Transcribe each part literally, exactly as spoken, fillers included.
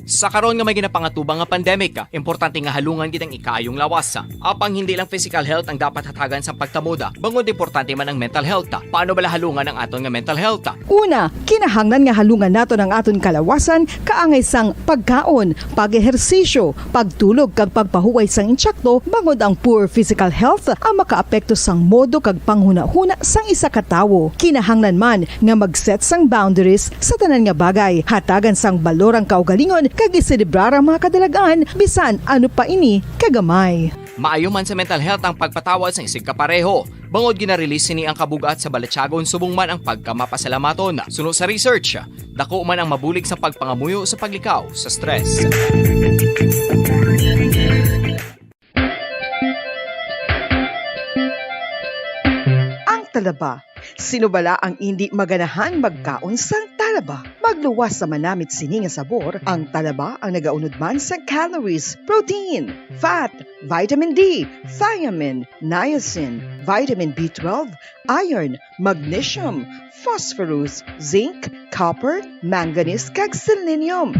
Sa karon nga may ginapangatubang nga pandemic, importante nga halungan gid ang ikaayong lawas. Apang hindi lang physical health ang dapat hatagan sang pagtamuda, bangod importante man ang mental health. Paano bala halungan ang aton nga mental health? Una, kinahanglan nga halungan naton ang aton kalawasan kaangay sang pagkaon, pag-ehersisyo, pagtulog kag pagpahuway sang insakto, bangod ang poor physical health ang makaapekto sang modo kag panghunahuna sang isa ka tawo. Kinahanglan man nga mag-set sang boundaries sa tanan nga bagay. Hatagan sang balor ang kaugalingon kag iselebrar ang mga kadalagan, bisan ano pa ini kagamay. Maayo man sa mental health ang pagpatawad sang isigkapareho, bangod gina-release sini ang kabug-at sa balatyagon subong man ang pagkamapasalamaton. Suno sa research, dako man ang mabulig sa pagpangamuyo sa paglikaw sa stress. Ang talaba. Sino bala ang indi maganahan magkaon sang talaba? Magluwas sa manamit sini nga sabor, ang talaba ang nagaunod man sa calories, protein, fat, vitamin D, thiamine, niacin, vitamin B twelve, iron, magnesium, phosphorus, zinc, copper, manganese, kag selenium.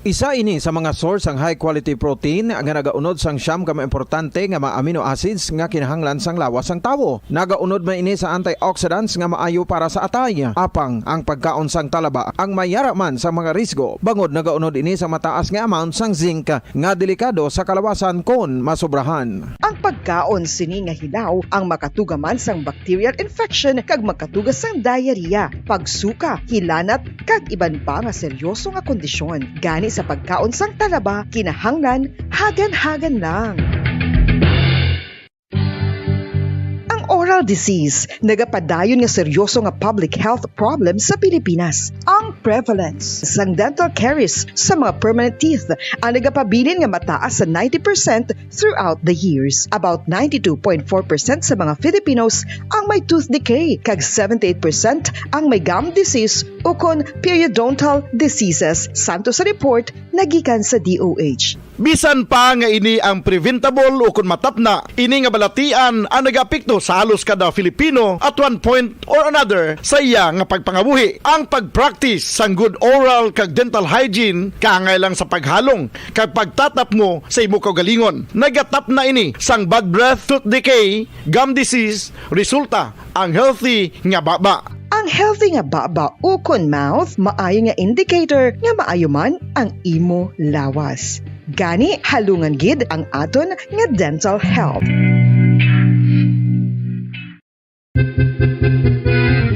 Isa ini sa mga source sang high quality protein nga nagaunod sang siyam ka mga importante nga mga amino acids nga kinahanglan sang lawas sang tawo. Nagaunod man ini sa antioxidants nga maayo para sa atay. Apang ang pagkaon sang talaba ang mayara man sa mga risgo, bangod nagaunod ini sa mataas nga amount sang zinc nga delikado sa kalawasan kon masobrahan. Ang pagkaon sini nga hilaw ang makatuga man sang bacterial infection kag makatuga sang diarrhea, pagsuka, hilanat, kag iban pa nga seryoso nga kondisyon. Gani sa pagkaon sang talaba, kinahanglan hagan-hagan lang. Ang oral disease nagapadayon nga seryoso nga public health problem sa Pilipinas. Ang prevalence sang dental caries sa mga permanent teeth ang nagapabilin nga mataas sa ninety percent throughout the years. About ninety-two point four percent sa mga Filipinos ang may tooth decay, kag seventy-eight percent ang may gum disease ukon periodontal diseases, santo sa report nga gikan sa D O H. Bisan pa nga ini ang preventable ukon matapna, ini nga balatian ang nagaapekto sa halos kada Filipino at one point or another sa iya nga pagpangabuhi. Ang pag-practice sang good oral kag dental hygiene kaangay lang sa paghalong kag pagtatapmo sa imo kaugalingon. Nagatapna ini sang bad breath, tooth decay, gum disease, resulta ang healthy nga baba. Ang healthy nga baba ukon mouth maayo nga indicator nga maayo man ang imo lawas. Gani, halungan gid ang aton nga dental health.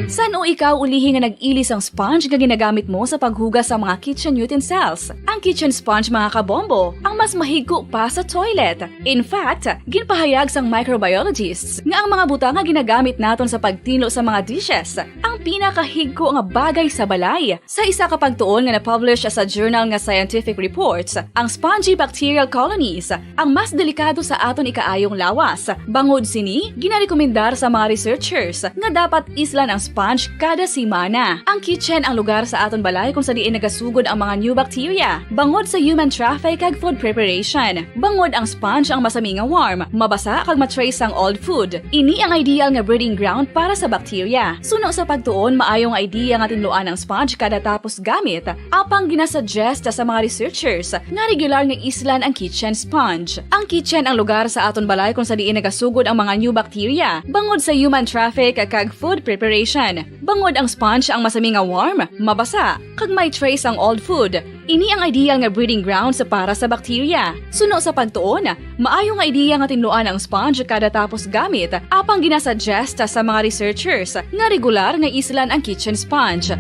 San-o ikaw ulihi nga nag-ili sang sponge nga ginagamit mo sa paghugas sa mga kitchen utensils? Ang kitchen sponge, mga kabombo, ang mas mahigko pa sa toilet. In fact, ginpahayag sang microbiologists nga ang mga butang nga ginagamit naton sa pagtinlo sa mga dishes ang pinakahigko nga bagay sa balay. Sa isa ka pagtuon nga na-publish sa journal nga Scientific Reports, ang spongy bacterial colonies ang mas delikado sa aton ikaayong lawas. Bangod sini, ginarekomendar sa mga researchers nga dapat islan ang sponge kada semana. Ang kitchen ang lugar sa aton balay kung sa diin nagasugod ang mga new bacteria, bangod sa human traffic kag food preparation. Bangod ang sponge ang masami nga warm, mabasa kag ma-trace sang old food. Ini ang ideal nga breeding ground para sa bacteria. Suno sa pagtuon, maayo nga idea nga tinluan ang sponge kada tapos gamit. Apang ginasuggest sa mga researchers nga regular nga islan ang kitchen sponge. Ang kitchen ang lugar sa aton balay kung sa diin nagasugod ang mga new bacteria, bangod sa human traffic kag food preparation. Bangod ang sponge ang masami nga warm, mabasa, kag may trace ang old food. Ini ang ideal nga breeding grounds para sa bacteria. Suno sa pagtuon, maayo nga idea nga tinluan ang sponge kada tapos gamit, apang ginasuggest sa mga researchers nga regular nga islan ang kitchen sponge.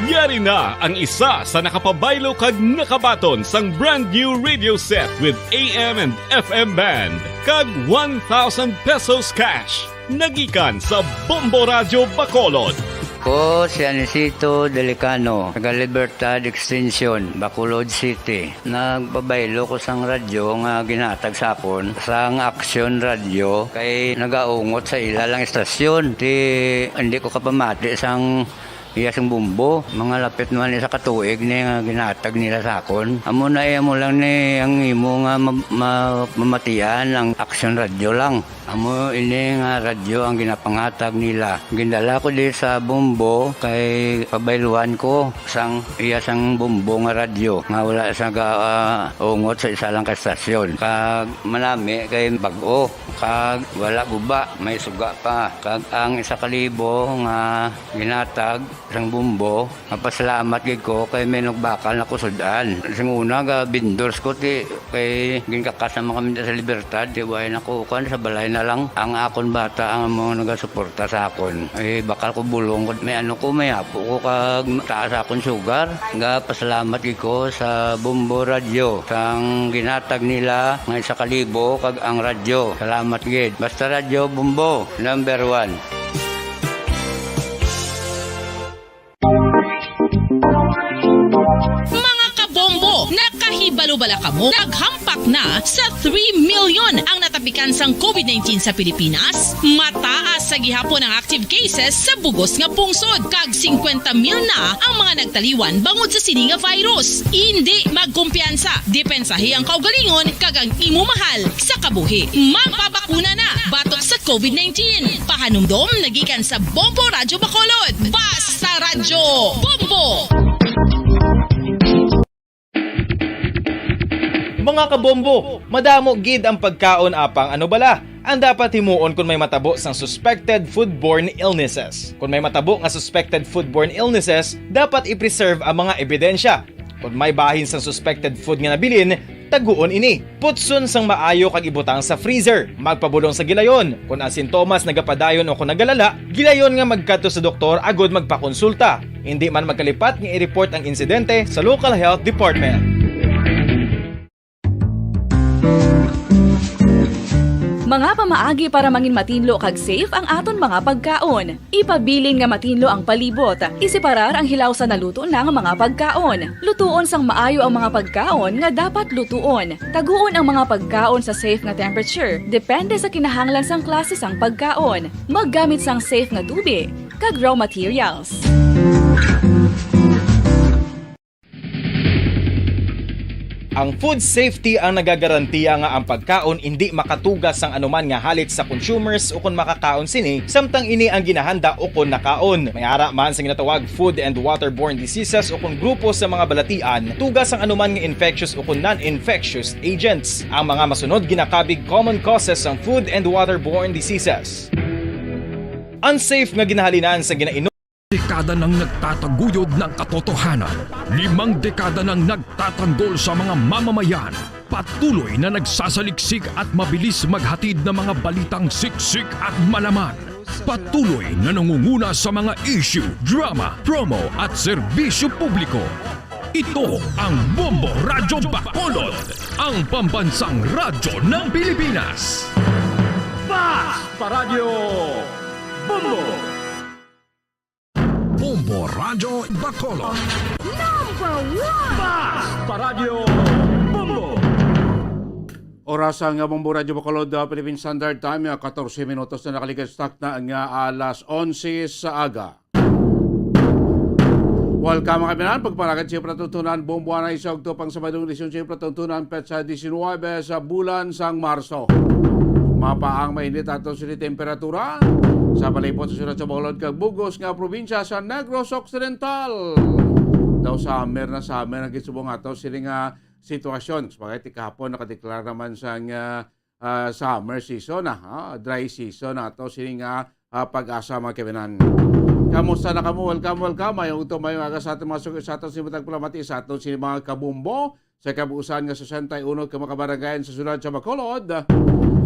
Yari na ang isa sa nakapabaylo kag nakabaton sang brand new radio set with A M and F M band kag one thousand pesos cash. Nagikan sa Bombo Radyo Bacolod. Ko si Anisito Delicano, taga Libertad Extension, Bacolod City. Nagpabaylo ko sang radyo nga ginhatag sa akon sang Aksyon Radyo kay nagaungot sa ila lang istasyon. Ti, hindi ko kapamati sang Iya sang Bombo, mga lapit man isa ka tuig ni nga ginatag nila sa akon. Amo na, iya mo lang ni ang imo nga ma-, ma-, mamatian ang Action Radio lang. Amo ini nga radyo ang ginapangatag nila. Gindala ko di sa Bombo kay pabayluan ko sang iya sang Bombo nga radyo nga wala sa ga-, ah, ungot sa isa lang ka estasyon. Kag manami kay bag-o, kag wala guba, may suga pa. Kag ang isa ka libo nga ginatag sang Bombo, mapasalamat gid ko kay may nagbakal na kusud-an. Sing una, ga vendors ko, ti, kay ginkakas naman kami sa Libertad, ti, way na ko, kuwan, sa balay na lang. Ang akon bata ang mga nagasuporta sa akon. Eh, bakal ko bulong, may ano ko, may apo ko, kag taas akon sugar. Ga pasalamat gid ko sa Bombo Radyo, sang ginatag nila nga isa ka libo, kag ang radyo. Salamat gid. Basta Radyo Bombo, number one. Mga kabombo, nakahibalo bala kamo? Naghampak na sa three million ang natapikan sang covid nineteen sa Pilipinas. Mataas sa gihapon ang active cases sa bugos nga pungsod, kag singkwenta mil na ang mga nagtaliwan bangod sa sini nga virus. Indi magkumpiyansa, depensahi ang kaugalingon kag ang imo mahal sa kabuhi. Magpabakuna na batok sa covid nineteen. Pahanumdom na gikan sa Bombo Radyo Bacolod. Basta Radyo Bombo! Mga kabombo, madamo gid ang pagkaon, apang ano bala ang dapat himuon kon may matabo sang suspected foodborne illnesses? Kon may matabo nga suspected foodborne illnesses, dapat i-preserve ang mga ebidensya. Kon may bahin sang suspected food nga nabilin, taguon ini. Putson sang maayo kag ibutang sa freezer. Magpabulong sa gilayon. Kon ang sintomas nagapadayon o kon nagalala, gilayon nga magkadto sa doktor agud magpakonsulta. Indi man magkalipat nga i-report ang insidente sa local health department. Mga pamaagi para mangin matinlo kag safe ang aton mga pagkaon. Ipabilin nga matinlo ang palibot. Iseparar ang hilaw sa naluto na nga mga pagkaon. Lutuon sang maayo ang mga pagkaon nga dapat lutuon. Taguon ang mga pagkaon sa safe nga temperature, depende sa kinahanglan sang klase sang pagkaon. Maggamit sang safe nga tubig kag raw materials. Ang food safety ang nagagarantiya nga ang pagkaon indi makatuga sang anuman nga halit sa consumers ukon makakaon sini, samtang ini ang ginahanda ukon nakaon. May ara man sa ginatawag food and waterborne diseases ukon grupo sa mga balatian, tuga sang anuman nga infectious ukon non-infectious agents. Ang mga masunod ginakabig common causes sang food and waterborne diseases. Unsafe nga ginahalinan sa ginainom. Dekada nang nagtataguyod ng katotohanan. Limang dekada nang nagtatanggol sa mga mamamayan. Patuloy na nagsasaliksik at mabilis maghatid ng mga balitang siksik at malaman. Patuloy na nangunguna sa mga issue, drama, promo at serbisyo publiko. Ito ang Bombo Radyo Bacolod, ang pambansang radyo ng Pilipinas. Basta Radyo Bombo! Bombo Radyo Bacolod. Number one! Basta Radyo Bombo! Oras ang Bombo Radyo Bacolod, ah, Philippine Standard Time, ah, katorse minutos na nakalikas, takna nga alas onse sa aga. Welcome, mga kaibigan. Pagpalagad sa palatuntunan, Bombo Anay sa ugto pang Sabado, edisyon sa palatuntunan, petsa diecinuebe sa bulan sang Marso. Mapaang mainit ato sa temperatura sa palibot sa syudad sa Bacolod kag bugos nga probinsya sa Negros Occidental. Daw summer na summer ang gitsubong ato sini nga sitwasyon. Sabagay, ti kahapon nakadeklara naman sang, ah, ah, summer season na, ah, dry season na ato sini nga, ah, pag-asa, mga kaibigan. Kamusta na kamo? Welcome, welcome. Mayong ugto, mayong aga sa aton mga suki, sa aton sini matag palamati, sa aton sini mga kabombo, sa kabuusan nga sesenta y uno ka mga kabarangayan sa syudad sa Bacolod.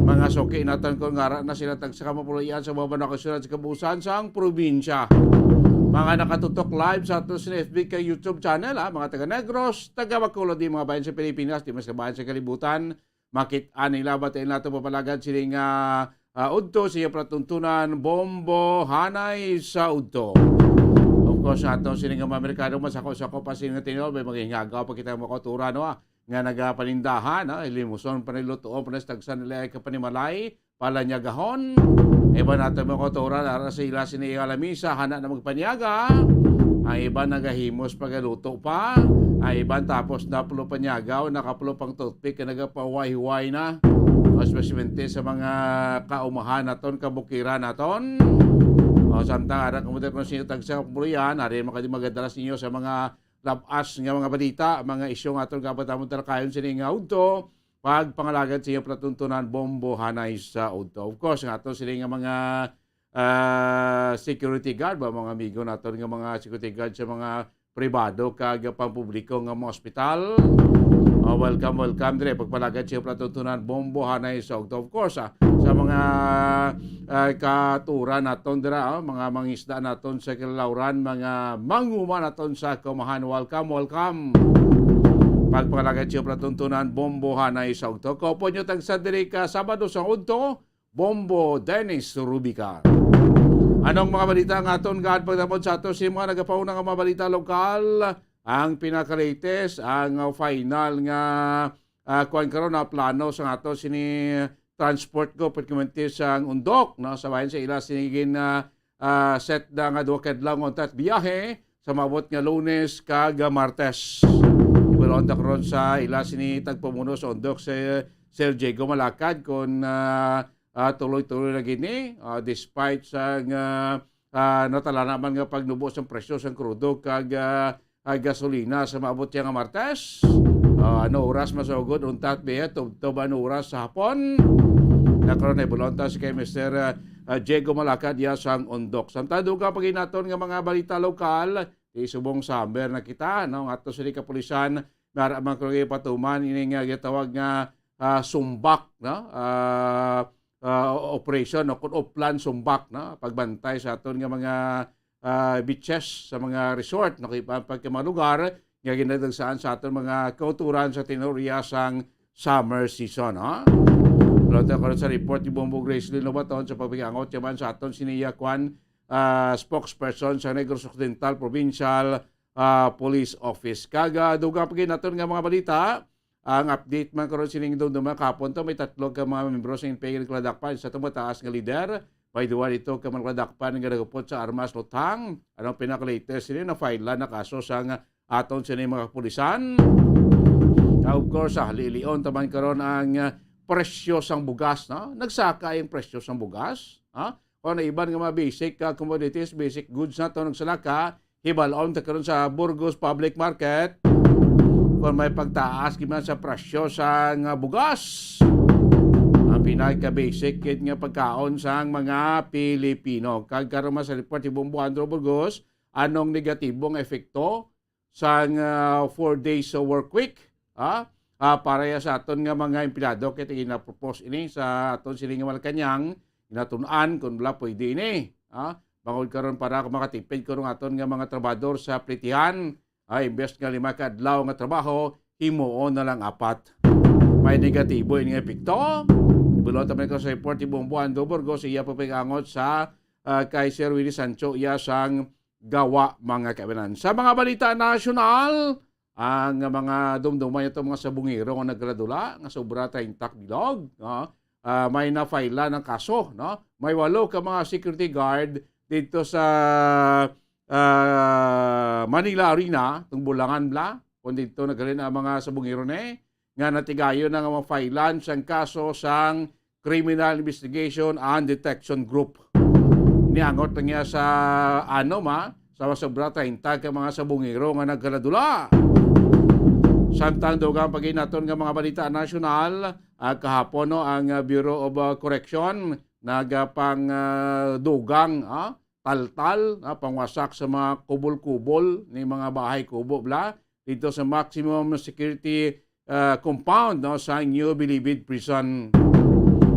Mga suki naton kon ngara na sila tagsa ka mapuloy-an sa mga banwa kag syudad sa kabuusan sang probinsya. Mga nakatutok live sa aton sini F B kag YouTube channel, ah, mga taga Negros, taga Bacolod, di mga bayan sa Pilipinas, di mas kabayan sa kalibutan, makit-an nila, batiin nato papalagad sini nga, ah, udto sa iya palatuntunan, Bombo Hanay sa Udto. Of course, ato sini nga mga Amerikano, masako-sako pa sini nga tinuod, may mga hingagaw pa kita mga kauturan, no, ah, nga nagapanindahan, ah, limuson pa ni, lutuon pa ni, sa tagsa nila ay kapanimalay, palanyagahon. Iban nato mga kautoran, ara sa ila sini nga lamisa, hana na magpanyaga. Ang iban nagahimos pagaluto pa. Ang iban tapos na pulo panyaga o nakapulo pang toothpick nga nagapahuway-huway na. O especially sa mga kaumahan naton, kabukiran naton. O samtang ara kamo kung sino tagsa kung bulian, ari makadi magadalas ninyo sa mga labas nga mga balita, mga isyu nga aton kapatamon talakayon sini nga udto. Pagpangalagad sa iyong palatuntunan, Bombo Hanay sa udto. Of course, nga aton sini nga mga ah, security guard ba, mga amigo naton nga mga security guard sa mga pribado kag pampubliko nga mga ospital. Ah, welcome, welcome dire. Pagpalagad sa palatuntunan, Bombo Hanay sa udto. Of course, ah, sa mga ah, katuran naton dira, ah, mga mangisda naton sa Kilalauran, mga manguma naton sa Kaumahan, welcome, welcome. Pagpalagad sa palatuntunan, Bombo Hanay sa udto. Kaupod nyo tagsa diri ka Sabado sa udto, Bombo Dennis Rubica. Anong mga balita nga aton gaan pagdamot sa ato sa mga nagapauna nga mga balita lokal? Ang pinaka-latest, ang, uh, final nga, uh, kuwan karon na plano sa ato sini transport ko, pagkuminti sa Undok, no? Sa bayan sa ila sini gin, uh, uh, set na nga duha ka adlaw nga untat biyahe sa maabot nga Lunes kag Martes. Ibalon ta karon sa ila sini tagpamuno sa Undok, si Sir Diego Malakad, kung, uh, ah, tuloy-tuloy na gini, ah, despite sa nga, ah, natala naman nga pagnubo sang presyo sang krudo kag, ah, ah, gasolina sa maabot siya nga Martes. Ah, ano oras masugod untat biya tubtob ano oras sa hapon? Nakaron na bulonta si kay Mister, ah, ah, Diego Malakad ya sang Undok. Samtang dugang paginaton nga mga balita lokal, di subong summer na kita, no? Ato sa kapulisan, nara man ko ipatuman ini nga gitawag nga ah, sumbak, no? Ah, ah, operation, no? Kung uplan, sumbak, no? Pagbantay sa aton nga mga, ah, beaches, sa mga resort, no? Kay pa-, pag mga lugar nga ginadagsaan sa aton mga kauturan sa tinuod sang summer season, no? Pero ito karon sa report ni Bombo Gracelyn Lobaton sa pagpakiangot siya man sa aton siniya kwan, ah, spokesperson sa Negros Occidental Provincial, ah, Police Office. Kag, ah, dugang pa gid naton nga mga balita, ang update man karon sining dumduma kahapon to, may tatlo ka mga membro sa N P A nga nagladakpan sa tumataas nga lider. May duwa dito ka mga nagladakpan nga nagupot sa armas luthang. Anong pinaka-latest sini? Na-file na kaso sa nga aton sini mga kapulisan. Ah, of course, ah, lilion taman karon ang, ah, presyo sang bugas, no? Nagsaka ang presyo sang bugas, ha? O na iban nga mga basic, ah, commodities, basic goods na to nagsalaka, hibalon ta karon sa Burgos Public Market. Kung may pagtaas gid man sa presyo sang, ah, bugas, ang pinaka-basic gid nga pagkaon sang mga Pilipino. Kag karon man sa report ni Bombo Andrew Burgos, anong negatibong epekto sang, ah, four days work week, ha? Ah, para ya sa aton nga mga empleyado, kay gina-propose ini sa aton sini nga Malacañang, ginatun-an kung wala pwede ini, ha? Bangod karon para makatipid karon aton nga mga trabahador sa plitihan, ah, imbes nga lima ka adlaw nga trabaho, himuon na lang apat. May negatibo ini nga epekto. Bulot naman ko sa report ni Bombo Ando Burgos, iya pa pag-angot sa, ah, kay Sir Willie Sancho, iya sang gawa, mga kaibanan. Sa mga balita nasyonal, ang mga dumduman ito, mga sabungero nga nagradula, nga sobra treinta ka bilog, no? Ah, may na-file ng kaso, no? May walo ka mga security guard dito sa, ah, Manila Arena, itong Bulangan bla, kung dito naghalin ang mga sabungero ni, nga natigayon na nga ma-file-an sang kaso sang Criminal Investigation and Detection Group. Niangot na niya sa ano ma, sa sobra treinta ka mga sabungero nga nagkaladula. Samtang dugang paginaton nga mga balita nasyonal, ah, kahapon, no, ang, ah, Bureau of, ah, Correction nagapang, ah, dugang, ah, taltal, ah, pangwasak sa mga kubol-kubol ni mga bahay kubo bla dito sa maximum security, ah, compound, no, sa New Bilibid Prison.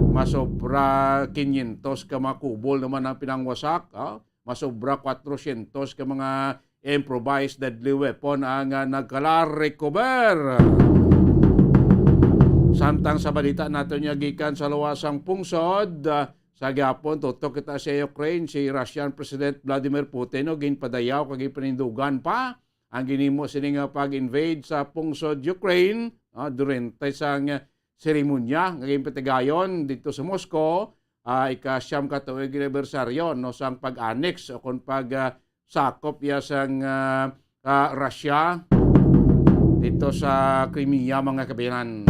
Masobra quinientos ka mga kubol naman ang pinangwasak, ah. Masobra kwatrosyentos ka mga improvised deadly weapon ang, ah, nagkala-recover. Samtang sa balita naton nga gikan sa luwas sang pungsod, ah, sa gihapon, tutok kita sa Ukraine, si Russian President Vladimir Putin, no, ginpadayaw kag ginpanindugan pa ang ginhimo sini nga pag-invade sa pungsod Ukraine, ah, durante sang seremonya nga ginpatigayon dito sa Moscow, ah, ika-siyam ka tuig anibersaryo, no, sang pag-annex o kon pag, ah, sakop iya sang, ah, ah, Russia dito sa Crimea, mga kabayan.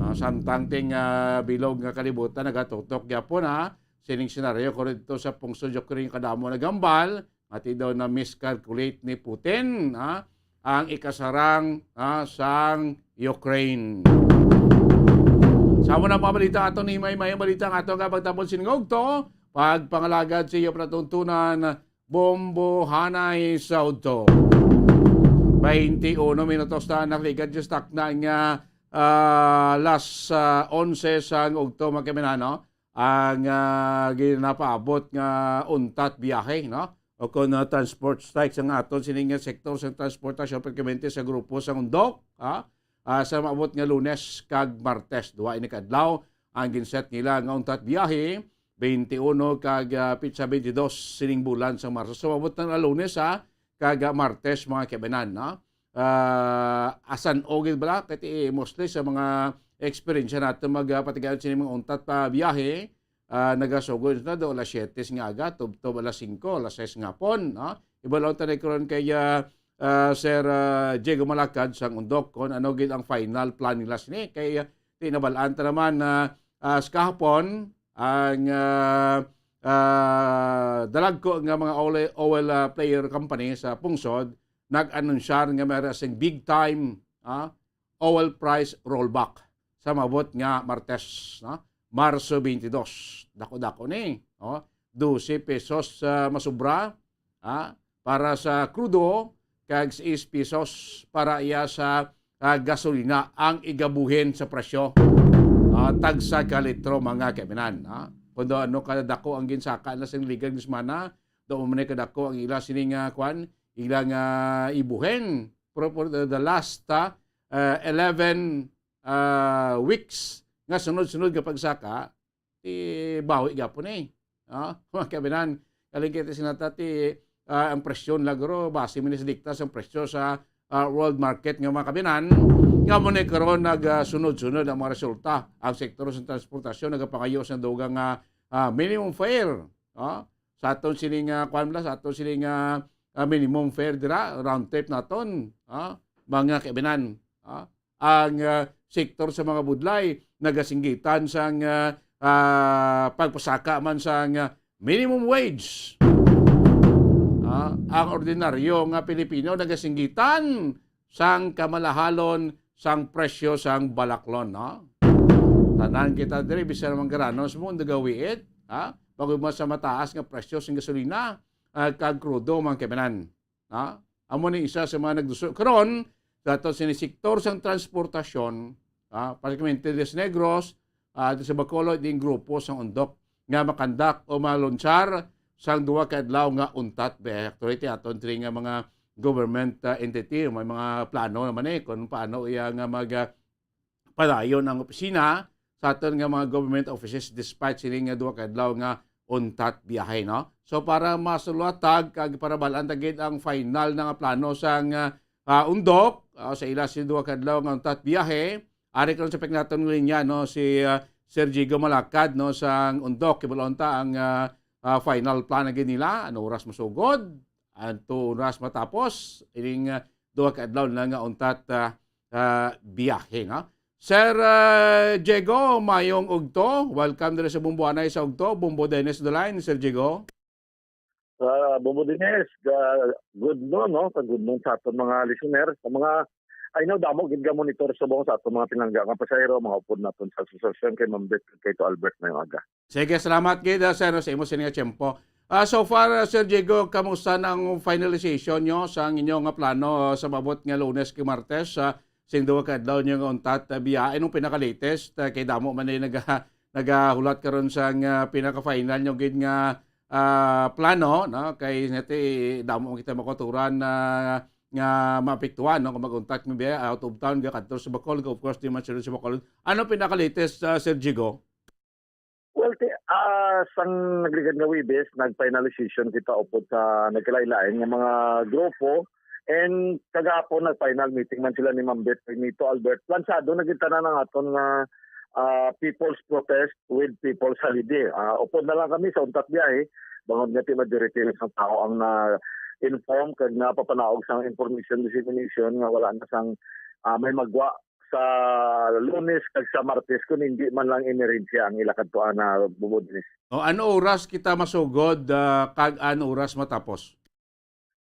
Ah, samtang ting, ah, bilog nga kalibutan nagatutok gyapon, ha, sining senaryo ko dito sa pungsod Ukraine, kadamo nagambal, ati daw na miscalculate ni Putin, ha, ang ikasarang, ha, sang Ukraine. Sa amo na mga balita aton ni may may balita nga ato nga pagtapos sining udto, pagpangalagad sa iyo palatuntunan, Bombohanay sa udto. Twenty-uno minutos na nakligad sa takna nga, ah, las, ah, onse sang udto, mga kabayan, no? Ang, ah, ginapaabot nga untat biyahe, no? O kon, ah, transport strike sang aton sining nga sektor sang transportasyon, pertinente sa grupo sang Undok, ha? Ah, sa maabot nga Lunes kag Martes, duha ini ka adlaw ang ginset nila nga untat biyahe, twenty-uno kag, ah, pitsa twenty-dos sining bulan sang Marso. So, maabot na nga Lunes, ha, kag, ah, Martes, mga kabayan, no? Ah, asan o gid bala? Kay ti-, mostly sa mga eksperyensya nato mag, ah, patigayon sini mga untat pa biyahe, ah, nagasugod na do alas siyete nga aga, tubtob alas singko, alas sais nga hapon, no? Ibalon ta na karon kay, ah, ah, Sir, ah, Diego Malakad sang Undok kon ano gid ang final plan nila sini. Kay, ah, ti nabal-an ta naman na, ah, sa kahapon, ang, ah, ah, dalagko nga mga oil, oil, ah, player company sa pungsod nag-anunsyar nga may sing big time, ah, oil price rollback sa maabot nga Martes, no? Marso twenty-dos. Dako-dako ni, oh, dose pesos sa masubra, ah, para sa krudo, kag sais pesos para iya sa, ah, gasolina ang igabuhin sa presyo, ah, tagsa ka litro, mga kabayan, ah. Kung daw ano kadako ang ginsaka na sa ligan nga semana, daw man kadako ang ila sining, ah, kwan, ila nga ibuhin. Pero for the, the last, ah, ah, eleven, ah, weeks nga sunod-sunod nga pagsaka, ti bawi gyapon eh. Ah, mga kabayan, kaling kita sinata ti, ah, ang presyon lagro, base man sa dikta sang presyo sa, ah, world market nga mga kabayan. Nga mo ni karon nag, ah, sunod-sunod ang mga resulta. Ang sektor sa transportasyon nagapangayo sa dugang, ah, ah, minimum fare. Ah, sa aton sining, ah, kwan bala, sa aton sining, ah, ah, minimum fare dira, round trip naton. Ah, mga kabayan. Ah, ang, ah, sektor sa mga budlay nagasinggitan sang, ah, ah, pagpasaka man sang, ah, minimum wage. Ah, ang ordinaryo nga Pilipino nagasinggitan sang kamalahalon sang presyo sang balaklon, no? Tanan kita diri, bisan mga granos mo, nagawiit, ha? Pag-uma sa mataas nga presyo sang gasolina, ah, kag krudo, mga kabayan. Ha? Amo ni isa sa mga nagduso karon sa ato sini sektor sang transportasyon, ha? Particularmente des Negros, ah, sa Bacolod, ding grupo sang Undok nga makandak o malunchar sang duha ka adlaw nga untat. Be, actually, ti aton diri nga mga government, ah, entity, may mga plano naman eh kung paano iya nga mag, ah, padayon ang opisina sa aton nga mga government offices despite sini nga duha ka adlaw nga untat biyahe, no? So, para masuluhatag kag para bal-an ta gid ang final na nga plano sang, ah, ah, Undok, ah, sa ila si duha ka adlaw nga untat biyahe, ari karon sa pagnaton nga linya, no, si, ah, Sir Jigo Malakad, no, sang Undok. Kibulon ta ang, ah, ah, final plan na gid nila, ano oras masugod, anto oras matapos ining, ah, duha ka adlaw na nga untat, ah, ah, biyahe, no? Sir, ah, Diego, mayong udto. Welcome diri sa Bumbuanay sa Udto. Bumbo Dennis the line, Sir Diego. Ah, Bumbo Dennis, ga-, good noon, no? Kag good noon sa aton mga listeners. Sa mga, I know, damo gid ga monitor subong sa aton mga pinangga nga pasahero, mga upod naton sa asosasyon kay Ma'am Beth, kay to Albert na yung aga. Sige, salamat gid, ah, sir, sa imo sini nga tiyempo. Ah, so far, ah, Sir Diego, kamusta na ang finalization nyo sa ang inyo nga plano, ah, sa maabot nga Lunes kag Martes, ah, sing duha ka adlaw nyo nga untat, ah, biyahe? Anong pinaka-latest? Ah, kay damo man na yung naga-, nagahulat karon sa nga pinaka-final nyo gid nga, ah, plano, no? Kay nati, damo man kita makuturan na nga maapektuhan, no? Kung mag-untat mo biya, out of town, ga kadto sa Bacolod, of course, di man sila sa Bacolod. Ano pinaka-latest, ah, Sir Jigo? Well, ti-, ah, sang nagligad nga Huwebes, nag-finalization kita upod sa nagkalain-lain nga mga grupo. And kagahapon, nag-final meeting man sila ni Ma'am Beth kag Nito Albert. Plansado na gid tanan ang aton nga, ah, people's protest with people's holiday. Ah, upod na lang kami sa untat biyahe, bangod nga ti majority lang sang tao ang na-inform kag napapanaog sang information dissemination nga wala na sang, ah, may magwa sa Lunes kag sa Martes kun hindi man lang emerhensya ang ila kadtuan na bubudlis. O, ano oras kita masugod, ah, kag ano oras matapos?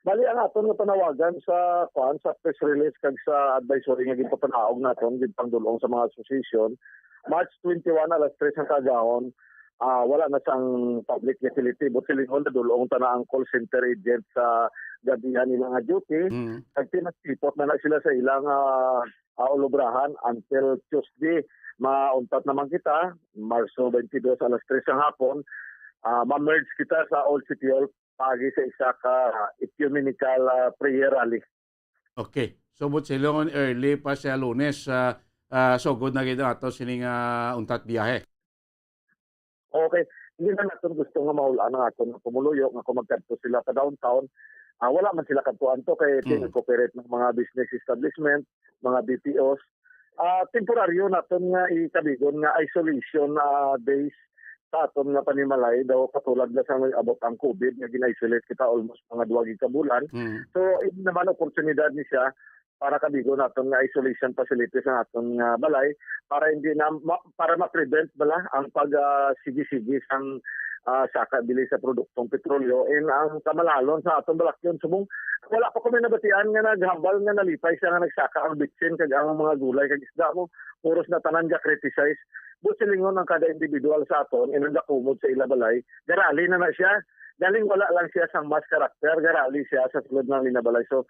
Bali, ang aton nga panawagan sa, kuan, sa press release kag sa advisory nga ginpapanaog naton, ginpangdul-ong sa mga association, March twenty-one, alas tres ang kaagahon, ah, wala na sang public utility. Buot silingon, nadul-ong ta na ang call center agent sa gabihan nila nga duty. Mm. Kag pinagtipot na na sila sa ilang, ah, ah, ulubrahan until Tuesday. Mauntat naman kita, Marso twenty-two, alas tres ang hapon. Ah, ma-merge kita sa Old City Hall paagi sa isa ka ecumenical, ah, prayer rally. Okay. So, buot silingon, early pa sa Lunes, ah, ah, sugod na gid ang ato sining, ah, untat biyahe. Okay. Hindi na naton gusto nga mahul-an ang aton nga pumuluyo nga kung magkadto sila pa downtown, ah, wala man sila kadtuan to kay Hmm. nag-cooperate ng mga business establishment, mga B P Os. Ah, temporaryo naton nga ikabigon nga isolation, ah, days sa aton nga panimalay daw katulad na sa nag-abot ang COVID nga gin-isolate kita almost mga duha gid ka bulan. Hmm. So, ini naman oportunidad ni siya para kabigon naton nga isolation facilities ang aton nga balay para hindi na ma-, para ma-prevent bala ang pag, ah, sige-sige sang, ah, saka bili sa produktong petrolyo. And ang kamalalon sa aton balakyon subong wala pa kami nabatian nga naghambal nga nalipay siya nga nagsaka ang bitsin kag ang mga gulay kag isda mo. Puros na tanan ga-criticize. Buot silingon ang kada individual sa aton, inang gakumod sa ila balay, garali na na siya. Galing wala lang siya sang mass character, garali siya sa sulod ng linabalay. So,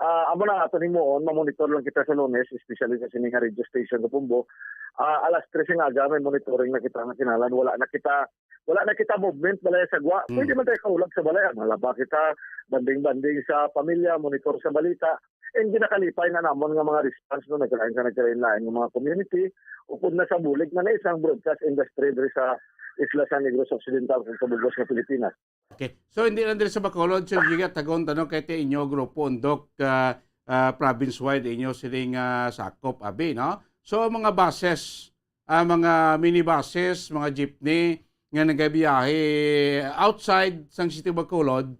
ah, amo na ang aton himuon, mamonitor lang kita sa Lunes, especially sa sini nga radio station sa Pumbo. Ah, alas tres ng aga, may monitoring na kita nga kinalan. Wala na kita, wala na kita movement, balay sa gwa. Hmm. Pwede man tayo kaulab sa balay, ah, malaba kita, banding-banding sa pamilya, monitor sa balita. And ginakalipay na namon nga mga response, no, nagkalain sa nagkalain-lain nga mga community, upod na sa bulig na na isang broadcast industry diri sa isla sa Negros Occidental kung sa bugos nga Pilipinas. Okay. So, hindi lang diri sa Bacolod, Sir Jiggy, Atagon, tanong kay ti inyo grupo, undok, ah, ah, province-wide, inyo sining, ah, sakop, abi, no? So, ang mga buses, ah, mga minibuses, mga jeepney, nga nagabiyahe outside sang City of Bacolod,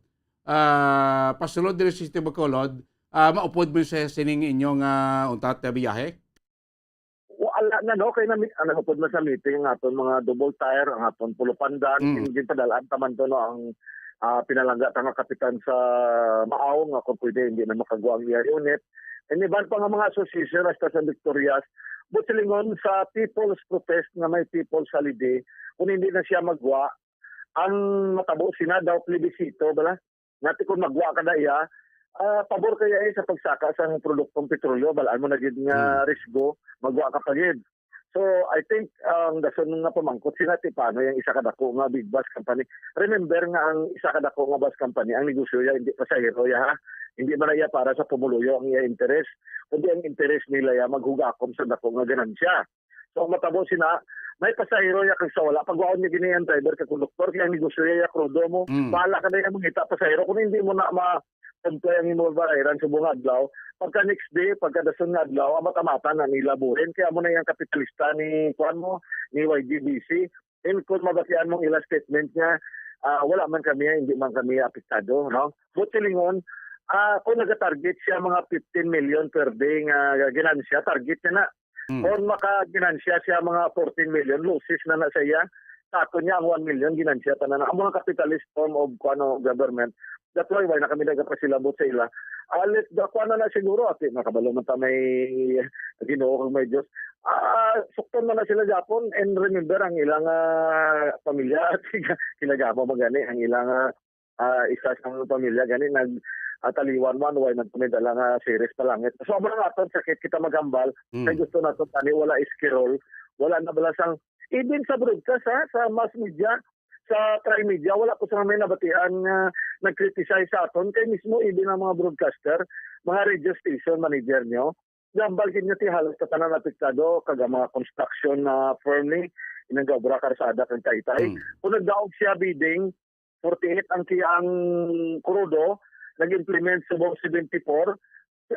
ah, pasulod diri sa City of Bacolod, ah, maupod mo sa sining inyong, ah, untat na biyahe? Wala na, no? Kay nami-, ano, upod man sa meeting ang aton mga double tire, ang aton pulupandan, Mm. yung ginpadal-an ta man to, no, ang, ah, pinalangga ta nga kapitan sa Maaw, nga kung pwede, hindi na makagwa ang iya unit. And iban pa nga mga association, hasta sa Victorias, buot silingon sa people's protest nga may people's holiday, kung hindi na siya magwa, ang matabo sina daw plebisito, bala? Nga ti kung magwa ka na iya, ah, pabor kaya eh sa pagsaka sang produktong petrolyo, balaan mo na gid nga Hmm. risgo, magwa ka pa gid. So, I think ang dason nga pamangkot sila ti paano yung isa ka dako nga big bus company. Remember nga ang isa ka dako nga bus company, ang negosyo ya hindi pasahero ya, ha. Hindi man na iya para sa pumuluyo ang iya interes, kundi ang interes nila ya maghugakom sa dako nga ganansya. So, ang matabo sina, may pasahero ya kag sa wala, pagwaon niya gini ang driver kag konduktor, kaya ang negosyo ya, ya krudo mo. Mm. Bahala ka na ya mangita pasahero kung hindi mo na ma-comply ang imong barayran sa buong adlaw. Pagka next day, pagka dason nga adlaw, ang mata-mata na nila buhin. Kaya mo na yung kapitalista ni, kuwan mo, ni Y G B C. And kung mabatian mong ila statement niya, ah, wala man kami, hindi man kami apektado, no? Buot silingon, ah, kung nagatarget siya mga fifteen million per day nga ginansya, target niya na. Hmm. Kung makaginansya siya mga fourteen million, losses na na sa iya. Sa ato niya, ang one million, ginansya tanan. Ang mga capitalist form of, kuano, government, that's why, why na kami nagapasilabot sa ila. Ah, let the, kuwan na na siguro, ati, nakabalo man ta may Ginoo kag may Dios. Ah, sukton man na sila Japon. And remember, ang ilang, ah, pamilya, kinagama man gani, ang ilang, ah, ah, isa sang pamilya gani nag, ah, taliwan man, way nagpamidala nga series pa langit. So, amo na nga aton, sakit kita maghambal. Mm. Kay gusto nato tani, wala iskirol, wala na bala sang, even sa broadcast, ha, sa mass media, sa Tri Media, wala ko sa may nabatian nga nag-criticize sa aton. Kay mismo, even ang mga broadcaster, mga radio station manager nyo, gambal gid nga ti halos tatanan apektado, kag ang mga construction na firm ni, inang gaobra karsada kag taytay. Mm. Kung nagdaog siya bidding, forty-eight ang ki-, ang krudo, nag-implement subong seventy-four,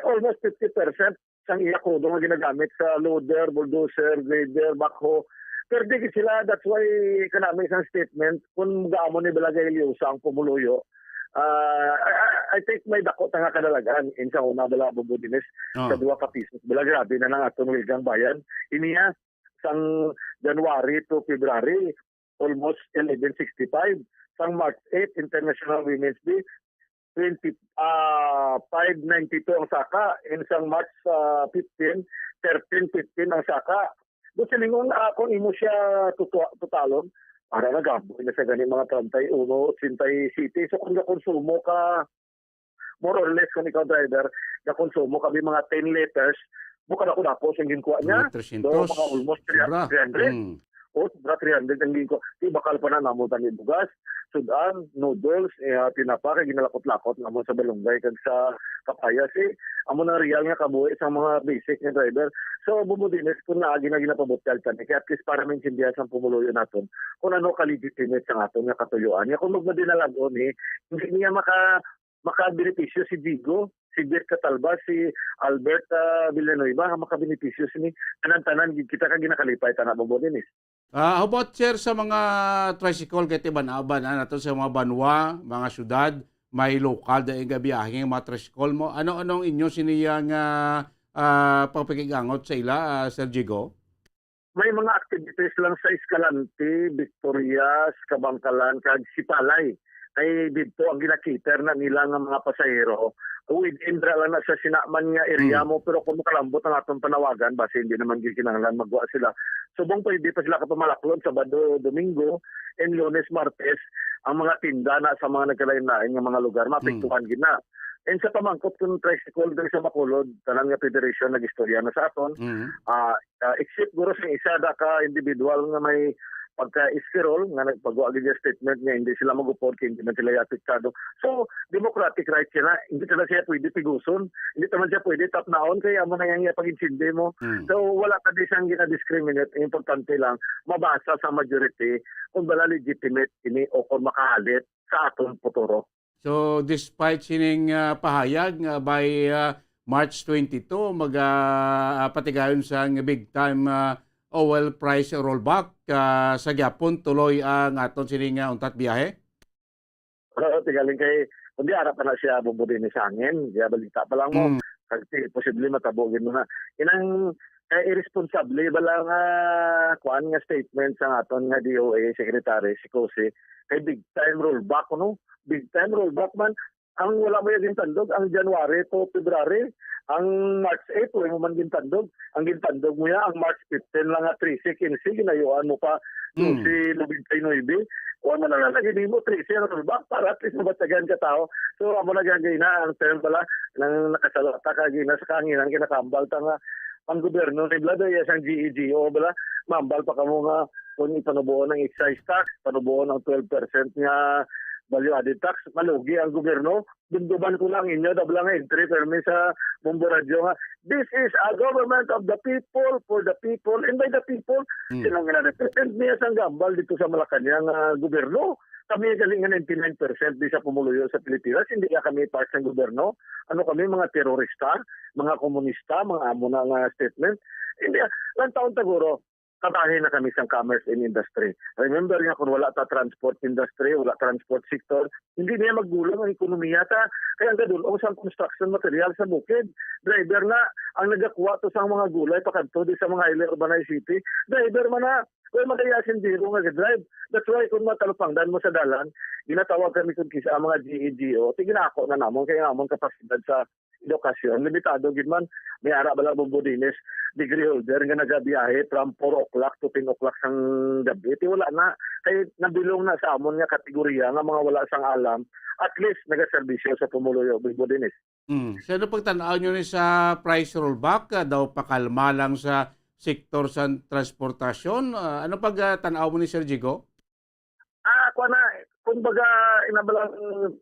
almost fifty percent sang iya krudo nga ginagamit sa loader, bulldozer, grader, backhoe. Pero di gid sila, that's why kanami isang statement, kung gaamo ni Balagay Liosa ang pumuluyo, ah, I, I, I think may dako ta nga kadalagan, in sa una bala, Bobo Dinis, Ah. sa duha ka pisos. Bala, grabe na lang aton wilgang bayan. Iniya, sang January to February, almost eleven sixty-five. Sang March eight, International Women's Day, twenty, ah, five ninety-two ang saka. And sang March, ah, fifteen, thirteen fifteen ang saka. Do silingon, ah, kung imo siya tutua-, tutalon, para nagaboy na sa gani mga treinta y uno, ochenta y siete. So, kung gakonsumo ka, more or less, kung ikaw driver, gakonsumo kami mga ten liters, bukal ako dako sing ginkuha niya. Mga tresyentos. So, mga almost three hundred. Sobra. Mm. O, sobra three hundred ang ginkuha. Di bakal pa na namo tani bugas, sudan, noodles, eh, ah, tinapa, kay ginalakot-lakot namo sa balunggay kag sa kapayas. Eh, amo nang real nga kabuhi sa mga basic nga driver. So, Bobo Dinis, kung naagi na ginapabutyal tani, kay at least para maintindihan sa pumuluyo naton kung ano ka legitimate sa aton nga katuyuan. Nga kung magmadinalag-on, eh, hindi niya maka-, makabenepisyo si Digo, si Bert Catalba, si Albert, ah, Villanueva, ang makabenepisyo sini. Tanan-tanan gid kita kag ginakalipay ta na, Bobo Dinis. Ah, how about, sir, sa mga tricycle kay tiban-aban, ah, nato sa mga banwa, mga syudad, may lokal da nga biyahe nga mga tricycle mo? Ano-ano ang inyo sini nga, ah, pagpakigangot sa ila, ah, Sir Jigo? May mga activities lang sa Escalante, Victorias, Kabangkalan, kag Sipalay. Kay didto ang ginakiter na nila nga mga pasahero. Within ra lang na sa sinaman nga area Hmm. mo, pero kung makalambot ang atong panawagan, basi hindi naman gyud kinahanglan magwa sila. Subong pwede pa sila kapamalaklon Sabado, Domingo, and Lunes, Martes, ang mga tinda na sa mga nagkalain-lain nga mga lugar, maapektuhan Hmm. gid na. And sa pamangkot kung tricycle diri sa Bacolod, tanan nga federation nag-istorya na sa aton. Hmm. Ah, ah, except guro sa isa da ka individual nga may pagka-eskerol nga nagpagawa gid nga statement nga hindi sila mag-upod kay hindi man sila apektado. So, democratic right siya na. Hindi ta na siya pwede piguson. Hindi ta man siya pwede tapnaon kay amo na yang iya pag-intindi mo. Hmm. So, wala ta di siyang gina-discriminate. Ang importante lang, mabasa sa majority kung bala legitimate ini o kung makahalit sa atong futuro. So, despite sining, ah, pahayag nga by, ah, March twenty-two, mag, ah, patigayon sang big time, ah, oil price rollback, ah, sa gyapon tuloy ang aton sining, ah, untat biyahe? Oo, tigaling kay, kundi ara pa na siya bumudi ni sangin, diya balita pa lang mo, Mm. kag ti-, posible matabo gid mo na. Inang, eh, irresponsable ba lang, ah, kuan nga statement sa aton nga D O A secretary, si Cossy, kay big time rollback, no? Big time rollback man. Ang wala mo yung gintandog, ang January to February, ang March eight, wala mo man gintandog. Ang gintandog mo ya, ang March fifteen lang nga trese, quince, ginayuan mo pa, Mm. dose, nobenta y nuebe. Wala mo na lang lagi nimo, trese ang rollback para at least mabatyagan ka tao. So, amo na gagay na ang term pala, nang nakasalata ka, gina sa kahanginan, kinakambal ta nga, ang gobyerno ni Vlad, ay isang G E G O, bala, mambal pa kamo nga, kung ipanubuon ang excise tax, panubuon ang twelve percent nga value added tax, malugi ang gobyerno. Dumduman ko lang inyo, dabla nga entry permi sa Bombo Radyo nga, "This is a government of the people, for the people, and by the people." Hmm. Sino nga na-represent niya sa gambal dito sa Malacañang, ah, gobyerno? Kami gali nga ninety-nine percent di sa pumuluyo sa Pilipinas, hindi na kami part ng gobyerno. Ano kami, mga terorista, mga komunista, mga amo na nga statement? Hindi, lang taon taguro, kabahin na kami sang commerce and industry. Remember nga, kung wala ta transport industry, wala transport sector, hindi niya maggulong ang ekonomiya ta. Kaya ang gadulong sang construction material sa bukid. Driver na ang nagakuha to sa mga gulay pakadto di sa mga highly urbanized city. Driver man na. Kaya magaya sindiro nga drive. That's why kung matalupangdan mo sa dalan, ginatawag kami kung kisa ang mga G E G O. Tigin ako na namon kaya namon kapasidad sa edukasyon. Limitado gid man, may ara bala Bombo Dinis, degree holder nga nagabiyahe from four o'clock to ten o'clock sang gabi. Ti wala na, kay nabilong na sa amon nga kategorya nga mga wala sang alam, at least nagaserbisyo sa pumuluyo, Bombo Dinis. Mm. So, ano pagtan-aw nyo ni sa price rollback? Ah, daw pakalma lang sa sektor sa transportasyon? Ah, ano pag, ah, tan-aw mo ni Sir Jigo? Ah, kuwan na, kumbaga, inabalang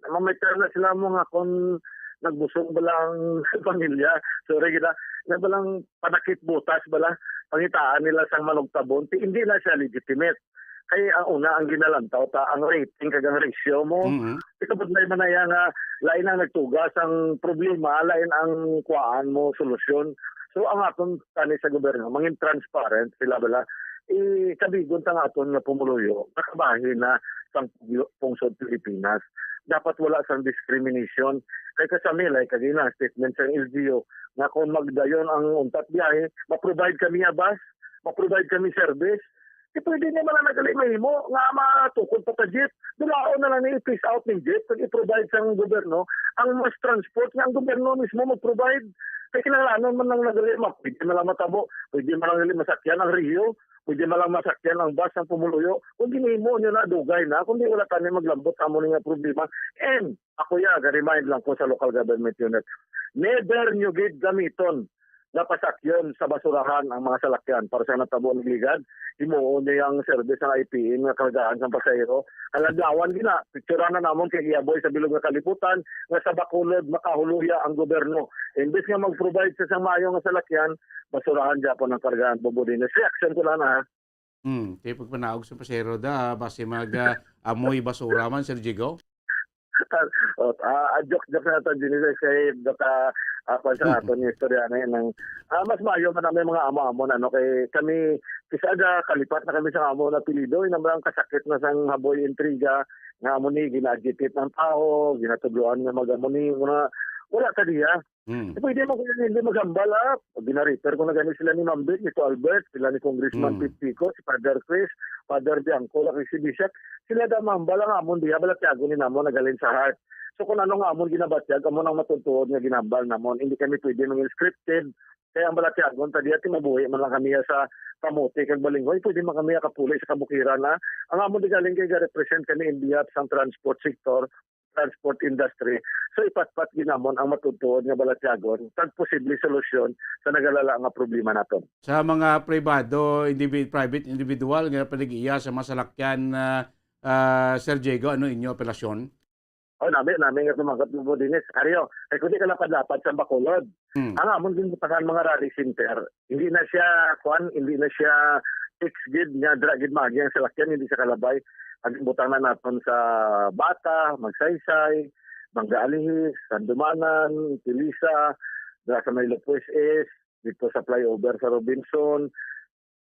mamay na sila mo nga kung nagbusog ba lang pamilya. Sorry, kita, inabalang panakit butas bala, pangitaan nila sang manugtabon. Ti, hindi na siya legitimate. Kay ang una, ang ginalantaw ta, ang rating kag ang ratio mo. Mhm. Ikaw, budlay man na iya nga lain ang nagtuga sang problema, lain ang kuwaan mo solusyon. So, ang aton tani sa gobyerno, mangin transparent sila bala. Ikabigon ta nga aton nga pumuluyo, nakabahin na sang pugyo-, pungsod Pilipinas. Dapat wala sang discrimination. Kay kasamilay, kagina, statement sang L G U, nga kung magdayon ang untat biyahe, ma-provide kami abas, ma-provide kami service. Di pwede niya man lang nagali mahimo nga matukod pa ta jeep. Dulaon na lang ni i-phase out ning jeep kag i-provide sang gobyerno ang mass transport nga ang gobyerno mismo mag-provide. Kay kinahanglanon man lang nagali ma-, pwede man lang matabo, pwede man lang gali masakyan ang Rio, pwede man lang masakyan ang bus ang pumuluyo. Kung ginhimo nyo na, dugay na. Kung di, wala tani maglambot sa amo ni nga problema. And ako ya, ga-remind lang ko sa local government unit. Never nyo gid gamiton nga pasakyon sa basurahan ang mga salakyan para sa natabo ng ligad. Himuon niya ang service ng I P M nga kargahan sa pasahero. Ang adlawan gina, picturean na namon kay giaboy sa bilog nga kalibutan nga sa Bacolod makahuluya ang gobyerno. Imbes nga mag-provide sa isang maayo nga salakyan, basurahan gyapon ang kargahan, Bobo Dinis. Reaction ko lang, ha. Hmm, kay pagpanaog sa pasahero da, basi mag, ah, amoy basura man, Sir Jigo. Oh, ah, ah, joke, joke na to, Genesis, kay baka, ah, kwan sa aton yung istorya na yun, ang, ah, mas maayo man ang may mga amo-amo na, no? Kay kami, kisa aga, kalipat na kami sa amo na apelyido, yun ang mga kasakit na sang haboy intriga, nga amo ni, gina-agitate ng tao, ginatudloan nga mag-amo ni, mga, wala ka diya. Hmm. Pwede mo kung hindi maghambal, ah. Gina-refer ko na gani sila ni Ma'am Beth, ni Tito Albert, sila ni Congressman Hmm. Pete Tico, si Father Chris, Father Bianco, laki si Bishop. Sila daw mahambal ang amon diha, balatyagon ni namon nagalin sa heart. So kung ano nga amon ginabatyag, amo nang matutuod nga ginambal namon. Hindi kami pwede mangin scripted. Kaya ang balatyagon, ta diya, ti mabuhi man lang kami sa kamote kag balinghoy, pwede man kami kapuli sa kabukiran, ha. Ang amon di galing kay ga-represent kami in behalf sang transport sector, transport industry. So, ipatpat ginamon ang matutuod nga balatyagon kag posible solusyon sa nagalala nga problema naton. Sa mga pribado, indivi-, private individual nga panag-iya sa mga salakyan, ah, ah, Sir Diego, ano inyo apelasyon? Oh, nami, nami nga tumangkot mo, Dennis. Aryo, ay kundi ka lapad-lapad sa Bacolod. Hmm. Ang amon ginbutangan mga rally center, hindi na siya, kwan, hindi na siya fixed gid nga dira gid maagi ang salakyan, hindi siya kalabay. Ang ginbutangan naton sa Bata, Magsaysay, Mangga Alihis, Sandumanan, Tilisa, dira sa may Lopez East, dito sa flyover sa Robinson,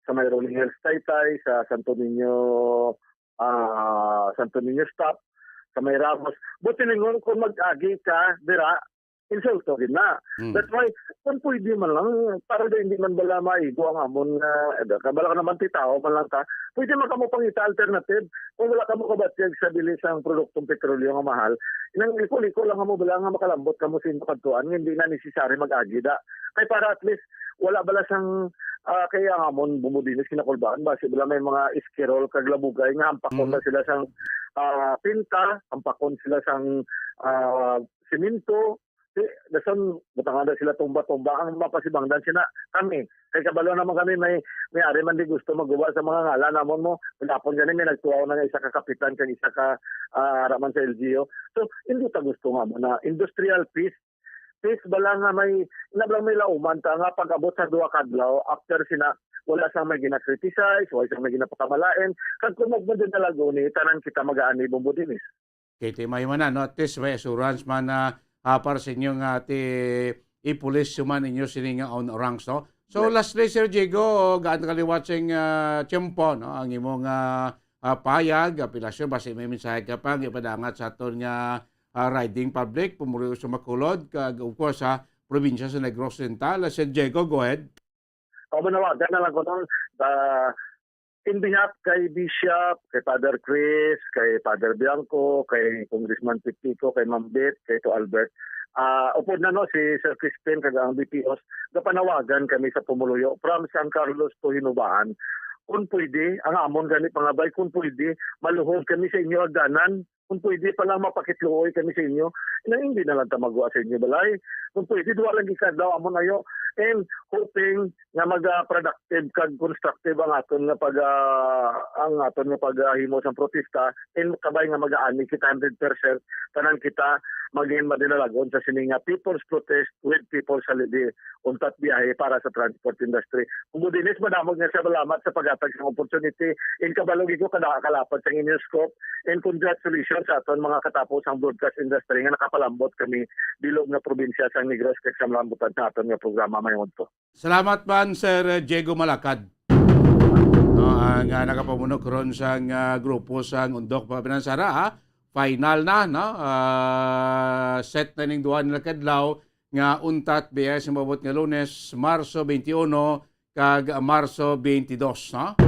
sa may Rolling Hills Taytay, sa Santo Niño, ah, Santo Niño Stop, sa may Ramos. Buti ningon kung mag-agi ka dira, insulto gid na. Mm. That's why, kung pwede man lang, para daw hindi man bala maigo ang amon nga, eh, kabalo ka naman, ti tao man lang ka, pwede man kamo pangita alternative. Kung wala kamo kabatyag sa bili sang produktong petrolyo nga mahal, nang liko-liko lang kamo bala nga makalambot kamo sa inyong kadtuan, nga hindi na necessary mag-agi da. Kay para at least, wala bala sang, ah, kay ang amon Bombo Dinis kinakulbaan, basi bala may mga Esquirol kag Labugay nga hampakon Mm. na sila sang, ah, pinta, hampakon sila sang, ah, simento, Di, dason, butangan na sila tumba-tumba ang mapasibangdan sina kami. Kay kabalo naman kami, may, may ari man di gusto magguba sa mga ngalan namon mo. Pinapon gani, may nagtuaw na nga isa ka kapitan kag isa ka, ah, ara man sa L G U. So, hindi ta gusto nga mo na industrial peace. Peace ba lang nga may, na lang may lauman ta nga pag-abot sa duha ka adlaw, after sina, wala sang may gina-criticize, wala sang may ginapakamalain. Kag kung magmadala guni, tanan kita mag-aani, Bombo Dinis. Kay ti may man, no? At least may assurance man na, ah, para sa inyo nga ti ipulis man inyo sini nga own ranks, no? So, Yes. lastly, Sir Diego, gaan ka liwat sing, ah, tiyempo, no? Ang imong, ah, ah, payag, apelasyon, basi may mensahe ka pa, nga ipadangat sa aton nga, ah, riding public, pumuluyo sa Bacolod, kag, of course, sa probinsya sa Negros Oriental. Ah, Sir Diego, go ahead. O, manawagan na lang ko, no? Ah, in behalf kay Bishop, kay Father Chris, kay Father Bianco, kay Congressman Pete Tico, kay Ma'am Beth, kay Tito Albert. Ah, upod na, no, si Sir Crispin kag ang B P Os, gapanawagan kami sa pumuluyo from San Carlos to Hinubaan. Kung pwede, ang amon gani pangabay, kung pwede, maluhod kami sa inyo agdanan. Kung pwede pa lang, mapakitluoy kami sa inyo, na hindi na lang ta magwa sa inyo balay. Kung pwede, duha lang gid ka adlaw, amo na yo. And hoping nga maga-productive kag constructive ang aton nga pag, ah, ang aton nga paghimo sang protesta, and kabay nga mag-aani kita hundred percent, tanan kita magin madinalagon sa sini nga people's protest with people sa lidi, untat biyahe para sa transport industry. Kung Dinis, madamo nga salamat sa paghatag sang opportunity, and kabalo gid ko kada kalapad sang inyong scope, and congratulations sa aton mga katapo sang broadcast industry nga nakapalambot kami bilog nga probinsya sang Negros kag sa malambutan sa aton nga programa mayong udto. Salamat man, Sir Diego Malakad. No, ang, ah, nagapamuno karon sang, ah, grupo sang Undok Pabinansara, ha? Final na, no? Ah, set na ning duha nila kadlaw nga untat biya sa maabot nga Lunes, Marso twenty-one kag Marso twenty-two, no?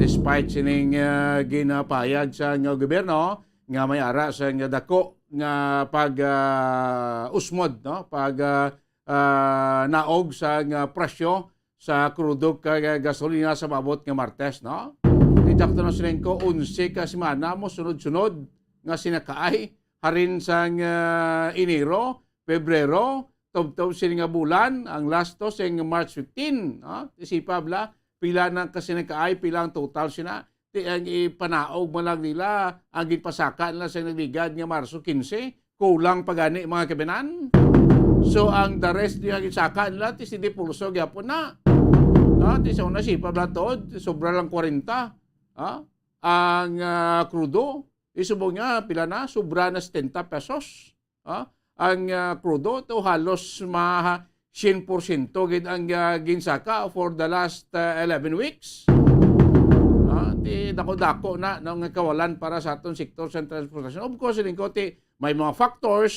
Despite sining, ah, ginapahayag sang gobyerno nga may ara sang dako nga pag, ah, usmod, no? Pag, ah, ah, naog sang presyo sa krudo kag gasolina sa maabot nga Martes, no? Di dakto na siling ko, onse ka semana mo sunod-sunod nga sinakaay, halin sang, ah, Enero, Pebrero, tubtob sini nga bulan, ang last to sing March fifteen, no? Isipa bala, pila nang kasinakaay, pila ang total sina, ti ang ipanaog man lang nila, ang ginpasaka nila sa nagligad nga Marso quince, kulang pa gani, mga kabinan. So, ang the rest nga ginsaka nila, ti siyete pulso gyapon na. No? Ti sa una, sipa bala tuod, sobra lang kwarenta. Ha? Ang, ah, krudo, isubong niya, pila na? Sobra na setenta pesos. Ah, ang, ah, krudo, to halos ma sien porsyento gid ang, ah, ginsaka for the last, ah, eleven weeks. Ah, ti dako-dako na, no, nga kawalan para sa aton sektor sa transportasyon. Of course, lingkod ti may mga factors,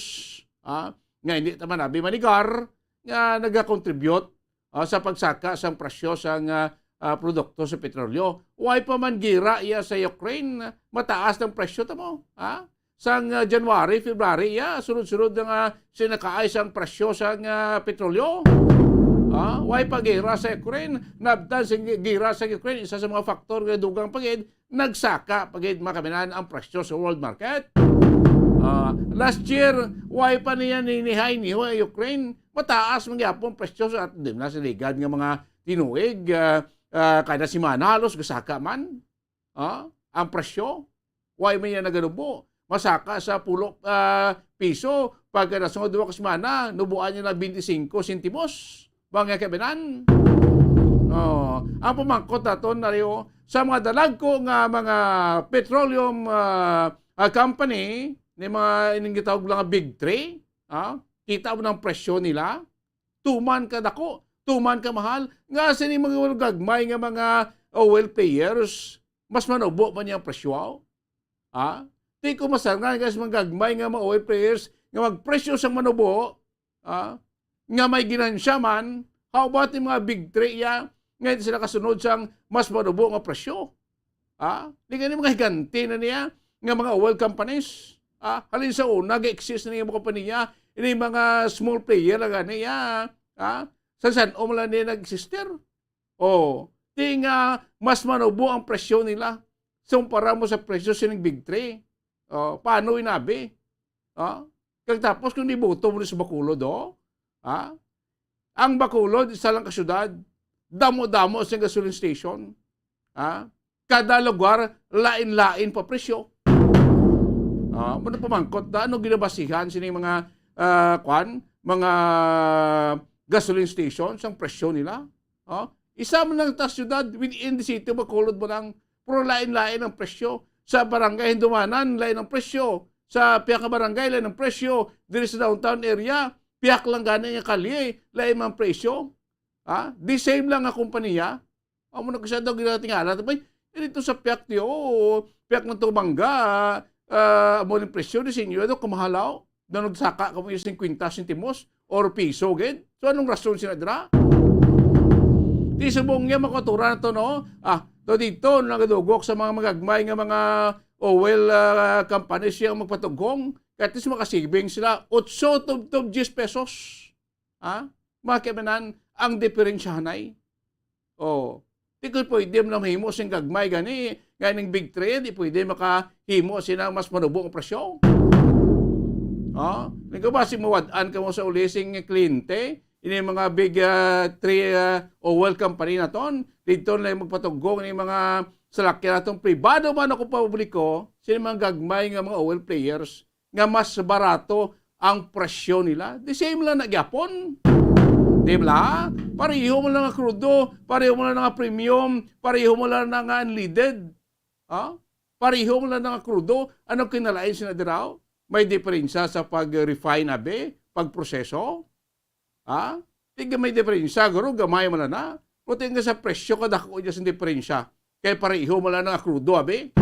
ah, nga hindi ta man abi manigar nga nagakontribute, ah, sa pagsaka sang presyo sang, ah, ah, produkto sa petrolyo. Why pa man gira iya sa Ukraine, mataas ang presyo ta mo, ha? Sang, ah, January, February, iya, sunod-sunod nga sinakaay sang presyo sang, ah, petrolyo. Ah, why pa gira sa Ukraine? Nabtan sing gira sa Ukraine, isa sa mga faktor nga dugang pa gid, nagsaka pa gid, mga kabinan, ang presyo sa world market. Ah, last year, why pa niya ninihay niho ang Ukraine? Mataas man gyapon presyo sa, di na sa ligad nga mga tinuig, ah, ah, kada semana halos gasaka man. Ah, ang presyo. Why man niya naganubo? Masaka sa pulo, ah, piso, pagka nasunod duha ka semana, nubuan niya na twenty-five sentimos. Mga kabinan. Oh, ang pamangkot naton, Mario, sa mga dalagko nga mga petroleum, ah, ah, company, ni mga ining gitawag lang nga big three, ah, kita mo ng presyo nila, tuman ka dako, tuman ka mahal, nga sini mga gagmay nga mga oil players, mas manubo man niyang presyo, ha? Di ko masarngan, guys, mga gagmay nga mga oil players nga magpresyo sang manubo, ha? Nga may ginansya man, how about yung mga big three ya, nga hindi sila kasunod sang mas manubo nga presyo? Ha? Di gani mga higanti na niya nga mga oil companies. Ha? Halin sa una, ga-exist na yung mga kompanya, ini mga small player lang gani ya. Ha? Sa san-o man lang niya nag-exister. Oh, di nga mas manubo ang presyo nila sa kumpara mo sa presyo sining big three. Oh, paano inabi? Ah, kag tapos kung iboto mo sa Bacolod, oh, ah, ang Bacolod, isa lang ka syudad, damo-damo sing gasoline station. Ah, kada lugar, lain-lain pa presyo. Ah, muna pamangkot na, ano ginabasihan sining mga, ah, kwan, mga gasoline station, sang presyo nila? Oh, isa man lang ta syudad within the city of Bacolod mo lang, pero lain-lain ang presyo. Sa barangay Hindumanan, lain ang presyo. Sa pihak nga barangay, lain ang presyo. Diri sa downtown area, pihak lang gani nga kalye, lain man presyo. Ha? The same lang nga kompanya. Amo na ko siya daw ginatingala. Tapos, eh, dito sa pihak tiyo, oo, pihak ng Tumangga, ah, amo ning presyo, di sa inyo, ano, kamahalaw? Na nagsaka kamo yung singkwenta sentimos or piso, gid? So, anong rason sila dira? Di subong niya, makaturan na to, no? Ah, to dito, nagadugok sa mga magagmay nga mga oil, ah, companies yung magpatughong, at least makasibing sila, otso tubtob diyes pesos. Ha? Mga kaibanan, ang diferensyahanay. Oh, di ko pwede mo lang mahimo sing gagmay gani, Nga ning big three, di pwede makahimo sina mas manubo ang presyo. Oh, nagkabasi mawad-an ka mo sa uli sing kliyente, ini mga big, ah, three, ah, oil company naton, didto na lang magpatugong ni mga salakyan naton, pribado man o publiko, sini mga gagmay nga mga oil players nga mas barato ang presyo nila. The same lang na gyapon. Di ba? Pareho mo lang nga krudo, pareho mo lang nga premium, pareho mo lang nga unleaded. Ha? Pareho mo lang nga krudo. Ano kinalain sina diraw? May diferensya sa pag-refine, abi, pagproseso? Ha? Di ka may diferensya, guro, gamay man lang na. Buti nga sa presyo, kadako dyan sa diferensya. Kay pareho man lang nga krudo, abi.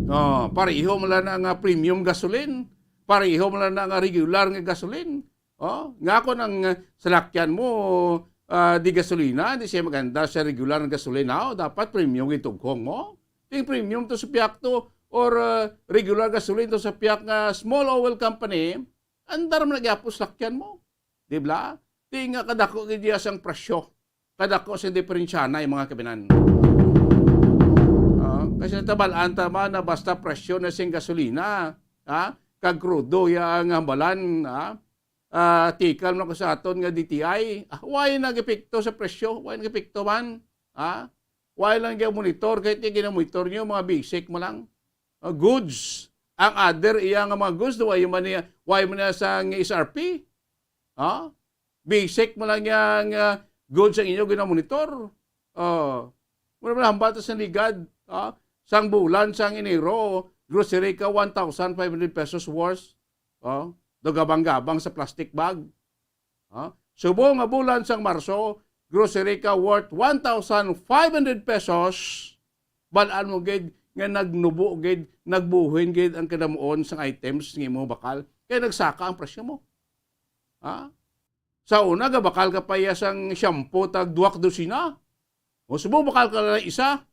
Oh, pareho man lang nga premium gasoline. Pareho man lang nga regular nga gasoline. Oh, nga ako nang, uh, salakyan mo, ah, di gasolina, di siya maganda sa regular nga gasolina. Oh, dapat premium itughong mo. Ting premium to sa piyak to, or, uh, regular gasoline to sa piyak nga small oil company, andar man gyapon salakyan mo. Di ba? Di nga kadako gid iya sang presyo. Kadako sing diferensya na, mga kabinan. Ah, kasi natabal-an ta man na basta presyo na sing gasolina, ha? Kag krudo ya ang hambalan, ha? Ah, tikal man ko sa aton nga D T I. Ah, why nag-epekto sa presyo? Why nag-epekto man? Ha? Why lang gyud monitor? Kahit yung ginamonitor nyo, mga basic mo lang. Ah, goods. Ang other, iya nga mga goods, why man niya, why man niya sa S R P? Ha? Basic mo lang yang, ah, goods ang inyo ginamonitor. Oh. Wala man hambal ta sa ligad, ha? Sang bulan, sang Enero, grocery ka one thousand five hundred pesos worth. Oh, do gabang-gabang sa plastic bag. Ha? Subong nga bulan sang Marso, grocery ka worth one thousand five hundred pesos. Bal-an mo gid nga nagnubo gid, nagbuhin gid ang kadamuon sang items nga imo bakal. Kay nagsaka ang presyo mo. Ha? Sa una, gabakal ka pa iya sang shampoo tag duwak dosina. O, subong bakal ka lang isa.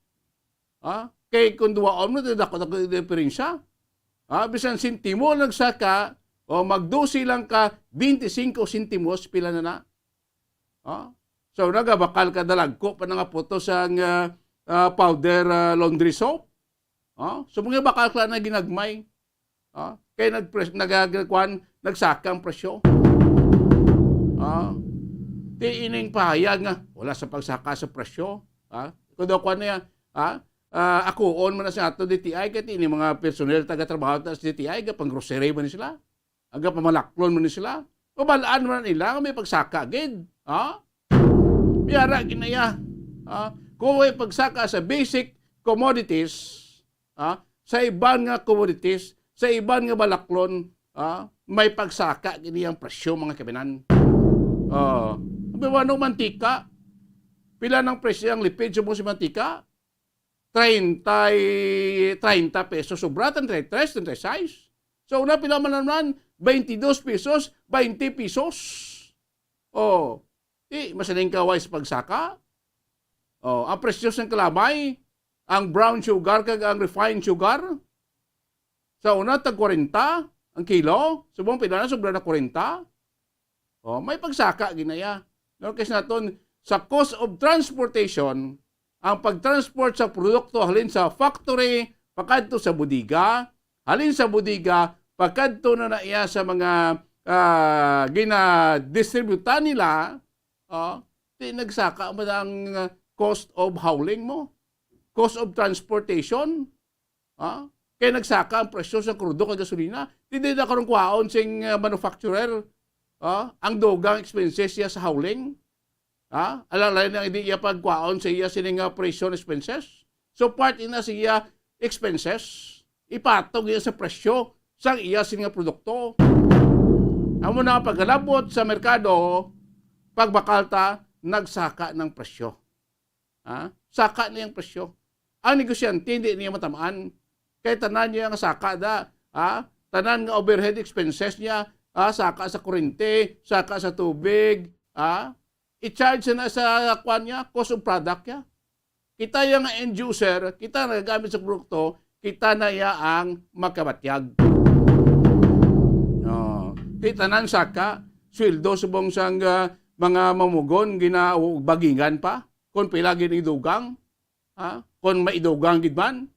Ha? Kay kung duwaon mo, dako-dako ang diferensya. Ha? Bisan sentimo lang sa ka, o mag-dose lang ka, twenty-cinco sentimos, pila na na. Ha? So, nagabakal ka, dalagko pa na nga puto sang, ah, ah, powder, ah, laundry soap. Ha? So, mga bakal ka na ginagmay. Ha? Kay nagpres-, nagagkuan, nagsaka ang presyo. Ha? Ti ining pahayag nga, wala sa pagsaka sa presyo. Ha? Kung daw kuan niya, ha? Ah, akuon man na sa ato D T I, kay ti ini mga personnel taga-trabaho ta sa D T I, gapang-grocery man ni sila. Aga pamalaklon man ni sila. Mabal-an man nila nga may pagsaka gid. Ha? Biyara ginaya. Ha? Kung may pagsaka sa basic commodities, ha? Sa iban nga commodities, sa iban nga balaklon, ha? May pagsaka gini ang presyo, mga kabinan. Oh, sabi mo, ano, mantika? Pila ng presyo ang lipid sa mga mantika? Treinta y-, treinta pesos sobra, treinta y tres, treinta y seis. So, una, pila man naman, twenty dos pesos, twenty pesos. Oh, di, masaling kaway sa pagsaka. Oh, ang presyo sang kalamay, ang brown sugar kag ang refined sugar. Sa una, tag kwarenta ang kilo. Subong, pila na, sobra na kwarenta. Oh, may pagsaka ginaya. No, kay sa naton, sa cost of transportation, ang pag-transport sa produkto halin sa factory pakadto sa bodega, halin sa bodega pakadto na na iya sa mga, ah, ginadistributan nila, oh, di nagsaka man ang, ah, cost of hauling mo, cost of transportation. Ha? Kay nagsaka ang presyo sa krudo kag gasolina. Di, di na karon kuhaon sing, ah, manufacturer, ha? Ang dugang expenses siya sa hauling. Ha? Alalay na hindi iya pagkuhaon sa iya sini nga operation expenses. So, part ina sa iya expenses, ipatong iya sa presyo sa iya sini nga produkto. Amo na ang pagkalabot sa merkado, pagbakal ta, nagsaka ng presyo. Ha? Saka na yung presyo. Ang negosyante, hindi niya matamaan. Kay tanan niya nga saka da, ha? Tanan nga overhead expenses niya, ha? Saka sa kurente, saka sa tubig, ha? I-charge na sa kwan niya, cost of product niya. Kita yung end user, kita nagagamit sa produkto, kita na iya ang magkabatyag. Oh, kita nan saka, sweldo subong sang, ah, mga mamugon, ginabagingan pa, kung pila gid ang dugang. Ha? Kung maidugang gid man.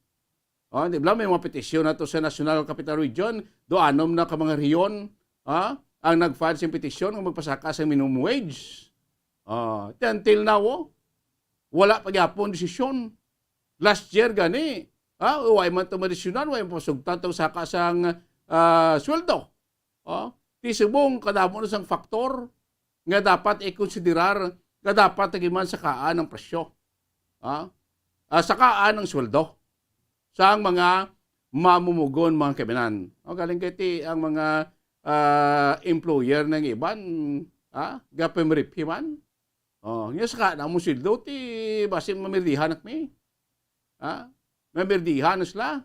Oh, di ba? May mga petisyon na to sa National Capital Region, do anom na ka mga rehiyon, ha? Ang nag-file sing petisyon nga magpasaka sa minimum wage. Ah, ti until now, oh, wala pa gyapon desisyon. Last year gani, ha? Way man to madesisyonan, way man pasugtan to saka sang, ah, sweldo. Oh, ti subong kadamo na sang faktor nga dapat ikonsiderar nga dapat na gid man sakaan ang presyo. Ah, ah, sakaan ang sweldo sang mga mamumugon, mga kaibinan. O, galing kay ti ang mga, ah, employer ng iban, ah, gapimriphi man. Oh, nga saka na mo sweldo, ti basi mamirdihan na kami. Ha? Mamirdihan na sila.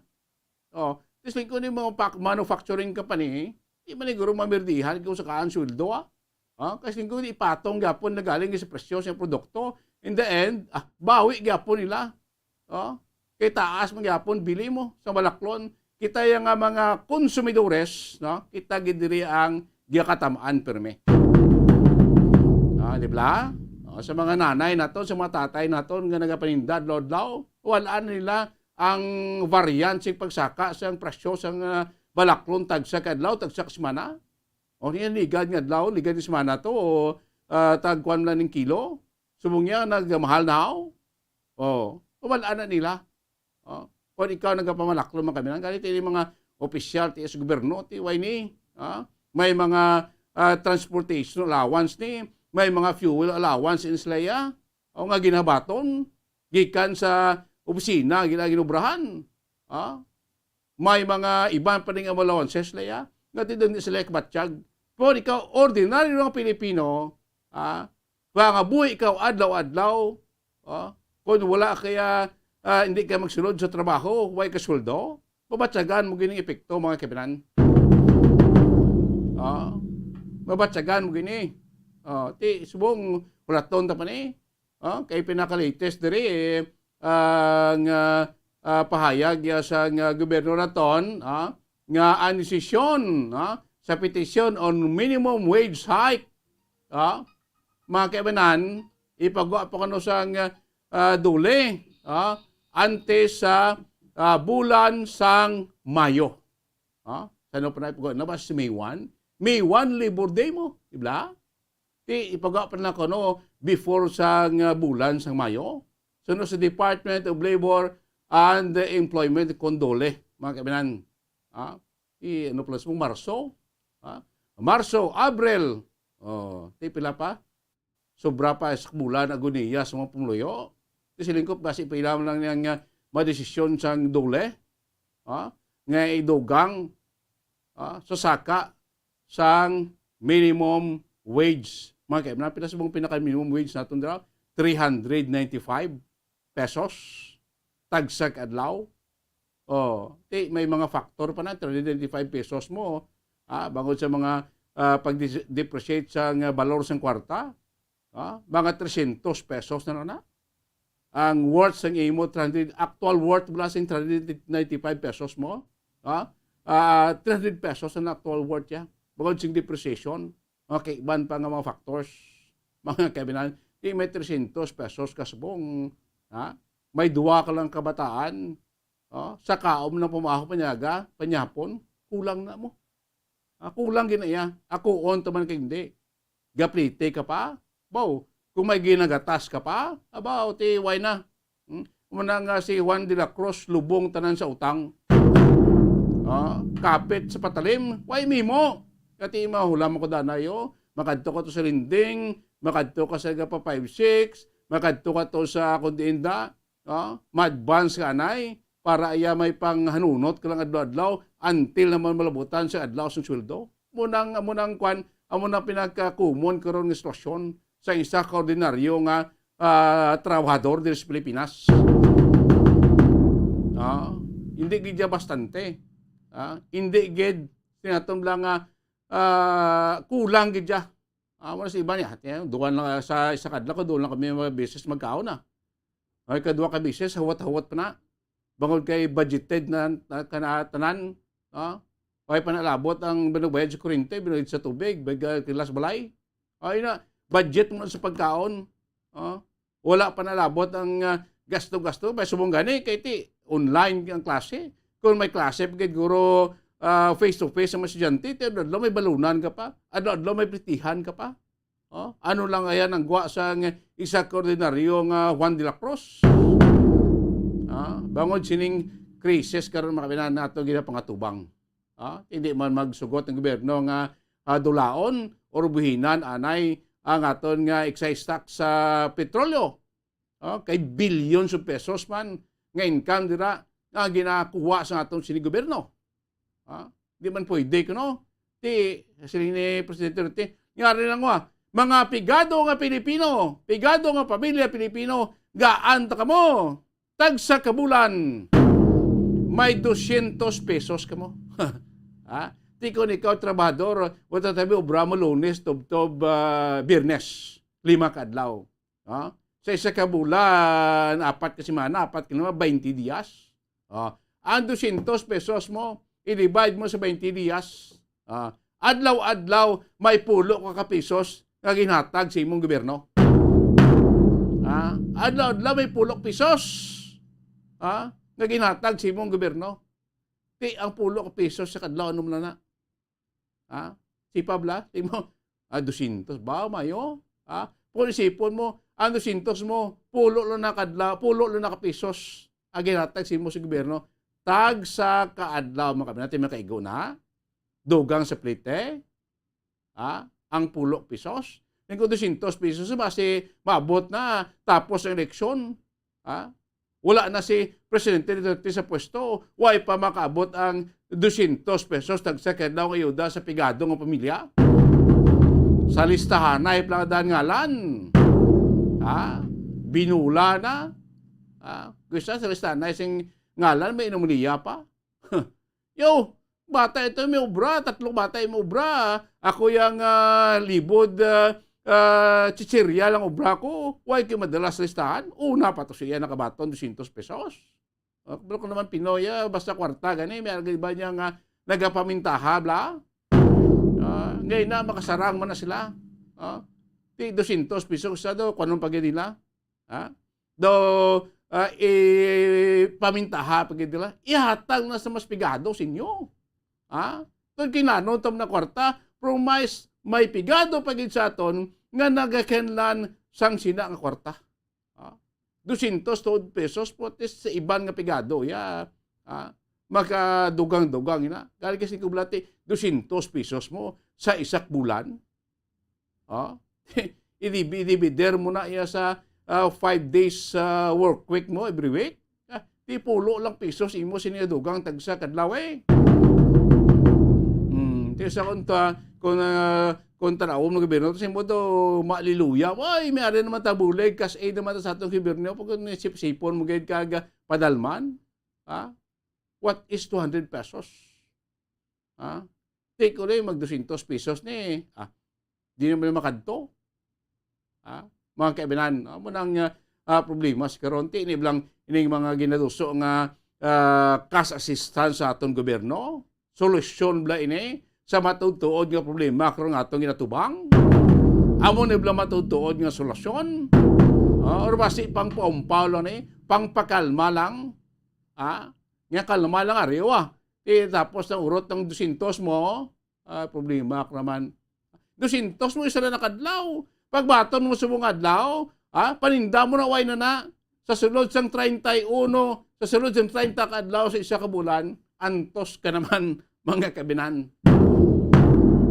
Oh, ti siling ko ni mga pak-, manufacturing company, di man siguro mamirdihan kung sakaan sweldo, ah. Ah, kasi kung ipatong gyapon na galing sa presyo sa produkto, in the end, ah, bawi gyapon nila. Oh, kay taas man gyapon bili mo sa Balaklon. Kita ya nga mga konsumidores, no? Kita gid diri ang giyakatamaan pirmi. Ah, di ba? Oh, sa mga nanay naton, sa mga tatay naton nga nagapaninda adlaw-adlaw, wala na nila ang variance sa pagsaka sa presyo sa, ah, Balaklon tagsa ka adlaw, tagsa ka semana. O niya, ligad nga adlaw, ligad nga semana to, o, ah, tag kuwan lang ning kilo. Subong niya, nagmahal na haw. O, wala na nila. O, kung ikaw nagapamalaklon man kami, ang ganito yung mga opisyal ti sa gobyerno, ti way ni, ha? May mga, ah, transportation allowance ni, may mga fuel allowance in sila, ya. O nga ginabaton, gikan sa opisina, gina-, ginobrahan. Ha? May mga iban pa ning allowances nila, nga ti di sila kabatyag. Pero ikaw, ordinaryo nga Pilipino, ha? Nga buhi ikaw adlaw-adlaw, ha? Kung wala kaya, ah, hindi ka magsulod sa trabaho, way ka sweldo, mabatyagan mo gining epekto, mga kabinan. Ah, mabatyagan mo gini. Ah, ti, subong, hulaton ta pa ni. Ah, kay pinaka-latest diri, eh, ang, ah, ah, pahayag ya sa nga gobyerno naton, ah, nga ang desisyon, ah, sa petition on minimum wage hike, ah, mga kaibanan, ipagawa pa kuno sang, ah, DOLE, ah, antes sa, ah, bulan sang Mayo. Ah, sa ano pa na ipagawa na ba si May one? May one, Labor Day mo, di ba? Ti, ipagawa pa na kuno before sang, ah, bulan sang Mayo. Suno sa Department of Labor and Employment kon DOLE, mga kaibanan. Ah, i-, ano pala sa Marso? Ah, Marso, Abril. Oh, ti pila pa? Sobra pa sa bulan agoniya sa mga pumuluyo. Ti siling ko, basi pila man lang yang, ah, madesisyon sang DOLE, ah, nga idugang, ah, sa saka sang minimum wage. Mga kaibanan, pila sa mga pinaka-minimum wage naton dira? Three hundred ninety-five pesos. Tagsa ka adlaw. Oh, ti, may mga factor pa na, three hundred ninety-five pesos mo, ah, bangod sa mga, ah, pag-depreciate sa nga balor sang kwarta, ah, mga tresyentos pesos na lang na. Ang worth sang imo, three hundred, actual worth mo lang sing three hundred ninety-five pesos mo, ah, ah, three hundred pesos ang actual worth ya. Bangod sing depreciation, mga kaiban pa nga mga factors, mga kaibanan, ti may tresyentos pesos ka subong, ha? May duwa ka lang kabataan, oh, sa kaom ng pamaho panyaga, panyapon, kulang na mo. Ah, kulang gina iya. Ako, on to man kay hindi. Gaplite ka pa? Baw, kung may ginagatas ka pa, abaw, ti, why na? Hmm? Muna nga si Juan de la Cruz, lubong tanan sa utang. Ah, kapit sa patalim, why mimo? Kati mahulam ako danay, oh. Makadto ka to sa lending, makadto ka sa gapa five six, makadto ka to sa kundi inda, ah, ma-advance ka anay, para iya may panghanunot ka lang adlaw-adlaw, until naman malabutan sa adlaw sang sweldo. Amo nang, amo nang kwan, amo nang pinaka-common karon nga sitwasyon sa isa ka ordinaryo nga, ah, trabahador diri sa Pilipinas. Ah, hindi gid siya bastante. Ah, hindi gid sinaton lang nga, ah, kulang gid siya. Ah, wala sa iba niya. Duwa lang sa isa kadlaw ko, doon lang kami mga beses magkaon na. Ay, kadwa ka beses, hawat-hawat pa na. Bangod kay budgeted na, na, ka na tanan, ah. Ay, pa nalabot ang binugbayad sa kuryente, binugbayad sa tubig, bigay kilas balay. Ay na, budget mo na sa pagkaon. Ah. Wala pa nalabot ang, ah, Gasto-gasto pa. Subong gani, kay ti online ang klase. Kung may klase pa gid, guro, ah, face to face ang mga estudyante, ti adlaw-adlaw may balunan ka pa, adlaw-adlaw may plitihan ka pa. Oh, ano lang ayan ang gwa sa ng isa ka ordinaryo nga Juan de la Cruz? Ah, bangod sining krisis karon, mga kabinan, nato ginapangatubang. Ah, hindi man magsugot ang gobyerno nga, ah, dulaon o buhinan anay ang aton nga excise tax sa petrolyo. Ah, kay billions of pesos man nga income dira nga ginakuha sa aton sini gobyerno. Ah, di man pwede kuno. Ti, siling ni Presidente Duterte, ngari lang wa, mga pigado nga Pilipino, pigado nga pamilya Pilipino, gaan ta kamo. Tagsa ka bulan, may dosyentos pesos kamo. Ha? Ti kon ikaw trabahador, wala tabi obra mo Lunes, tubtob, ah, Biyernes, lima ka adlaw. Ha? Sa isa ka bulan, apat ka semana, apat ka lima, twenty dias. Ah, ang dosyentos pesos mo, i-divide mo sa twenty dias. Ah, adlaw-adlaw may pulo ka ka pesos nga ginhatag sa imong gobyerno. Ah, adlaw-adlaw may pulo ka pesos, ah, nga ginhatag sa imong gobyerno. Ti ang pulo ka pesos sa kadlaw, ano man na? Ha? Sipa bala? Imo, ah, dosyentos ba? Mayo? Ha? Kung isipon mo, ang dosyentos mo, pulo lang na kadlaw, pulo lang na ka pesos ang ginhatag sa imo sa gobyerno. Tagsa ka adlaw, mga kabinan, ti makaigo na. Dugang sa plite. Ha? Ang pulo pesos. Yung kung dosyentos pesos, basi maabot na, tapos ang eleksyon. Ha? Wala na si Presidente Duterte sa pwesto. Way pa makaabot ang dosyentos pesos tagsa ka adlaw nga ayuda sa pigado nga pamilya. Sa listahanay pa lang ang ngalan. Ha? Binula na. Ha? Gusto sa listahanay sing ngalan, may inumuniya pa. Yo, bata ito may obra, tatlong bata yung obra. Ako yung, ah, libod, ah, ah, chichirya lang obra ko. Way kayo madala sa listahan? Una pa to siya nakabaton, dosyentos pesos. Ah, pero kung naman Pinoy, ah, basta kwarta, gani, may arga iba niya nga nagapamintaha, bla? Ah, ngayon na, makasarang man na sila. Ah, ti dosyentos pesos sa do, kung anong pagyan nila? Ha? Do, ah, ipamintaha pa gid nila. Ihatag na sa mas pigado sa inyo. Ha? Kung kinano tam na kwarta, pero mas may pigado pa gid sa aton nga nagakinlan sang sina nga kwarta. Ha? Dosyentos tuod pesos, pati sa iban nga pigado, ya, ha? Makadugang-dugang ina. Kali kasi kung bulati, dosyentos pesos mo sa isak bulan. Oh? Idib-, idibider mo na iya sa, ah, five days, ah, work week mo every week. Ah, ti pulo lang pesos imo sini dugang tagsa kadlaw, eh. Hmm, ti sa kung ta-, kung, ah, kung tanawon mo gobyerno, tapos imo to, maliluya. Ay, may ari naman tabulig, kas aid naman sa atong gobyerno, pag sip-sipon mo gid kag padalman. Ha? What is two hundred pesos? Ha? Take away, mag dosyentos pesos ni. Ah, di naman makadto. Ha? Mga kaibinan, amo nang, ah, ah, problema sa karon. Ti ini bala ining mga ginaduso nga, ah, cash assistance sa aton gobyerno. Solusyon bala ini sa matuod-tuod nga problema karon nga atong ginatubang? Amo ni bala matuod-tuod nga solusyon? Ah, or basi pang paumpaw lang ni, pang pakalma lang? Ah, nga kalma lang ari, ah. Eh, tapos ang urot ng dosyentos mo, ah, problema ka naman. Dosyentos mo isa na kadlaw. Pagbaton mo subong adlaw, ah, paninda mo na, way na na. Sa sulod sang treinta y uno, sa sulod sang treinta ka adlaw sa isa ka bulan, antos ka naman, mga kabinan.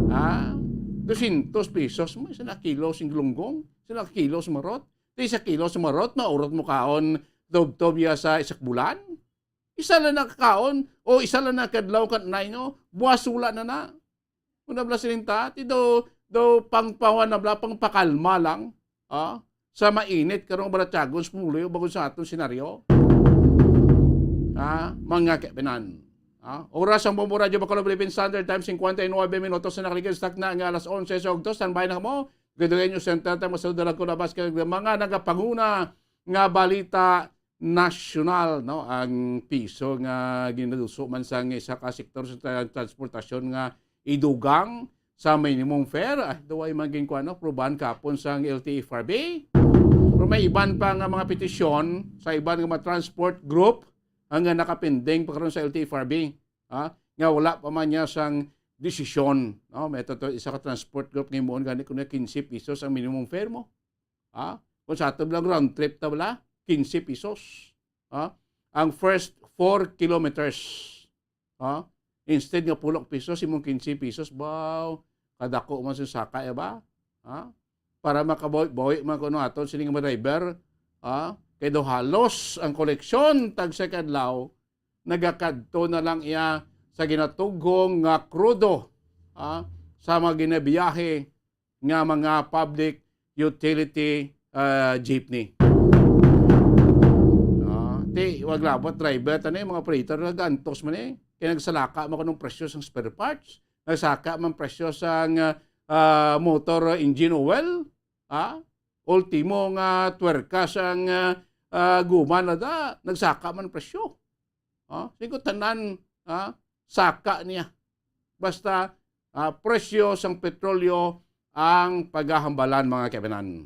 Ah, dosyentos pesos mo, isa na kilo sing lunggong, isa na kilo sa marot. Di sa kilo sa marot, maurot mo kaon, tubtob ya sa isa ka bulan. Isa lang nakakaon o isa lang nakadlaw kan nay, no? Buwas wala na na. Kung nabla siling ta, ti do, do pang pawan nabla, pang pakalma lang. Ah, sa mainit karong balatyagon sa pumuloy, bago sa atong senaryo. Ah, mga kaibinan. Ah, oras ang Bombo Radyo Bacolod, Philippine Standard Time, cincuenta y nueve minutos na nakaligid sa takna nga alas onse sa ugto. Standby na mo. Gadugan News Center, tayo masaludar ko labas kay mga nagapanguna nga balita nasyonal, no? Ang piso nga ginaduso man sang isa ka sektor sa tra-, transportasyon nga idugang sa minimum fare. Ah, duway man gin kuwan, no? Prubahan kapon sang L T F R B. Pero may iban pa nga mga petisyon sa iban nga mga transport group ang nga nakapending pa karon sa L T F R B, ha? Nga wala pa man niya sang desisyon, no? May ato to isa ka transport group nga himuon gani kuno quince pesos ang minimum fare mo. Ha? Kung sa ato lang round trip ta wala, quince pesos. Ha? Ang first four kilometers. Ha? Instead nga pulok pesos, imong quince pesos, baw, kadako man sa saka, eh, ba? Ha? Para makabawi-bawi man kuno aton sining mga driver, ha? Kay daw halos ang koleksyon tag sa kadlaw nagakadto na lang iya sa ginatughong nga krudo, ha? Sa mga ginabiyahe nga mga public utility, ah, jeepney. Ah, ti, wag labot driver, tani, mga operator, nag-antos man eh. Kaya nagsalaka man kuno ang presyo sang spare parts, nagsaka man presyo sang, ah, motor engine oil, ah, ultimo nga twerka sang, ah, ah, guma na da, nagsaka man presyo. Ah, sigo tanan, ah, saka niya. Basta, ah, presyo sang petrolyo ang paghahambalan, mga kaibanan.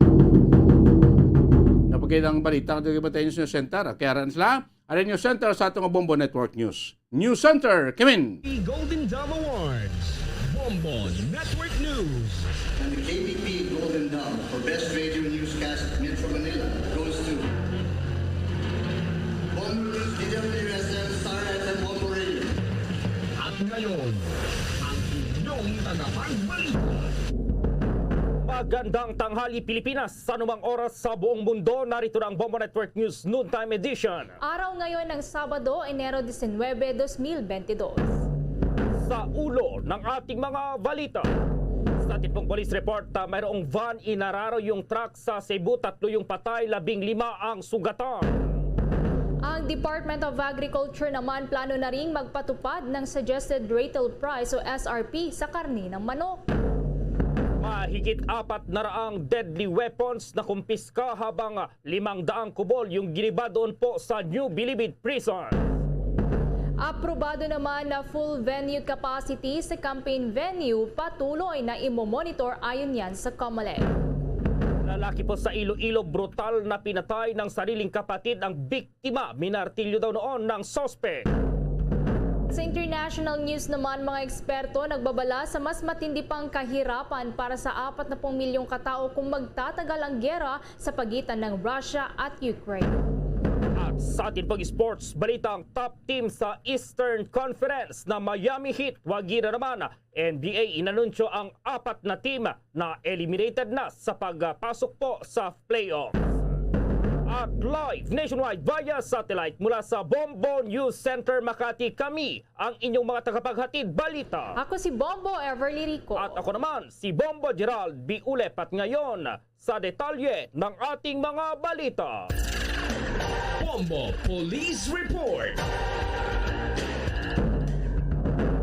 Napagid ang balita nga dito sa News Center. Kaya ran sila, ang News Center sa atong Bombo Network News. News Center, Kimin. Golden Dome Awards, Bombo Network News. And the K B P Golden Dome for Best Radio Newscast Metro Manila goes to Bombo News, D W S M, Star F M, Bombo Radio. At ngayon, ang inyong tagapagbalita. Magandang tanghali, Pilipinas. Sa anumang oras sa buong mundo, narito na ang Bombo Network News Noontime Edition. Araw ngayon ng Sabado, Enero diecinuebe, dos mil veintidós. Sa ulo ng ating mga balita. Sa ating pong police report, ah, mayroong van inararo yung truck sa Cebu, tatlo yung patay, labing lima ang sugatan. Ang Department of Agriculture naman plano na ring magpatupad ng suggested retail price o S R P sa karne ng manok. Mahigit apat na raang deadly weapons na kumpiska, habang limang daang kubol yung giniba doon po sa New Bilibid Prison. Aprobado naman na full venue capacity sa campaign venue, patuloy na imo-monitor ayon yan sa Comelec. Lalaki po sa Iloilo, brutal na pinatay ng sariling kapatid ang biktima. Minartilyo daw noon ng suspect. Sa international news naman, mga eksperto nagbabala sa mas matindi pang kahirapan para sa apat na pung milyong katao kung magtatagal ang giyera sa pagitan ng Russia at Ukraine. At sa atin pang sports balita, ang top team sa Eastern Conference na Miami Heat, wagi na naman N B A, inanunsyo ang apat na team na eliminated na sa pagpasok po sa playoffs. At live nationwide via satellite mula sa Bombo News Center Makati, kami ang inyong mga tagapaghatid balita. Ako si Bombo Everly Rico. At ako naman si Bombo Gerald Biulep. At ngayon, sa detalye ng ating mga balita. Bombo Police Report.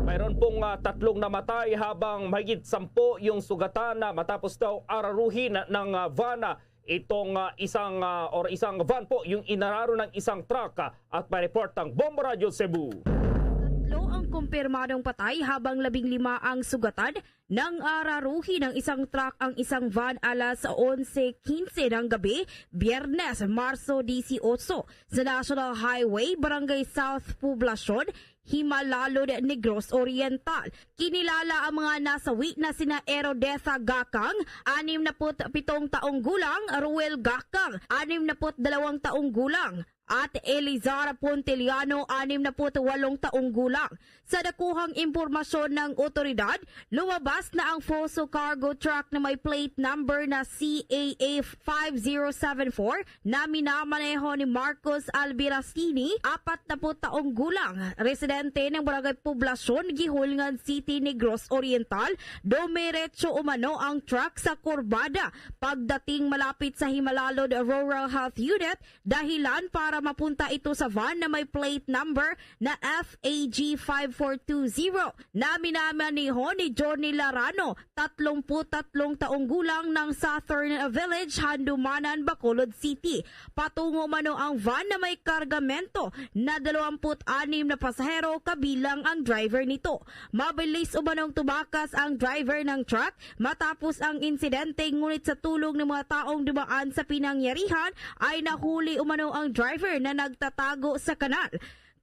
Mayroon pong, ah, tatlong namatay, habang mahigit sampu yung sugatan na matapos daw araruhin ng, ah, van, ah, itong, ah, isang, ah, or isang van po yung inararo ng isang truck, ah, at may report ang Bombo Radyo Cebu. Tatlo ang kumpirmadong patay, habang labing lima ang sugatan nang araruhi ng isang truck ang isang van alas onse quince ng gabi, Biyernes, Marso dieciocho, sa National Highway, Barangay South Poblacion, Himalalod, Negros Oriental. Kinilala ang mga nasawi na sina Erodetha Gakang, anim na put pitong taong gulang, Ruel Gakang, anim na put dalawang taong gulang, at Elizar Pontiliano, anim na put walong taong gulang. Sa nakuhang impormasyon ng otoridad, lumabas na ang Fuso cargo truck na may plate number na C A A five zero seven four na minamaneho ni Marcos Albirastini, apat na put taong gulang, residente ng Barangay Poblacion, Guihulngan City, Negros Oriental. Dumiretso umano ang truck sa kurbada. Pagdating malapit sa Himalalod Rural Health Unit, dahilan para mapunta ito sa van na may plate number na F A G five four two zero na minamaneho ni Johnny Larano, tatlong tatlong taong gulang, ng Southern Village, Handumanan, Bacolod City. Patungo mano ang van na may kargamento na dalawampu't anim na pasahero kabilang ang driver nito. Mabilis umanong tumakas ang driver ng truck matapos ang insidente, ngunit sa tulong ng mga taong dumaan sa pinangyarihan ay nahuli umano ang driver na nagtatago sa kanal.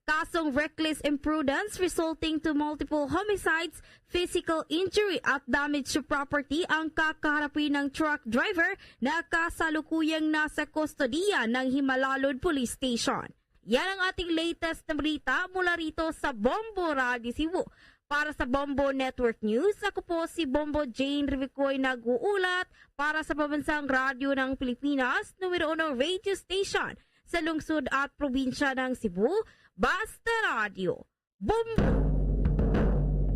Kasong reckless imprudence resulting to multiple homicides, physical injury at damage to property ang kakaharapin ng truck driver na kasalukuyang nasa kustodiya ng Himalalod Police Station. Yan ang ating latest na balita mula rito sa Bombo Radio Cebu. Para sa Bombo Network News, ako po si Bombo Jane Rivicoy nag-uulat para sa Pambansang Radyo ng Pilipinas, numero uno radio station sa lungsod at probinsya ng Cebu, Basta Radyo. Bombo!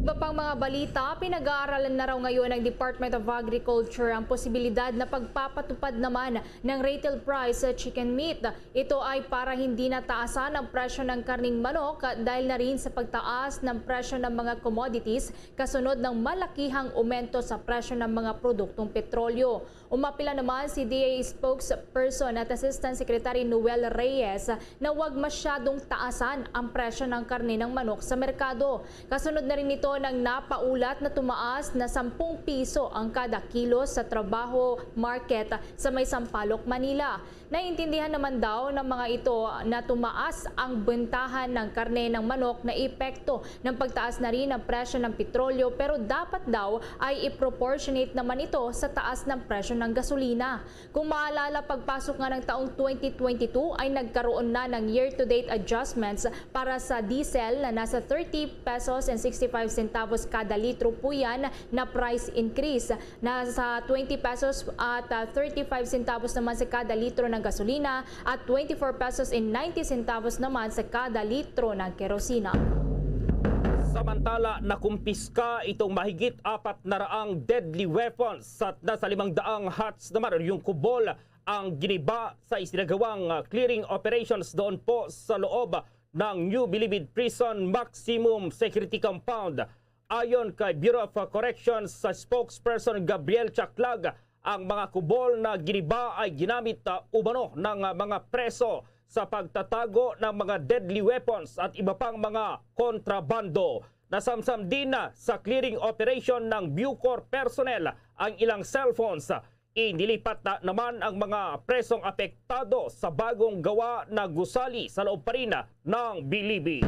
Iba pang mga balita, pinag-aaralan na raw ngayon ng Department of Agriculture ang posibilidad na pagpapatupad naman ng retail price sa chicken meat. Ito ay para hindi na taasan ang presyo ng karning manok dahil na rin sa pagtaas ng presyo ng mga commodities kasunod ng malakihang aumento sa presyo ng mga produktong petrolyo. Umapila naman si D A spokesperson at Assistant Secretary Noel Reyes na wag masyadong taasan ang presyo ng karne ng manok sa merkado. Kasunod na rin nito ng napaulat na tumaas na sampung piso ang kada kilo sa Trabajo Market sa may Sampaloc, Manila. Naiintindihan naman daw ng mga ito na tumaas ang bentahan ng karne ng manok na epekto ng pagtaas na rin ng presyo ng petrolyo, pero dapat daw ay i-proportionate naman ito sa taas ng presyo ng gasolina. Kung maalala, pagpasok nga ng taong twenty twenty-two ay nagkaroon na ng year-to-date adjustments para sa diesel na nasa thirty pesos and sixty-five centavos kada litro po yan na price increase. Nasa twenty pesos at, ah, thirty-five centavos naman sa kada litro ng gasolina at twenty-four pesos and ninety centavos naman sa kada litro ng kerosina. Samantala, nakumpiska itong mahigit apat na raang deadly weapons at nasa limang daang hats naman o yung kubol ang giniba sa isinagawang, ah, clearing operations doon po sa loob ng New Bilibid Prison Maximum Security Compound. Ayon kay Bureau of Corrections sa spokesperson Gabriel Chaclag, ang mga kubol na giniba ay ginamit, ah, umano ng, ah, mga preso sa pagtatago ng mga deadly weapons at iba pang mga kontrabando. Nasamsam din na sa clearing operation ng Bucor personnel ang ilang cellphones. Inilipat na naman ang mga presong apektado sa bagong gawa na gusali sa loob pa rin ng Bilibid.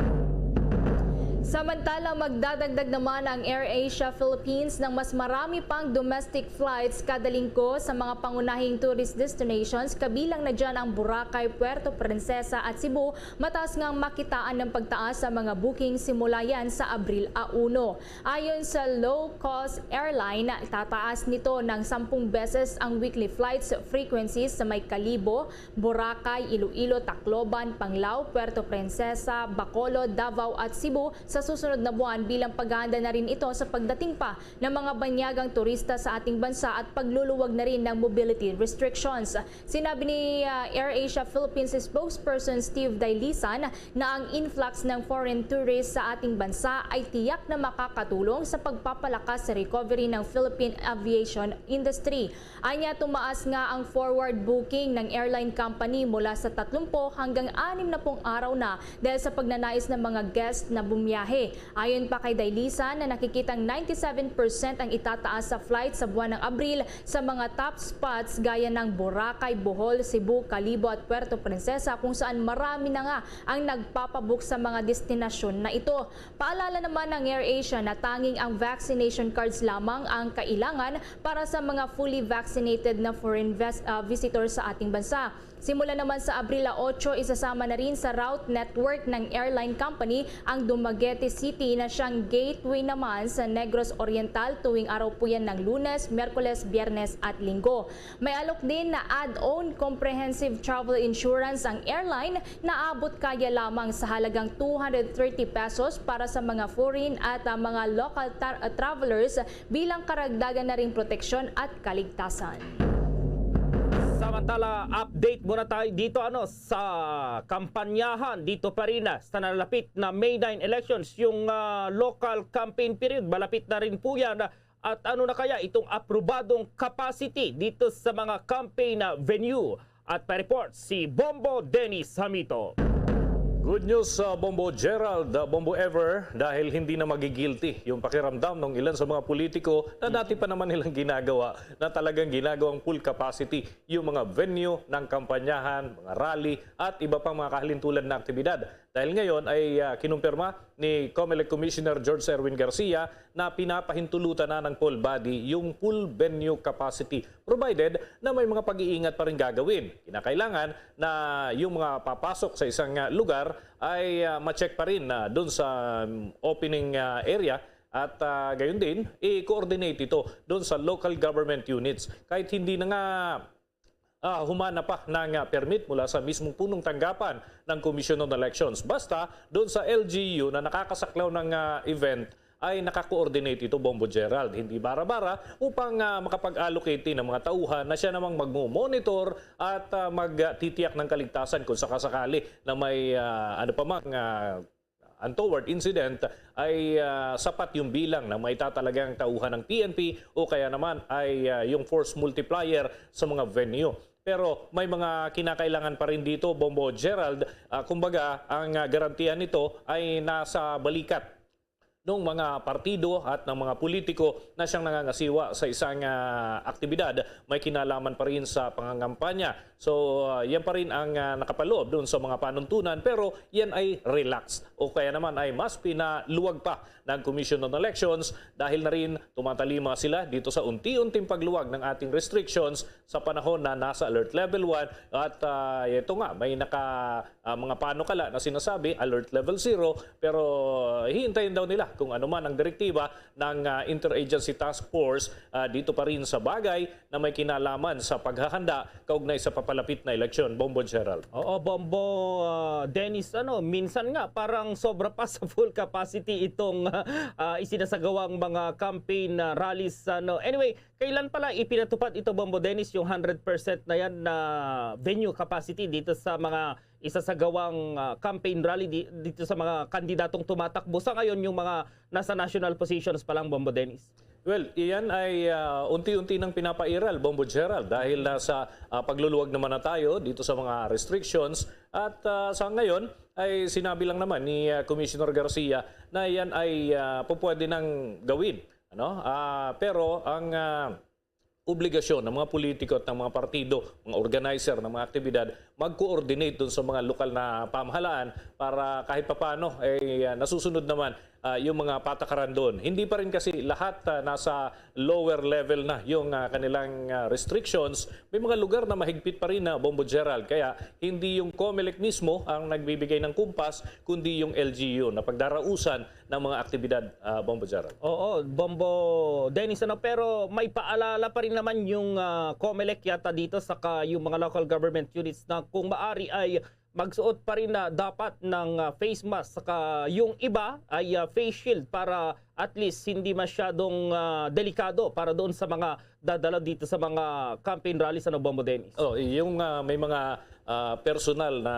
Samantala, magdadagdag naman ang AirAsia Philippines ng mas marami pang domestic flights kada linggo sa mga pangunahing tourist destinations, kabilang na dyan ang Boracay, Puerto Princesa at Cebu, mataas ngang makitaan ng pagtaas sa mga booking simula yan sa Abril a uno. Ayon sa low-cost airline, tataas nito ng sampung beses ang weekly flights frequencies sa may Kalibo, Boracay, Iloilo, Tacloban, Panglao, Puerto Princesa, Bacolod, Davao at Cebu sa susunod na buwan, bilang paghahanda na rin ito sa pagdating pa ng mga banyagang turista sa ating bansa at pagluluwag na rin ng mobility restrictions. Sinabi ni, ah, AirAsia Philippines spokesperson Steve Dailisan na ang influx ng foreign tourists sa ating bansa ay tiyak na makakatulong sa pagpapalakas sa recovery ng Philippine aviation industry. Anya, tumaas nga ang forward booking ng airline company mula sa tatlumpu hanggang anim na pung araw na dahil sa pagnanais ng mga guest na bumiyahe. Ayon pa kay Dailisan na nakikitang ninety-seven percent ang itataas sa flight sa buwan ng Abril sa mga top spots gaya ng Boracay, Bohol, Cebu, Kalibo at Puerto Princesa, kung saan marami na nga ang nagpapabook sa mga destinasyon na ito. Paalala naman ng AirAsia na tanging ang vaccination cards lamang ang kailangan para sa mga fully vaccinated na foreign ves-, ah, visitors sa ating bansa. Simula naman sa Abril a ocho, isasama na rin sa route network ng airline company ang Dumaguete City na siyang gateway naman sa Negros Oriental tuwing araw po yan ng Lunes, Miyerkules, Biyernes at Linggo. May alok din na add-on comprehensive travel insurance ang airline na abot kaya lamang sa halagang two hundred thirty pesos para sa mga foreign at, ah, mga local tar-, ah, travelers bilang karagdagan na ring proteksyon at kaligtasan. Sa Samantala, update muna tayo dito, ano, sa kampanyahan dito pa rin, ah, sa nalapit na May nine elections, yung, ah, local campaign period. Malapit na rin po yan, ah, at ano na kaya itong aprobadong capacity dito sa mga campaign, ah, venue? At pa-report si Bombo Dennis Hamito. Good news, uh, Bombo Gerald, uh, Bombo Ever, dahil hindi na magigilty yung pakiramdam ng ilan sa mga politiko na dati pa naman nilang ginagawa, na talagang ginagawang full capacity yung mga venue ng kampanyahan, mga rally, at iba pang mga kahalintulan na aktibidad. Dahil ngayon ay, ah, kinumpirma ni Comelec Commissioner George Erwin Garcia na pinapahintulutan na ng poll body yung full venue capacity, provided na may mga pag-iingat pa rin gagawin. Kinakailangan na yung mga papasok sa isang, ah, lugar ay, ah, ma-check pa rin, ah, dun sa, um, opening, ah, area at, ah, gayon din, i-coordinate ito dun sa local government units. Kahit hindi na nga, ah, humana pa ng, ah, permit mula sa mismong punong tanggapan ng Commission on Elections. Basta dun sa L G U na nakakasaklaw ng, ah, event, ay naka-coordinate ito, Bombo Gerald. Hindi bara-bara upang, ah, makapag-allocate din ng mga tauhan na siya namang magmo-monitor at, ah, magtitiyak ng kaligtasan kung sakasakali na may, ah, ano pa mang, ah, untoward incident, ay, ah, sapat yung bilang na may tatalagang tauhan ng P N P o kaya naman ay, ah, yung force multiplier sa mga venue. Pero may mga kinakailangan pa rin dito, Bombo Gerald. Ah, kumbaga, ang, ah, garantiya nito ay nasa balikat ng mga partido at ng mga politiko na siyang nangangasiwa sa isang, ah, aktibidad may kinalaman pa rin sa pangangampanya. So, ah, yan pa rin ang, ah, nakapaloob doon sa mga panuntunan, pero yan ay relaxed o kaya naman ay mas pinaluwag pa ng Commission on Elections dahil na rin tumatalima sila dito sa unti-unting pagluwag ng ating restrictions sa panahon na nasa alert level one. At, ah, ito nga, may naka, ah, mga panukala na sinasabi, alert level zero, pero hihintayin daw nila kung ano man ang direktiba ng, ah, Interagency Task Force, ah, dito pa rin sa bagay na may kinalaman sa paghahanda kaugnay sa papalapit na eleksyon. Bombo Gerald. Oo, Bombo, ah, Dennis, ano, minsan nga parang sobra pa sa full capacity itong, ah, isinasagawang mga campaign, ah, rallies, ano. Anyway, kailan pala ipinatupad ito, Bombo Dennis, yung hundred percent na yan na venue capacity dito sa mga isasagawang, ah, campaign rally di-, dito sa mga kandidatong tumatakbo? Sa ngayon, yung mga nasa national positions pa lang, Bombo Dennis. Well, iyan ay, ah, unti-unti nang pinapairal, Bombo Gerald, dahil nasa, ah, pagluluwag naman na tayo dito sa mga restrictions. At, ah, sa ngayon ay sinabi lang naman ni, ah, Commissioner Garcia na yan ay, ah, pupwede nang gawin. Ano? Ah, pero ang, ah, obligasyon ng mga politiko at ng mga partido, mga organizer ng mga aktibidad, mag-coordinate dun sa mga lokal na pamahalaan para kahit papano ay, ah, nasusunod naman, ah, yung mga patakaran doon. Hindi pa rin kasi lahat, ah, nasa lower level na yung, ah, kanilang, ah, restrictions. May mga lugar na mahigpit pa rin na, Bombo Gerald. Kaya hindi yung Comelec mismo ang nagbibigay ng kumpas, kundi yung L G U na pagdarausan ng mga aktibidad, ah, Bombo Gerald. Oo, Bombo Dennis, ano, pero may paalala pa rin naman yung, ah, Comelec yata dito, saka yung mga local government units na kung maari ay magsuot pa rin na dapat ng, ah, face mask, saka yung iba ay, ah, face shield para at least hindi masyadong, ah, delikado para doon sa mga dadalo dito sa mga campaign rallies, ano, Bombo Dennis? Oh, yung, ah, may mga, ah, personal na,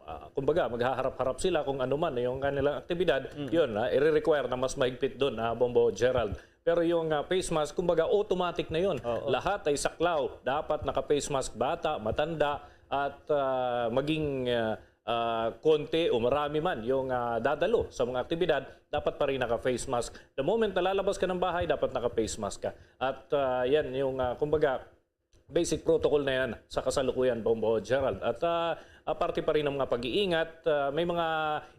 ah, kumbaga, maghaharap-harap sila kung ano man yung kanilang aktibidad, Mm. yun, ah, i-require na mas mahigpit doon, ah, Bombo Gerald. Pero yung, ah, face mask, kumbaga, automatic na yun. Oo. Lahat ay saklaw. Dapat naka-face mask, bata, matanda, at, ah, maging, ah, ah, konti o marami man yung, ah, dadalo sa mga aktibidad, dapat pa rin naka-face mask. The moment na lalabas ka ng bahay, dapat naka-face mask ka. At, ah, yan yung, ah, kumbaga, basic protocol na yan sa kasalukuyan, Bombo Gerald. At, ah, ah, parte pa rin ng mga pag-iingat, ah, may mga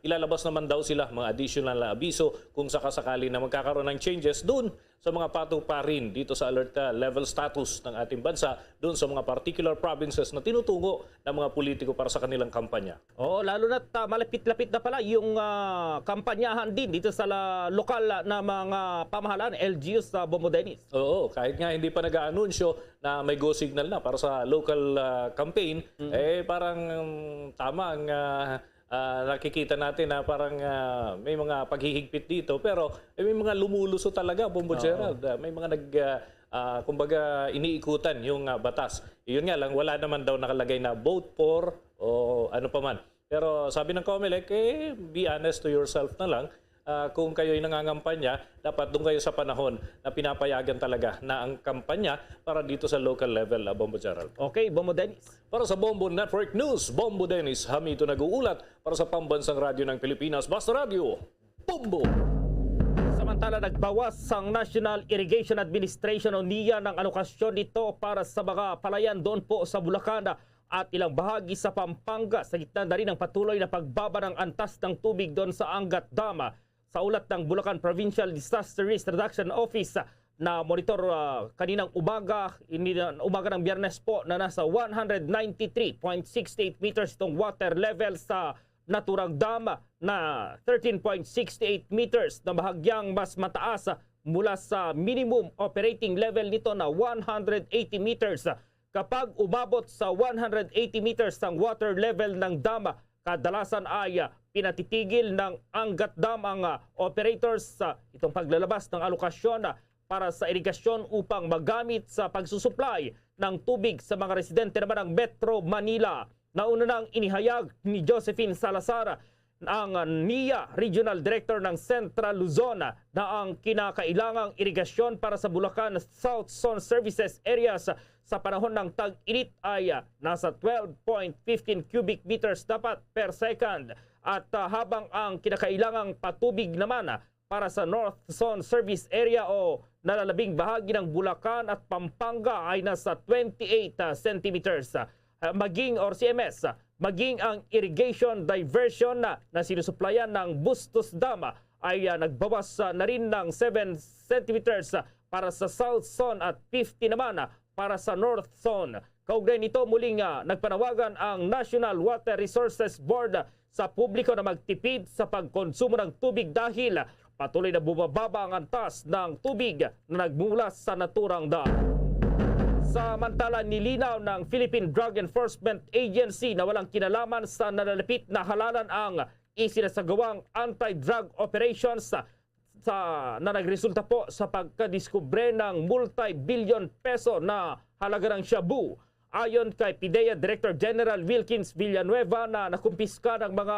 ilalabas naman daw sila, mga additional na abiso kung sakasakali na magkakaroon ng changes doon sa mga patuparin dito sa alert, ah, level status ng ating bansa, doon sa mga particular provinces na tinutungo ng mga politiko para sa kanilang kampanya. Oo, lalo na't, ah, malapit-lapit na pala yung, ah, kampanyahan din dito sa la-, lokal na mga pamahalaan, L G Us, sa Bombo Dennis. Oo, kahit nga hindi pa nag-aanunsyo na may go signal na para sa local, ah, campaign, Mm. eh, parang, um, tama ang, ah, ah, nakikita natin na parang, ah, may mga paghihigpit dito, pero, eh, may mga lumuluso talaga, Bombo Oo. Gerald. Ah, may mga nag, ah, ah, kumbaga, iniikutan yung, ah, batas. Yun nga lang, wala naman daw nakalagay na vote for o ano pa man. Pero sabi ng Comelec, eh, be honest to yourself na lang. Ah, kung kayo'y nangangampanya, dapat doon kayo sa panahon na pinapayagan talaga na ang kampanya para dito sa local level, ah, Bombo Gerald. Okay, Bombo Dennis. Para sa Bombo Network News, Bombo Dennis Hamito nag-uulat para sa Pambansang Radyo ng Pilipinas, Basta Radyo, Bombo! Samantala, nagbawas ang National Irrigation Administration o NIA ng alokasyon nito para sa mga palayan doon po sa Bulacan at ilang bahagi sa Pampanga, sa gitna na rin ng patuloy na pagbaba ng antas ng tubig doon sa Angat Dam. Sa ulat ng Bulacan Provincial Disaster Risk Reduction Office, na monitor, ah, kaninang umaga, ini, umaga ng Biyernes po, na nasa one hundred ninety-three point six eight meters itong water level sa naturang dam, na thirteen point six eight meters, na bahagyang mas mataas mula sa minimum operating level nito na one hundred eighty meters. Kapag umabot sa one hundred eighty meters ang water level ng dam, kadalasan ay, ah, pinatitigil ng Angat Dam ang, ah, operators sa itong paglalabas ng alokasyon, ah, para sa irigasyon upang magamit sa pagsusuplay ng tubig sa mga residente naman ng Metro Manila. Nauna nang inihayag ni Josephine Salazar, ang NIA Regional Director ng Central Luzon, na ang kinakailangang irigasyon para sa Bulacan South Zone Services Areas sa panahon ng tag-init ay, ah, nasa twelve point fifteen cubic meters dapat per second. At, ah, habang ang kinakailangang patubig naman, ah, para sa North Zone Service Area o nalalabing bahagi ng Bulacan at Pampanga ay nasa twenty-eight, ah, centimeters. Ah, maging or C M S, ah, maging ang irrigation diversion na, na sinusuplayan ng Bustos Dam, ah, ay, ah, nagbawas, ah, na rin ng seven centimeters, ah, para sa South Zone at fifty naman, ah, para sa North Zone. Kaugnay nito, muling, ah, nagpanawagan ang National Water Resources Board, ah, sa publiko na magtipid sa pagkonsumo ng tubig dahil patuloy na bumababa ang antas ng tubig na nagmumula sa naturang dam. Samantala, nilinaw ng Philippine Drug Enforcement Agency na walang kinalaman sa nalalapit na halalan ang isinasagawang anti-drug operations sa, na nagresulta po sa pagkadiskubre ng multi-billion peso na halaga ng shabu. Ayon kay PDEA Director General Wilkins Villanueva, na nakumpiska ng mga,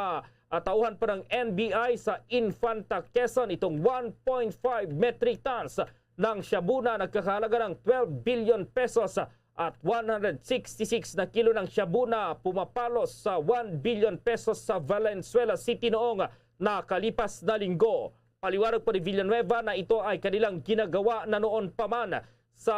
ah, tauhan po ng N B I sa Infanta, Quezon, itong one point five metric tons ng shabu na nagkakahalaga ng twelve billion pesos at one hundred sixty-six na kilo ng shabu na pumapalos sa one billion pesos sa Valenzuela City noong nakalipas na linggo. Paliwanag pa ni Villanueva na ito ay kanilang ginagawa na noon pa man sa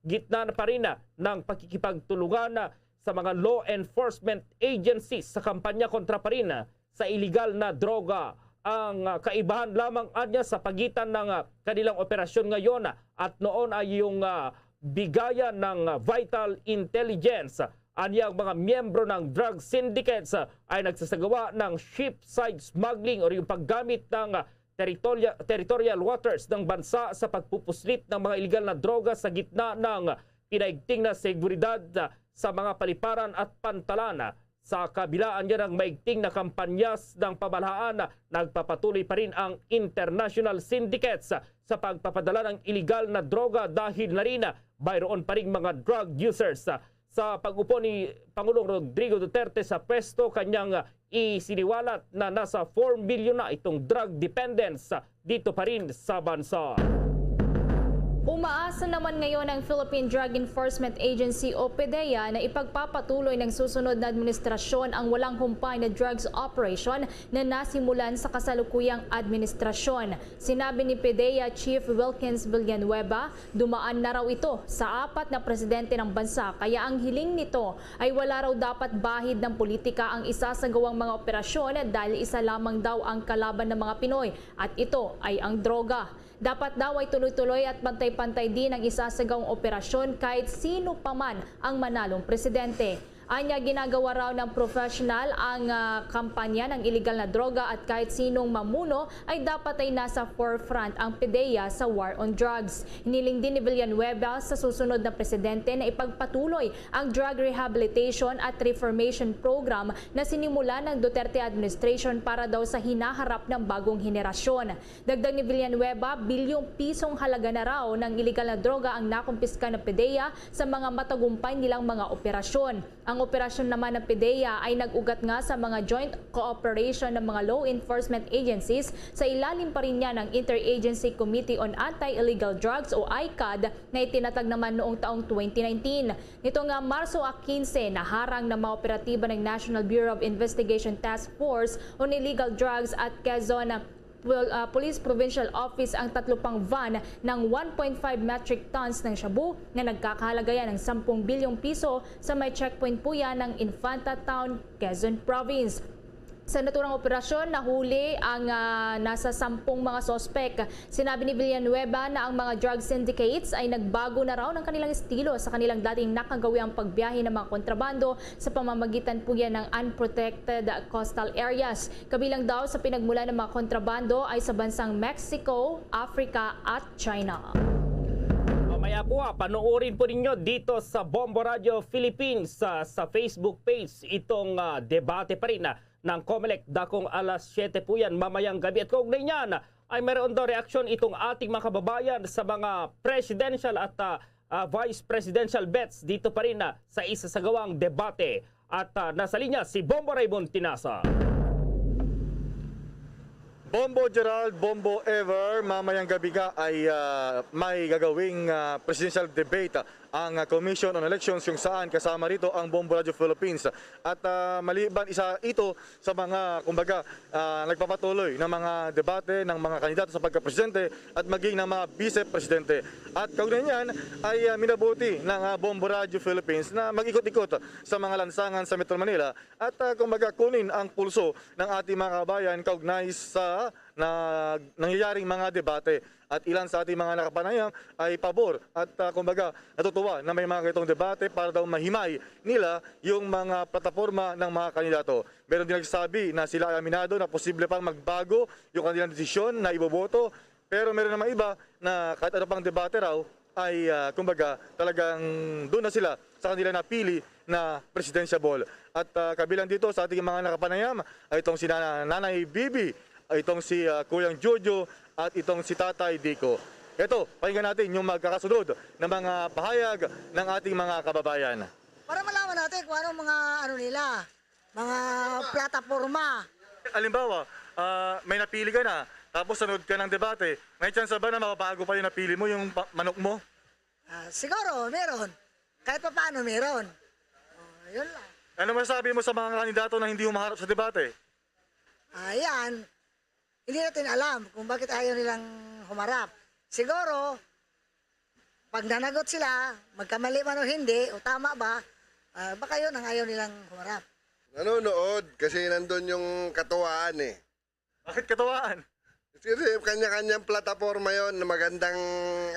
gitna na pa rin ng pakikipagtulungan sa mga law enforcement agencies sa kampanya kontra pa rin sa iligal na droga. Ang, ah, kaibahan lamang anya sa pagitan ng, ah, kanilang operasyon ngayon at noon ay yung, ah, bigayan ng, ah, vital intelligence. Anya ang mga miyembro ng drug syndicates, ah, ay nagsasagawa ng ship side smuggling o yung paggamit ng, ah, territorial, territorial waters ng bansa sa pagpupuslit ng mga iligal na droga sa gitna ng pinaigting na seguridad, ah, sa mga paliparan at pantalan. Sa kabila niya ng maigting na kampanyas ng pamahalaan, nagpapatuloy pa rin ang international syndicates sa pagpapadala ng iligal na droga dahil na rin mayroon pa ring mga drug users. Sa pag-upo ni Pangulong Rodrigo Duterte sa pwesto, kanyang isiniwalat na nasa four million na itong drug dependents dito pa rin sa bansa. Umaasa naman ngayon ang Philippine Drug Enforcement Agency o PDEA na ipagpapatuloy ng susunod na administrasyon ang walang humpay na drugs operation na nasimulan sa kasalukuyang administrasyon. Sinabi ni PDEA Chief Wilkins Villanueva, dumaan na raw ito sa apat na presidente ng bansa, kaya ang hiling nito ay wala raw dapat bahid ng politika ang isasagawang mga operasyon dahil isa lamang daw ang kalaban ng mga Pinoy at ito ay ang droga. Dapat daw ay tuloy-tuloy at pantay-pantay din ang isasagawang operasyon kahit sino pa man ang manalong presidente. Anya, ginagawa raw ng professional ang, ah, kampanya ng iligal na droga at kahit sinong mamuno ay dapat ay nasa forefront ang PDEA sa war on drugs. Hiniling din ni Villanueva sa susunod na presidente na ipagpatuloy ang drug rehabilitation at reformation program na sinimula ng Duterte administration para daw sa hinaharap ng bagong henerasyon. Dagdag ni Villanueva, bilyong pisong halaga na raw ng iligal na droga ang nakumpiska ng PDEA sa mga matagumpay nilang mga operasyon. Ang operasyon naman ng PDEA ay nag-ugat nga sa mga joint cooperation ng mga law enforcement agencies sa ilalim pa rin niya ng Interagency Committee on Anti-Illegal Drugs o ICAD na itinatag naman noong taong twenty nineteen. Nito nga Marso a quince, naharang ng mga operatiba ng National Bureau of Investigation Task Force on Illegal Drugs at Quezon Pol-, ah, Police Provincial Office ang tatlo pang van ng one point five metric tons ng shabu na nagkakahalaga yan ng sampung bilyong piso sa may checkpoint po yan ng Infanta Town, Quezon Province. Sa naturang operasyon, nahuli ang, ah, nasa sampung mga suspek. Sinabi ni Villanueva na ang mga drug syndicates ay nagbago na raw ng kanilang estilo sa kanilang dating nakagawiang pagbiyahe ng mga kontrabando sa pamamagitan po yan ng unprotected coastal areas. Kabilang daw sa pinagmula ng mga kontrabando ay sa bansang Mexico, Africa at China. Mamaya po, ah, panoorin po ninyo dito sa Bombo Radio Philippines, sa, sa Facebook page itong, ah, debate pa rin, ah, ng Comelec. Dakong alas siyete po yan mamayang gabi. At kaugnay niyan, ay mayroon daw reaksyon itong ating mga kababayan sa mga presidential at, ah, ah, vice presidential bets dito pa rin, ah, sa isasagawang debate. At, ah, nasa linya si Bombo Raymond Tinasa. Bombo Gerald, Bombo Ever, mamayang gabi nga ay, ah, may gagawing, ah, presidential debate ang, ah, Commission on Elections, kung saan kasama rito ang Bombo Radio Philippines. At, ah, maliban isa ito sa mga, kumbaga, ah, nagpapatuloy ng mga debate ng mga kandidato sa pagkapresidente at maging ng mga vice-presidente. At kaugnay niyan ay, ah, minabuti ng, ah, Bombo Radio Philippines na mag-ikot-ikot sa mga lansangan sa Metro Manila at, ah, kumbaga, kunin ang pulso ng ating mga kabayan kaugnay sa na, nangyayaring mga debate. At ilan sa ating mga nakapanayam ay pabor at, ah, kumbaga, natutuwa na may mga ganitong debate para daw mahimay nila yung mga plataporma ng mga kandidato. Meron din nagsasabi na sila ay aminado na posible pang magbago yung kanilang desisyon na iboboto. Pero meron namang iba na kahit ano pang debate raw ay, ah, kumbaga, talagang doon na sila sa kanila napili na presidential ball. At, ah, kabilang dito sa ating mga nakapanayam ay itong si Nana-, Nanay Bibi, ay itong si, ah, Kuyang Jojo, at itong si Tatay Dico. Ito, pakinggan natin yung magkakasunod na mga pahayag ng ating mga kababayan. Para malaman natin kung anong mga, ano nila, mga plataporma. Halimbawa, ah, may napili ka na, tapos sunod ka ng debate, may tsansa ba na mababago pa yung napili mo, yung pa-, manok mo? Ah, siguro, meron. Kahit pa paano, meron. Oh, yun lang. Ano masasabi mo sa mga kandidato na hindi humaharap sa debate? Ah, yan. Hindi natin alam kung bakit ayaw nilang humarap. Siguro, pag nanagot sila, magkamali man o hindi, o tama ba, ah, baka yun ang ayaw nilang humarap. Nanonood kasi nandun yung katuwaan eh. Bakit katuwaan? Kasi kanya-kanyang plataforma yon na magandang,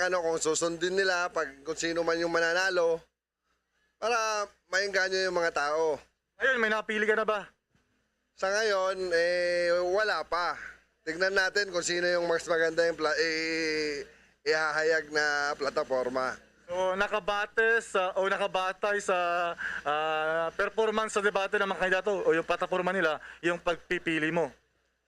ano, kung susundin nila, pag kung sino man yung mananalo, para maengganyo yung mga tao. Ngayon, may napili ka na ba? Sa ngayon, eh, wala pa. Tignan natin kung sino yung mas maganda yung pla-, i-, ihahayag na plataforma. So, nakabate sa, o nakabatay sa, ah, performance sa debate ng mga kandidato o yung plataforma nila, yung pagpipili mo?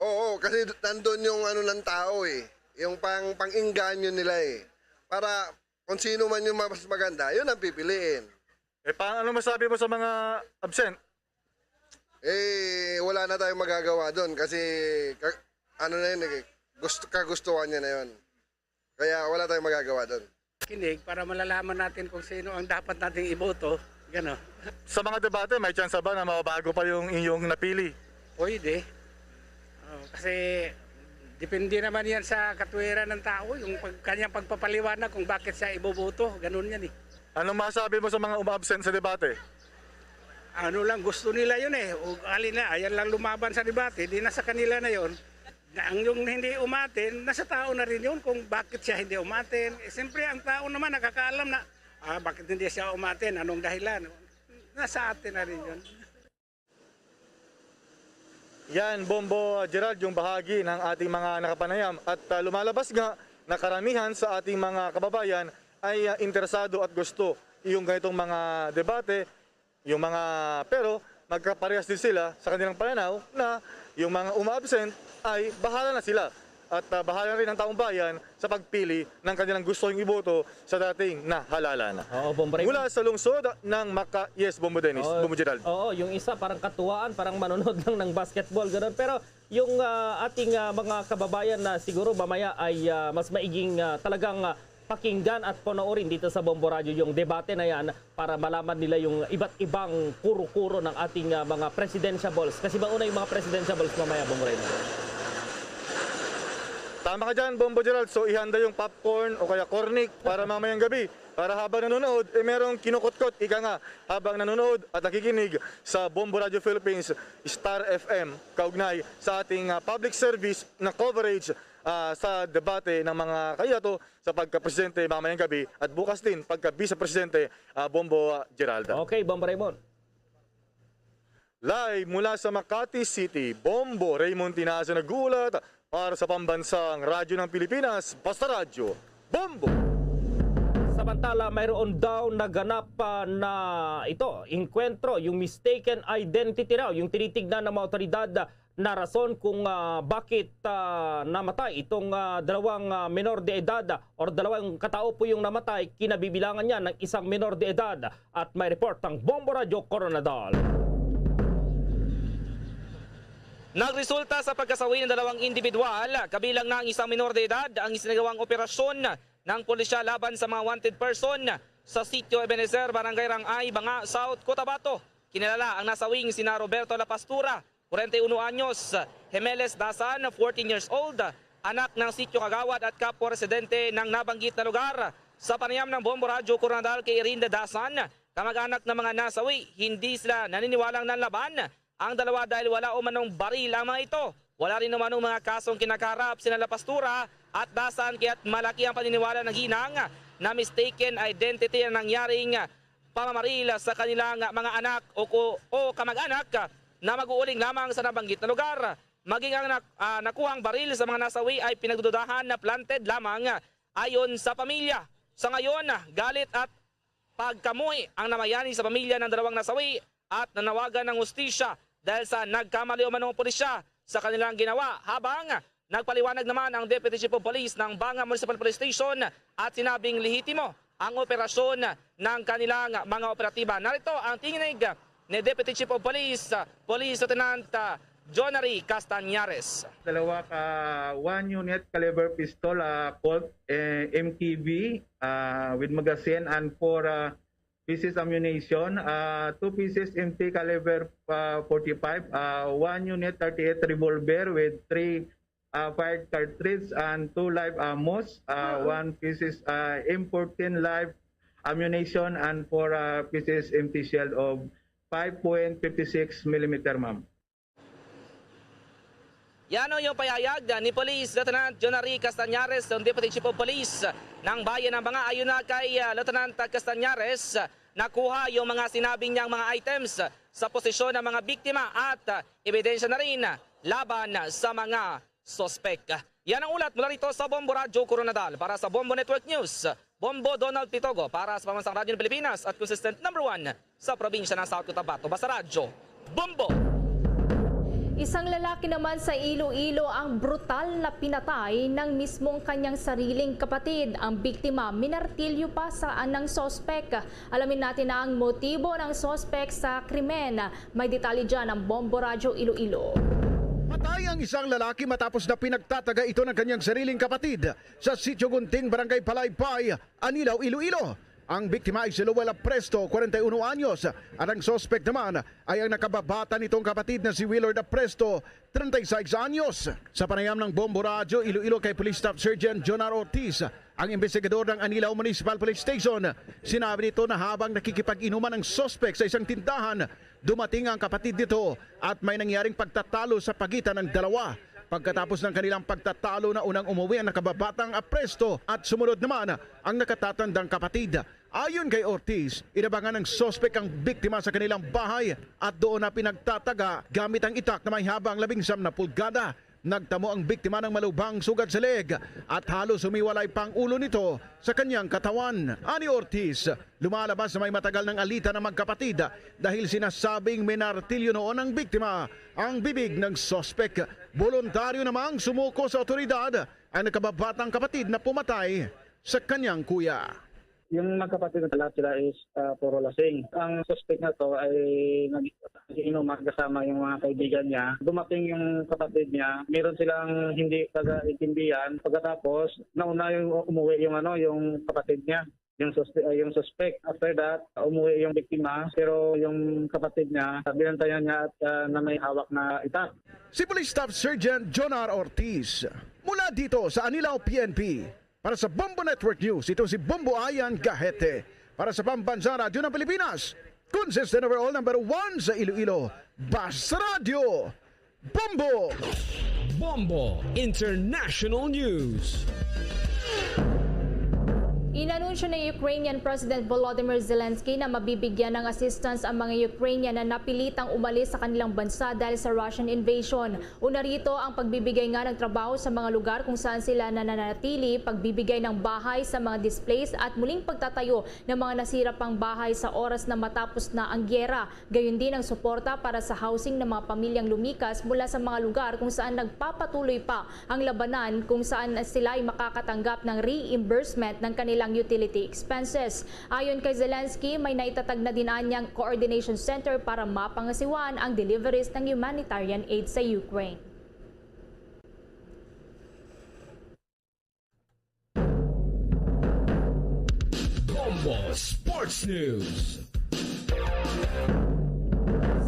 Oo, kasi nandun yung ano ng tao eh. Yung pang, pang-engganyo nila eh. Para kung sino man yung mas maganda, yun ang pipiliin. Eh, pa-, ano masabi mo sa mga absent? Eh, wala na tayong magagawa doon kasi ka-, ano na yun eh, gusto, kagustuhan niya na yun. Kaya wala tayong magagawa doon. Kinig para malalaman natin kung sino ang dapat nating iboto, gano'n. Sa mga debate, may tsansa ba na mababago pa yung inyong napili? Pwede. Oh, kasi depende naman yan sa katwiran ng tao, yung pag-, kanyang pagpapaliwanag kung bakit siya iboboto, ganun yan eh. Anong masabi mo sa mga umabsent sa debate? Ano lang, gusto nila yun eh. O alin na, ayan lang lumaban sa debate, di na sa kanila na yun. Na ang yung hindi umatin, nasa tao na rin yun kung bakit siya hindi umatin. Eh, siyempre, ang tao naman nakakaalam na, ah, bakit hindi siya umatin, anong dahilan. Nasa atin na rin yun. Yan, Bombo Gerald, yung bahagi ng ating mga nakapanayam. At ah, lumalabas nga na karamihan sa ating mga kababayan ay ah, interesado at gusto yung ganitong mga debate, yung mga, pero magkaparehas din sila sa kanilang pananaw na yung mga uma-absent ay bahala na sila. At ah, bahala rin ang taong bayan sa pagpili ng kanilang gustong iboto sa dating na halalan. Oo, Bombo Raymond. Mula sa lungsod ng Maka, yes, Bombo Dennis, Oo. Bombo Gerald. Oo, yung isa parang katuwaan, parang manonood lang ng basketball, ganun. Pero yung ah, ating ah, mga kababayan na siguro mamaya ay ah, mas maiging ah, talagang ah, pakinggan at panoorin dito sa Bombo Radyo yung debate na yan para malaman nila yung iba't ibang kuro-kuro ng ating ah, mga presidentiables. Kasi mauna yung mga presidentiables mamaya, Bombo Raymond. Tama ka dyan, Bombo Gerald. So, ihanda yung popcorn o kaya cornic para mamayang gabi. Para habang nanonood, eh, merong kinukutkot, ika nga, habang nanonood at nakikinig sa Bombo Radio Philippines, Star F M, kaugnay sa ating ah, public service na coverage ah, sa debate ng mga kandidato sa pagka-presidente mamayang gabi at bukas din pagka-vice presidente, ah, Bombo ah, Gerald. Okay, Bombo Raymond. Live mula sa Makati City, Bombo Raymond Tinazo nag-uulat para sa Pambansang Radyo ng Pilipinas, Basta Radyo, Bombo! Samantala, mayroon daw naganap pa na ito, inkwentro, yung mistaken identity raw, yung tinitignan ng mga otoridad na rason kung ah, bakit ah, namatay itong ah, dalawang ah, menor de edad or dalawang katao po yung namatay, kinabibilangan niya ng isang menor de edad. At may report ang Bombo Radyo Coronadal. Nagresulta sa pagkasawi ng dalawang individual, kabilang na ang isang minor de edad, ang isinagawang operasyon ng pulisya laban sa mga wanted person sa Sitio Ebenezer, Barangay Rangay, Banga, South Cotabato. Kinilala ang nasawing sina Roberto Lapastura, forty-one anyos, Hemeles Dasan, fourteen years old, anak ng Sitio Kagawad at kapwa residente ng nabanggit na lugar. Sa panayam ng Bombo Radyo Coronadal kay Irinda Dasan, kamag-anak ng mga nasawi, hindi sila naniniwalang nanlaban ang dalawa dahil wala umanong baril ang mga ito. Wala rin umanong mga kasong kinakaharap sina Lapastura at Dasan, kaya't malaki ang paniniwala ng ginang na mistaken identity ang nangyaring pamamaril sa kanilang mga anak o, ko- o kamag-anak na mag-uuling lamang sa nabanggit na lugar. Maging ang nak- ah, nakuhang baril sa mga nasawi ay pinagdududahan na planted lamang ayon sa pamilya. Sa ngayon, galit at pagkamuhi ang namayani sa pamilya ng dalawang nasawi at nanawagan ng hustisya dahil sa nagkamali umanong pulisya sa kanilang ginawa, habang nagpaliwanag naman ang Deputy Chief of Police ng Banga Municipal Police Station at sinabing lehitimo ang operasyon ng kanilang mga operatiba. Narito ang tinig ni Deputy Chief of Police, Police Lieutenant ah, Jonary Castañares. Dalawa ka one unit caliber pistol, ah, Colt, eh, M K B, ah, with magazine and four ah, pieces ammunition, ah, two pieces M T caliber ah, forty-five, ah, one unit thirty-eight revolver with three ah, fired cartridge and two live ammos, ah, one pieces ah, M fourteen live ammunition and four ah, pieces M T shell of five point fifty-six millimeter, ma'am. Yan o yung payayag ni Police Lieutenant Jonary Castañares, ang Deputy Chief of Police ng Bayan ng Banga. Ayon na kay ah, Lieutenant Castañares, nakuha yung mga sinabi niyang mga items sa posisyon ng mga biktima at ah, ebidensya na rin laban sa mga suspek. Yan ang ulat mula rito sa Bombo Radyo Coronadal. Para sa Bombo Network News, Bombo Donald Pitogo para sa Pamansang Radyo ng Pilipinas at consistent number one sa probinsya ng South Cotabato. Basta Radyo, Bombo! Isang lalaki naman sa Iloilo ang brutal na pinatay ng mismong kanyang sariling kapatid. Ang biktima, minartilyo pa sa ng sospek. Alamin natin ang motibo ng sospek sa krimen. May detalye dyan ang Bombo Radyo Iloilo. Patay ang isang lalaki matapos na pinagtataga ito ng kanyang sariling kapatid sa Sitio Gunting, Barangay Palaypay, Anilao, Iloilo. Ang biktima ay si Lowell Apresto, kwarenta y uno anyos, at ang suspect naman ay ang nakababata nitong kapatid na si Willard Apresto, treinta y seis anyos. Sa panayam ng Bombo Radyo Iloilo kay Police Staff Sergeant Jonar Ortiz, ang investigador ng Anilao Municipal Police Station, sinabi nito na habang nakikipag-inuman ang suspect sa isang tindahan, dumating ang kapatid nito at may nangyaring pagtatalo sa pagitan ng dalawa. Pagkatapos ng kanilang pagtatalo, naunang umuwi ang nakababatang Apresto at sumunod naman ang nakatatandang kapatid. Ayon kay Ortiz, inabangan ng suspek ang biktima sa kanilang bahay at doon na pinagtataga gamit ang itak na may haba nga labing siyam na pulgada. Nagtamo ang biktima ng malubhang sugat sa leeg at halos humiwalay pa ang ulo nito sa kanyang katawan. Ani Ortiz, lumalabas na may matagal ng alitan ang magkapatid dahil sinasabing minartilyo noon ng biktima ang bibig ng suspek. Boluntaryo namang sumuko sa otoridad ang nagkababatang kapatid na pumatay sa kanyang kuya. Yung magkapatid na lahat sila is, ah, puro lasing. Ang suspect na 'to ay nag-iinuman kasama yung mga kaibigan niya. Dumating yung kapatid niya, meron silang hindi pagkaintindihan. Pagkatapos, nauna yung umuwi yung ano, yung kapatid niya, yung suspe-, ah, yung suspect. After that, umuwi yung biktima, pero yung kapatid niya, binantayan niya at, ah, na may hawak na itak. Si Police Staff Sergeant John R. Ortiz, mula dito sa Anilao P N P. Para sa Bombo Network News, ito si Bombo Ayan Gahete. Para sa Pambansang Radyo ng Pilipinas, consistent overall number one sa Iloilo, Bas Radyo, Bombo! Bombo International News. Inanunsyo ni Ukrainian President Volodymyr Zelensky na mabibigyan ng assistance ang mga Ukrainian na napilitang umalis sa kanilang bansa dahil sa Russian invasion. Una rito ang pagbibigay nga ng trabaho sa mga lugar kung saan sila nananatili, pagbibigay ng bahay sa mga displaced at muling pagtatayo ng mga nasira pang bahay sa oras na matapos na ang giyera. Gayon din ang suporta para sa housing ng mga pamilyang lumikas mula sa mga lugar kung saan nagpapatuloy pa ang labanan, kung saan sila ay makakatanggap ng reimbursement ng kanilang utility expenses. Ayon kay Zelensky, may naitatag na din anyang coordination center para mapangasiwaan ang deliveries ng humanitarian aid sa Ukraine. Bombo Sports News.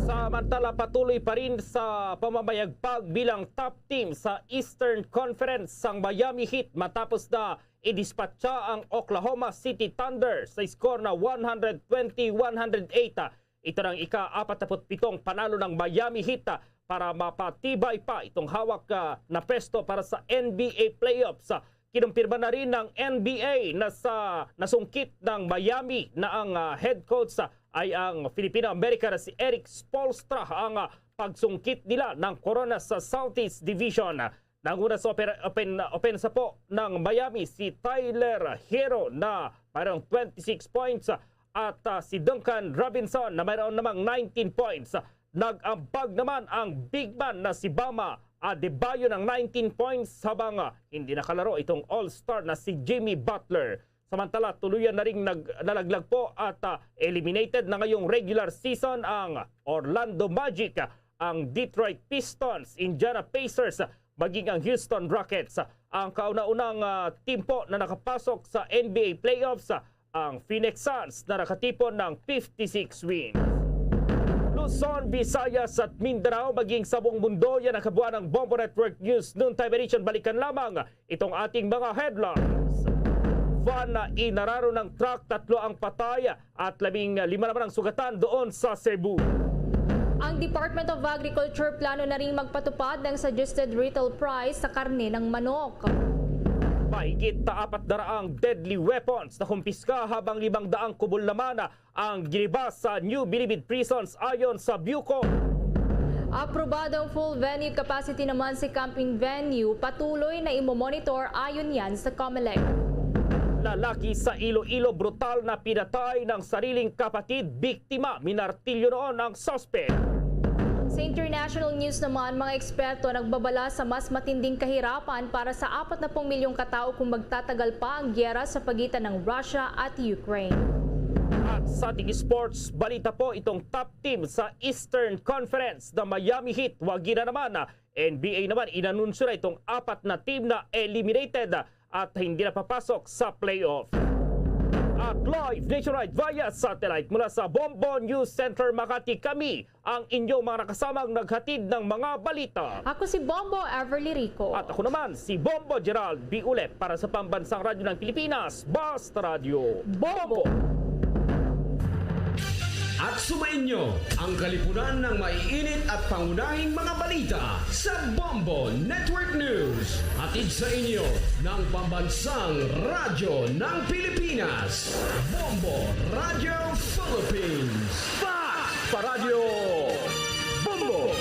Samantala, patuloy pa rin sa pamamayagpag bilang top team sa Eastern Conference ang Miami Heat matapos na idispatcha ang Oklahoma City Thunder sa score na one hundred twenty, one hundred eight. Ito na ang ika-apat na putpitong panalo ng Miami Heat, ah, para mapatibay pa itong hawak, ah, na pwesto para sa N B A playoffs. Ah, kinumpirma na rin ng N B A na sa nasungkit ng Miami na ang, ah, head coach, ah, ay ang Filipino-American na si Erik Spoelstra. Ang, ah, pagsungkit nila ng korona sa Southeast Division. Nanguna sa opera-, open, opensa po ng Miami si Tyler Herro na mayroong twenty-six points at, ah, si Duncan Robinson na mayroon namang nineteen points. Nag-ambag naman ang big man na si Bam Adebayo ng nineteen points, habang, ah, hindi nakalaro itong all-star na si Jimmy Butler. Samantala, tuluyan na ring nag-, nalaglag po at, ah, eliminated na ngayong regular season ang Orlando Magic, ang Detroit Pistons, Indiana Pacers, maging ang Houston Rockets. Ang kauna-unang, ah, team po na nakapasok sa N B A playoffs, ah, ang Phoenix Suns na nakatipon ng fifty-six wins. Luzon, Visayas at Mindanao, maging sa buong mundo, yan ang kabuuan ng Bombo Network News Noontime Edition. Balikan lamang itong ating mga headlines. Van na inararo ng truck, tatlo ang patay at labing lima naman ang sugatan doon sa Cebu. Ang Department of Agriculture plano na ring magpatupad ng suggested retail price sa karne ng manok. Mahigit na apat na raang deadly weapons na kumpiska, habang limang daang kubol naman ang giniba sa New Bilibid Prisons ayon sa BUCO. Aprobado ang full venue capacity naman si camping venue, patuloy na imo-monitor ayon yan sa COMELEC. Lalaki sa Iloilo brutal na pinatay ng sariling kapatid, biktima, minartilyo noon ang suspect. Sa international news naman, mga eksperto nagbabala sa mas matinding kahirapan para sa apat na pung milyong katao kung magtatagal pa ang giyera sa pagitan ng Russia at Ukraine. At sa ating sports balita po, itong top team sa Eastern Conference na Miami Heat, wagi na naman. N B A naman, inanunsyo na itong apat na team na eliminated at hindi na papasok sa playoff. At live nationwide via satellite mula sa Bombo News Center Makati, kami ang inyong mga nakasamang naghatid ng mga balita. Ako si Bombo Everly Rico. At ako naman, si Bombo Gerald B. Ulep para sa Pambansang Radyo ng Pilipinas, Basta Radyo. Bombo! At sumainyo ang kalipunan ng maiinit at pangunahing mga balita sa Bombo Network News. Hatid sa inyo ng Pambansang Radyo ng Pilipinas, Bombo Radyo Philippines. Fast Paradyo Bombo!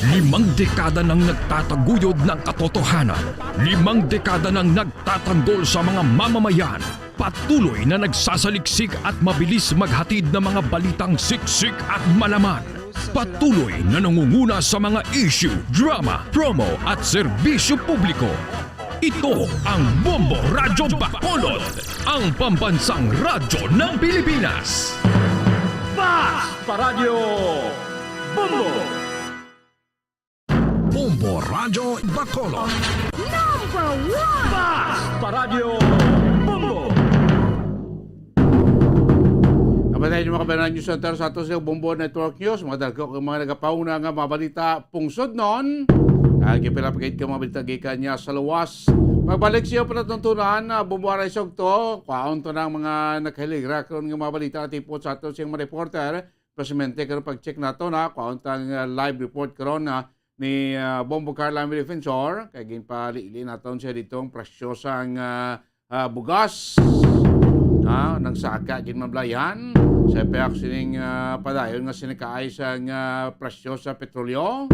Limang dekada nang nagtataguyod ng katotohanan. Limang dekada nang nagtatanggol sa mga mamamayan. Patuloy na nagsasaliksik at mabilis maghatid ng mga balitang siksik at malaman. Patuloy na nangunguna sa mga issue, drama, promo at serbisyo publiko. Ito ang Bombo Radyo Bacolod, ang pambansang radyo ng Pilipinas. Fast Paradyo Bombo! Bombo Radyo Bacolod. Number one! Fast Paradyo Bombo! Kapatay niyo mga kabayan, News Center sa ato sa Bombo Network News, mga dagko ang mga nagapauna nga mga balita pungsod non. Kag pila pa gid ka mga balita gikan niya sa luwas. Pagbalik siya palatuntunan, uh, Bombo Aray Sugto, kwaon to ng mga nakahiligra karon nga mga balita tipot sa ato siyang mga reporter. Precisamente karon pag-check nato na, kwaon tang, uh, live report karon na ni, uh, Bombo Carl Amy Defensor, kay ginpalili naton siya ditong presyosang, uh, ah, bugas. Ah, nagsaka gid mablayan sa epek sining, ah, padayon nga sinakaay sang, ah, presyo sa petrolyo.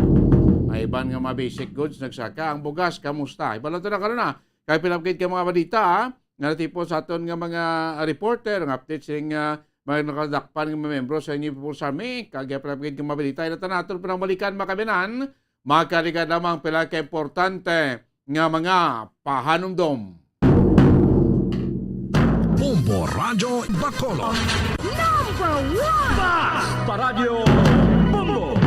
Ang iban nga mga basic goods nagsaka. Ang bugas, kamusta? Ibalot na karon na. Kay pila gid ka mga balita, ah, nga natipon sa aton nga mga reporter, nga update sining, ah, mga nakadakpan nga mga membro sa inyo po sa mi. Kag pila gid ka mga balita, ila ta naton panangbalikan, mga kabinan. Makalikan lamang pila ka importante nga mga pahanumdom. Bombo Radyo Bacolod. Number one! Fast Paradyo Bombo!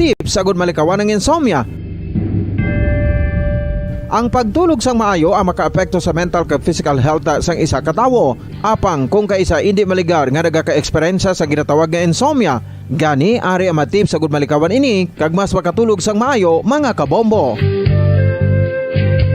Tips agud malikawan ang insomnia. Ang pagtulog sang maayo ang makaapekto sa mental kag physical health sang isa ka tawo. Apang kung kaisa indi maligar nga nagaka-eksperyensya sa ginatawag nga insomnia, gani ari ang mga tips agud malikawan ini kag mas makatulog sang maayo, mga kabombo.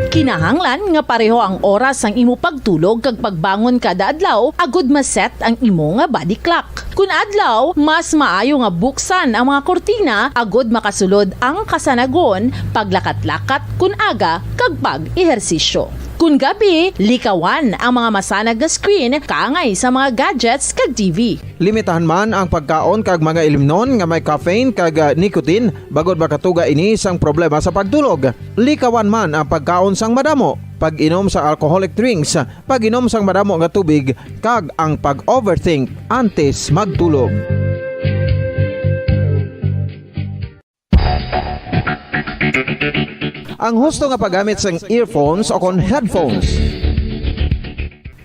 Kinahanglan nga pareho ang oras sang imo pagtulog kag pagbangon kada adlaw agud ma-set ang imo nga body clock. Kun adlaw, mas maayo nga buksan ang mga kurtina agud makasulod ang kasanagon, paglakat-lakat kun aga, kag pag-ehersisyo. Kun gabi, likawan ang mga masanag nga screen kaangay sa mga gadgets kag T V. Limitahan man ang pagkaon kag mga ilimnon nga may caffeine kag, ah, nicotine, bangod makatuga ini sang problema sa pagtulog. Likawan man ang pagkaon sang madamo, pag-inom sa alcoholic drinks, pag-inom sang madamo nga tubig, kag ang pag-overthink antes magtulog. Ang husto nga paggamit sang earphones o kon headphones.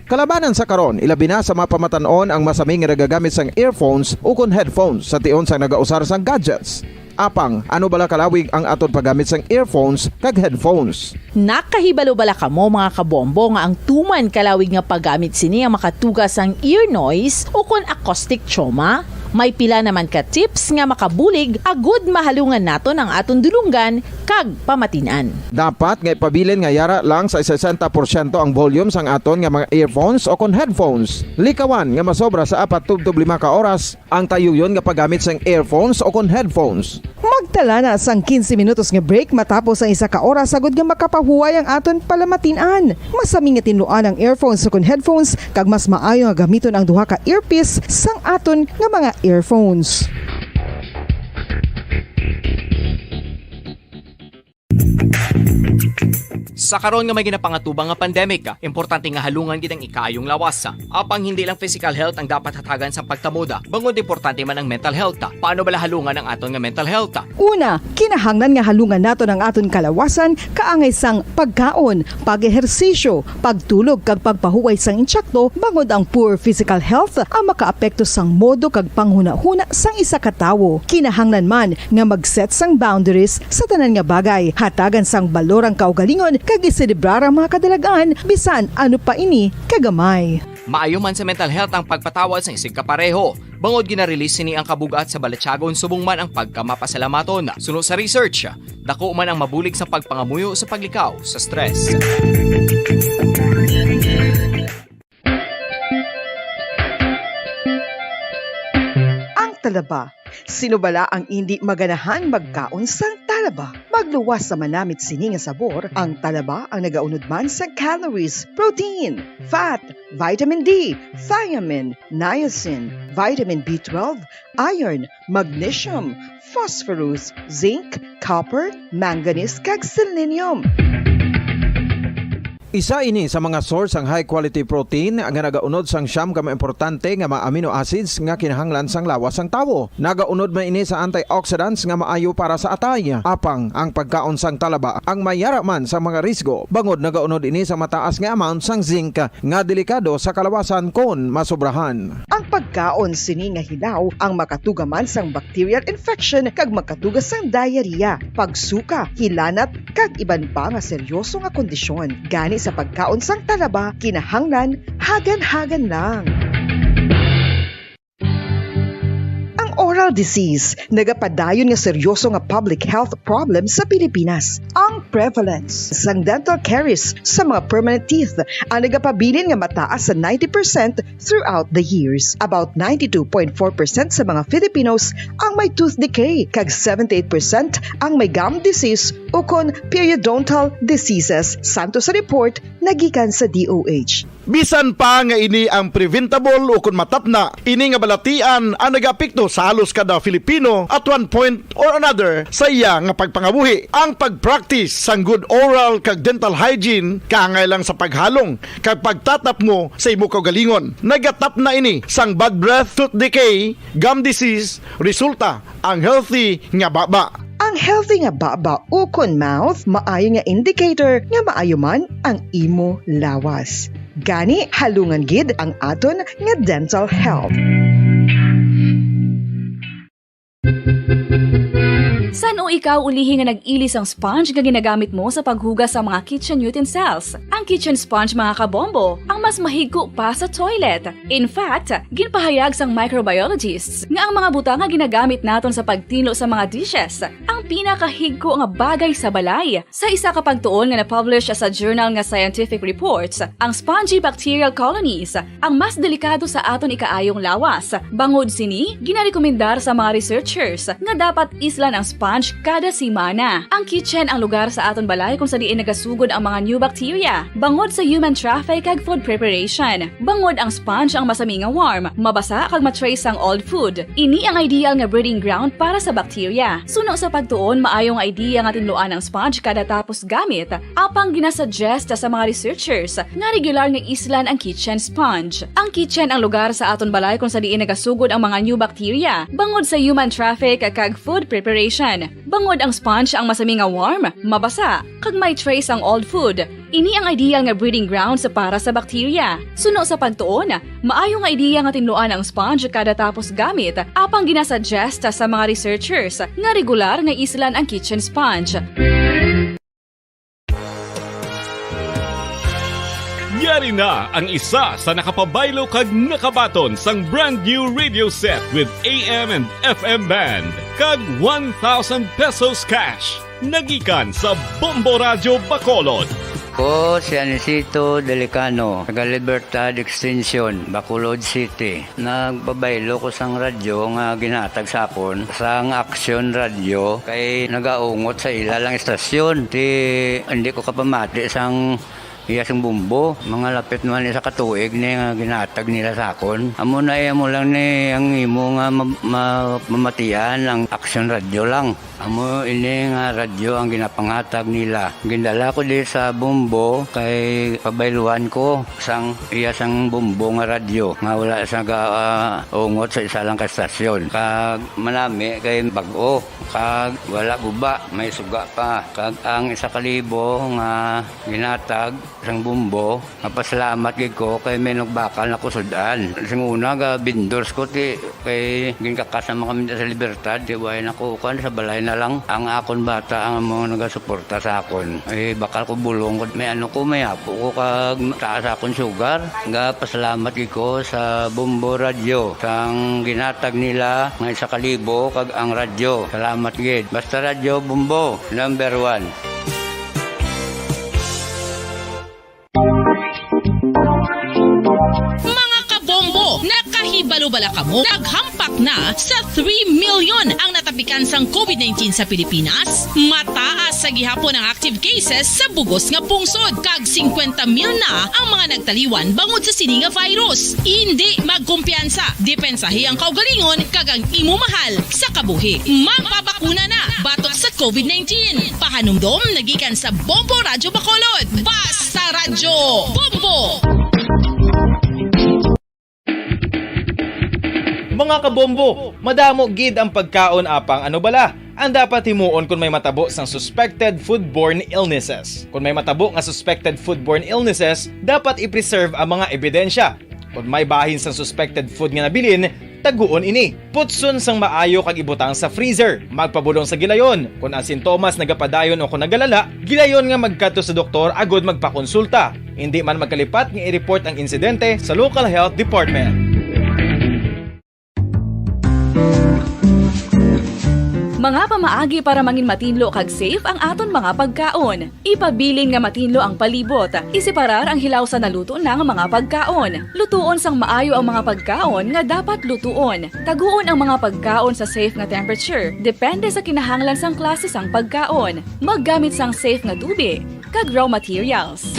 Kalabanan sa karon, ilabi na sa mga pamatan-on ang masami nga nagagamit sang earphones o kon headphones sa tion sang nagausar sang gadgets. Apang, ano bala kalawig ang aton paggamit sang earphones kag headphones? Nakahibalo bala kamo, mga kabombo, nga ang tuman kalawig nga paggamit sini ang makatuga sang ear noise o kon acoustic trauma? May pila naman ka tips nga makabulig agud mahalungan naton ang aton dulonggan kag pamatin-an. Dapat nga ipabilin nga yara lang sa sesenta porsyento ang volume sang aton nga mga earphones o kon headphones. Likawan nga masobra sa apat tubtob lima ka oras ang tayuyon nga paggamit sang earphones o kon headphones. Magtala na sang quince minutos nga break matapos ang isa ka oras, agud nga makapahuway ang aton palamatin-an. Masami nga tinluan ang earphones o kon headphones, kag mas maayo nga gamiton ang duha ka earpiece sang aton nga mga earphones. Sa karon nga may ginapangatubang nga pandemic, importante nga halungan gid ang ikaayong lawas. Apang hindi lang physical health ang dapat hatagan sa pagtamod, bangod importante man ang mental health. Paano bala halungan ang aton nga mental health? Una, kinahanglan nga halungan naton ang aton kalawasan kaangay sang pagkaon, pag-ehersisyo, pagtulog kag pagpahuway sang insyakto, bangod ang poor physical health ang makaapekto sang modo kag panghunahuna sang isa ka tawo. Kinahanglan man nga mag-set sang boundaries sa tanan nga bagay, hatagan sang balor ang kaugalingon kag iselebrar ang mga kadalag-an bisan ano pa ini kagamay. Maayo man sa mental health ang pagpatawad sang isigkapareho. Bangod ginarelease sini ang kabug-at sa balatyagon subong man ang pagkamapasalamaton. Suno sa research, dako man ang mabulig sa pagpangamuyo sa paglikaw sa stress. Ang talaba. Sino bala ang indi maganahan magkaon sang talaba? Magluwas sa manamit sini nga sabor, ang talaba ang nagaunod man sang calories, protein, fat, vitamin D, thiamine, niacin, vitamin B twelve, iron, magnesium, phosphorus, zinc, copper, manganese, kag selenium. Isa ini sa mga source sang high quality protein nga nagaunod sang siyam ka mga importante nga mga amino acids nga kinahanglan sang lawas sang tawo. Nagaunod man ini sa antioxidants nga maayo para sa atay. Apang ang pagkaon sang talaba ang mayara man sa mga risgo, bangod nagaunod ini sa mataas nga amount sang zinc nga delikado sa kalawasan kon masobrahan. Ang pagkaon sini nga hilaw ang makatuga man sang bacterial infection kag makatuga sang diarrhea, pagsuka, hilanat, kag iban pa nga seryoso nga kondisyon. Gani sa pagkaon sang talaba, kinahanglan hagan-hagan lang. Ang oral disease nagapadayon nga seryoso nga public health problem sa Pilipinas. Ang prevalence sang dental caries sa mga permanent teeth ang nagapabilin nga mataas sa ninety percent throughout the years. About ninety-two point four percent sa mga Filipinos ang may tooth decay, kag seventy-eight percent ang may gum disease ukon periodontal diseases, santo sa report nagikan sa D O H. Bisan pa nga ini ang preventable ukon matapna, ini nga balatian ang nagaapekto sa halos kada Filipino at one point or another sa iya nga pagpangabuhi. Ang pag-practice sang good oral kag dental hygiene kaangay lang sa paghalong kag pagtatapngo sa imo kaugalingon. Nagatapna ini sang bad breath, tooth decay, gum disease, resulta ang healthy nga baba. Ang healthy nga baba ukon mouth maayo nga indicator nga maayo man ang imo lawas. Gani, halungan gid ang aton nga dental health. San-o ikaw ulihi nga nag-ili sang sponge nga ginagamit mo sa paghugas sa mga kitchen utensils? Ang kitchen sponge, mga kabombo, ang mas mahigko pa sa toilet. In fact, ginpahayag sang microbiologists nga ang mga butang nga ginagamit naton sa pagtinlo sa mga dishes ang pinakahigko nga bagay sa balay. Sa isa ka pagtuon nga na-publish sa journal nga Scientific Reports, ang spongy bacterial colonies ang mas delikado sa aton ikaayong lawas. Bangod sini, ginarekomendar sa mga researchers nga dapat islan ang sponge kada semana. Ang kitchen ang lugar sa aton balay kung sa diin nagasugod ang mga new bacteria, bangod sa human traffic kag food preparation. Bangod ang sponge ang masami nga warm, mabasa kag ma-trace ang old food. Ini ang ideal nga breeding ground para sa bacteria. Suno sa pagtuon, maayo nga idea nga tinluan ang sponge kada tapos gamit, apang ginasuggest sa mga researchers nga regular nga islan ang kitchen sponge. Ang kitchen ang lugar sa aton balay kung sa diin nagasugod ang mga new bacteria, bangod sa human traffic kag food preparation. Bangod ang sponge ang masami nga warm, mabasa, kag may trace ang old food, ini ang ideal nga breeding grounds para sa bacteria. Suno sa pagtuon, maayo nga ideya nga tinluan ang sponge kada tapos gamit, apang ginasuggest sa mga researchers nga regular nga islan ang kitchen sponge. Yari na ang isa sa nakapabaylo kag nakabaton sang brand new radio set with A M and F M band kag one thousand pesos cash. Nagikan sa Bombo Radyo Bacolod. Ko si Anisito Delicano, taga Libertad Extension, Bacolod City. Nagpabaylo ko sang radyo nga ginhatag sa akon sang Action Radio kay nagaungot sa ila lang istasyon. Ti, hindi ko kapamati sang iya sang bombo. Mga lapit naman isa ka tuig ni nga ginhatag nila sa akon. Amo na, eh, amo lang ni ang imo nga ma-, ma-, mamatian ang Action Radio lang. Amo ini nga radyo ang ginapanghatag nila. Gindala ko di sa bombo kay pabayluhan ko sang iya sang bombo nga radyo nga wala sa ga-, ah, ungot sa isa lang ka estasyon. Kag manami kay bag-o, kag wala guba, may suga pa. Kag ang isa ka libo nga ginhatag Sang Bombo, mapasalamat gid ko kay may nagbakal na ko sud-an. Sing una, ga vendors ko, ti, kay ginkakas naman kami sa Libertad, ti, way na ko, kuwan, sa balay na lang. Ang akon bata ang mga nagasuporta sa akon. Eh, bakal ko bulong ko, may ano ko, may apo ko, kag taas akon sugar. Ga pasalamat gid ko sa Bombo Radyo, sang ginhatag nila nga isa ka libo, kag ang radyo. Salamat gid. Basta Radyo Bombo, number one. Mga kabombo, nakahibalo bala kamo? Naghampak na sa three million ang natapikan sang COVID nineteen sa Pilipinas. Mataas sa gihapon ang active cases sa bugos nga pungsod, kag singkwenta mil na ang mga nagtaliwan bangod sa sini nga virus. Indi magkumpiyansa, depensahi ang kaugalingon kag ang imo mahal sa kabuhi. Magpabakuna na batok sa COVID nineteen. Pahanumdom nagikan sa Bombo Radyo Bacolod. Basta Radyo Bombo! Mga kabombo, madamo gid ang pagkaon, apang ano bala ang dapat himuon kon may matabo sang suspected foodborne illnesses? Kon may matabo nga suspected foodborne illnesses, dapat i-preserve ang mga ebidensya. Kon may bahin sang suspected food nga nabilin, taguon ini. Putson sang maayo kag ibutang sa freezer. Magpabulong sa gilayon. Kon ang sintomas nagapadayon o kon nagalala, gilayon nga magkadto sa doktor agud magpakonsulta. Indi man magkalipat nga i-report ang insidente sa local health department. Mga pamaagi para mangin matinlo kag safe ang aton mga pagkaon. Ipabilin nga matinlo ang palibot. Iseparar ang hilaw sa naluto na nga mga pagkaon. Lutuon sang maayo ang mga pagkaon nga dapat lutuon. Taguon ang mga pagkaon sa safe nga temperature, depende sa kinahanglan sang klase sang pagkaon. Maggamit sang safe nga tubi kag raw materials.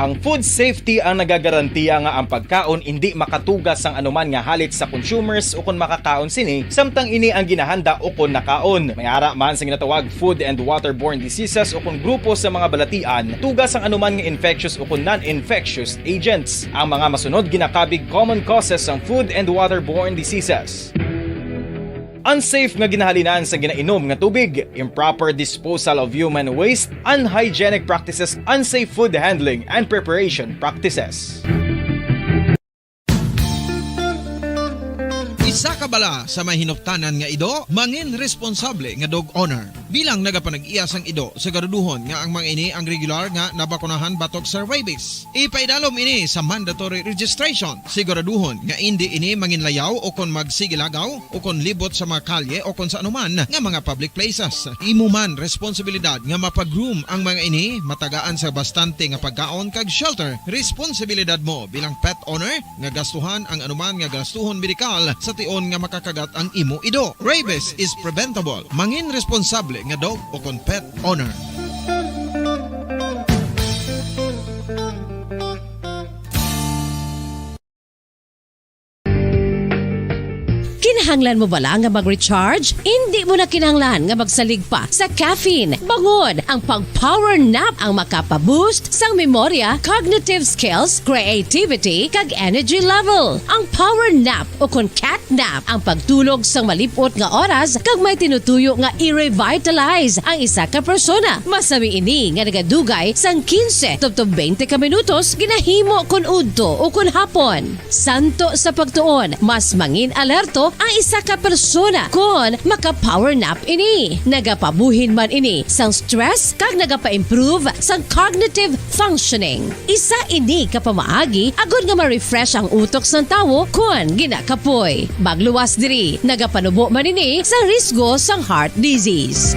Ang food safety ang nagagarantiya nga ang pagkaon indi makatuga sang anuman nga halit sa consumers ukon makakaon sini, samtang ini ang ginahanda ukon nakaon. May ara man sa ginatawag food and waterborne diseases ukon grupo sa mga balatian, tuga sang anuman nga infectious ukon non-infectious agents. Ang mga masunod ginakabig common causes sang food and waterborne diseases. Unsafe nga ginahalinan sa ginainom nga tubig, improper disposal of human waste, unhygienic practices, unsafe food handling and preparation practices. Isa ka bala sa may hinuptanan nga ido, mangin responsable nga dog owner. Bilang nagapanag-iya sang ido, siguraduhon nga ang mga ini ang regular nga nabakunahan batok sa rabies. Ipaidalom ini sa mandatory registration. Siguraduhon nga indi ini manginlayaw o kon magsigilagaw o kon libot sa mga kalye o kon sa anuman nga mga public places. Imo man responsibilidad nga mapa-groom ang mga ini, matagaan sa bastante nga pagkaon kag shelter. Responsibilidad mo bilang pet owner nga gastuhan ang anuman nga gastuhon medikal sa tion nga makakagat ang imo ido. Rabies is preventable. Mangin responsable nga dog o kon pet owner. Kinahanglan mo bala nga mag-recharge? Indi mo na kinahanglan nga magsalig pa sa caffeine. Bangod ang pag-power nap ang makapa-boost sang memorya, cognitive skills, creativity, kag energy level. Ang power nap o kon cat nap ang pagtulog sang malip-ot nga oras kag may tinutuyo nga i-revitalize ang isa ka persona. Masami ini nga nagadugay sang quince tubtob twenty ka minutos ginahimo kon udto o kon hapon. Santo sa pagtuon, mas mangin-alerto ang isa ka persona kon maka-power nap ini. Nagapabuhin man ini sang stress kag nagapa-improve sang cognitive functioning. Isa ini ka pamaagi agod nga ma-refresh ang utok sang tawo kon ginakapoy. Magluwas diri, nagapanubo man ini sang risgo sang heart disease.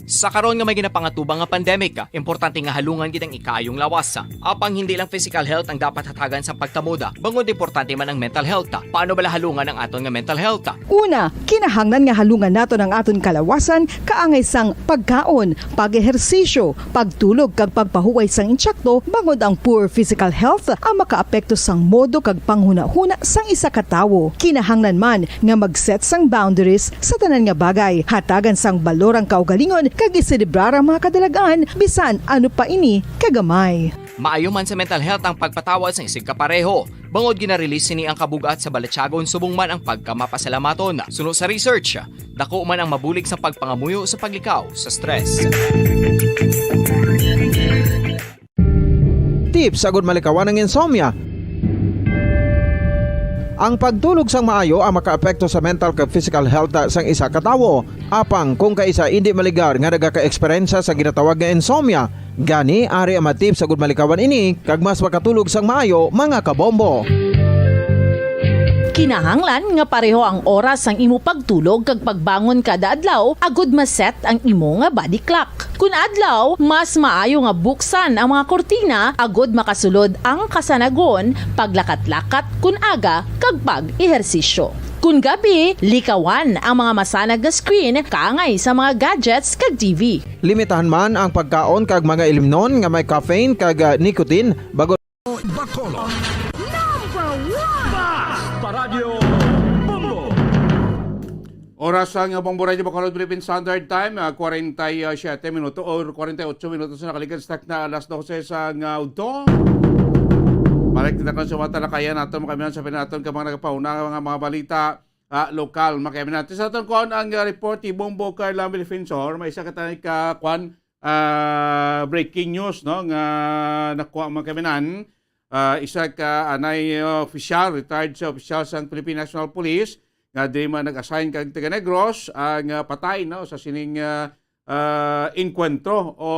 Sa karon nga may ginapangatubang nga pandemic, importante nga halungan gid ang ikaayong lawas. Apang hindi lang physical health ang dapat hatagan sa pagtamod, bangod importante man ang mental health. Paano bala halungan ang aton nga mental health? Una, kinahanglan nga halungan naton ang aton kalawasan kaangay sang pagkaon, pag-ehersisyo, pagtulog kag pagpahuway sang insakto, bangod ang poor physical health ang makaapekto sang modo kag panghunahuna sang isa ka tawo. Kinahanglan man nga mag-set sang boundaries sa tanan nga bagay, hatagan sang balor ang kaugalingon kag iselebrar ang mga kadalagan, bisan ano pa ini kagamay. Maayo man sa mental health ang pagpatawad sang isigkapareho, bangod gina-release sini ang kabug-at sa balatyagon subong man ang pagkamapasalamaton. Suno sa research, dako man ang mabulig sa pagpangamuyo sa paglikaw sa stress. Tips agud malikawan ang insomnia. Ang pagtulog sang maayo ang makaapekto sa mental kag physical health sang isa ka tawo. Apang kung kaisa indi maligar nga nagaka-eksperyensya sa ginatawag nga insomnia, gani ari ang mga tips agud malikawan ini kag mas makatulog sang maayo, mga kabombo. Kinahanglan nga pareho ang oras sang imo pagtulog kag pagbangon kada adlaw agud ma-set ang imo nga body clock. Kun adlaw, mas maayo nga buksan ang mga kurtina agud makasulod ang kasanagon, paglakat-lakat kun aga, kag pag-ehersisyo. Kun gabi, likawan ang mga masanag nga screen kaangay sa mga gadgets kag T V. Limitahan man ang pagkaon kag mga ilimnon nga may caffeine kag, ah, nicotine, bag-o Bacolod. Number one! Basta Radyo Bombo! Oras sang Bombo Radio Bacolod Philippine Standard Time, ah, kwarenta y siete minuto or kwarenta y ocho minutos na nakaligad sa takna alas dose sang, ah, udto. Balik kita kon sa mga talakayan naton, mga kaibigan, sa pinaton ka mga nagapauna nga mga balita, ah, lokal, mga kaibigan. Sa aton kon ang, ah, report ni Bombo Carl Lamil Defensor, may isa ka tayo ka, kwan, ah, breaking news, no, nga nakuha, mga kaibigan. Ah, isa ka anay, uh, opisyal, retired sa opisyal sang Philippine National Police, nga di man nag-assign kag taga Negros, ang, ah, patay, no, sa sining, ah, ah, engkwentro o,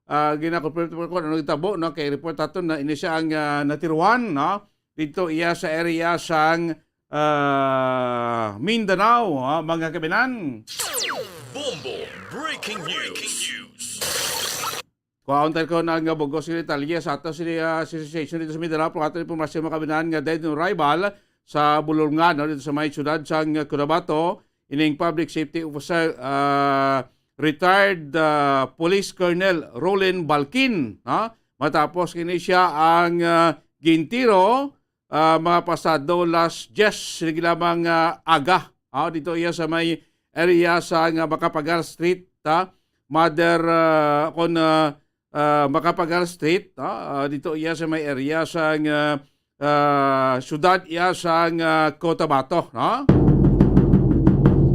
ah, ginakonfirm ko ano nagtabo, no, kay report aton na ini siya ang, ah, natiruan, no, dito iya sa area sang, ah, Mindanao, ah, mga kabinan. Bombo Breaking News. Kuhaon tayo ko na nga bugos nga detalye sa ato sini, ah, si situation dito sa Mindanao. Pero ato informasyon, mga kabinan, nga dead on arrival sa Bululngan, no, dito sa may siyudad sang Cotabato, ining public safety officer, ah, retired, ah, Police Colonel Roland Balkin, ha? Matapos kini siya ang, ah, gintiro, ah, mga pasado las diyes, sige lamang, ah, aga. Ah, dito iya sa may area sa nga Macapagal Street, ha? Mother, ah, kon, ah, ah, Macapagal Street, ah, ah, dito iya sa may area sa nga, ah, syudad iya sa nga Cotabato, no?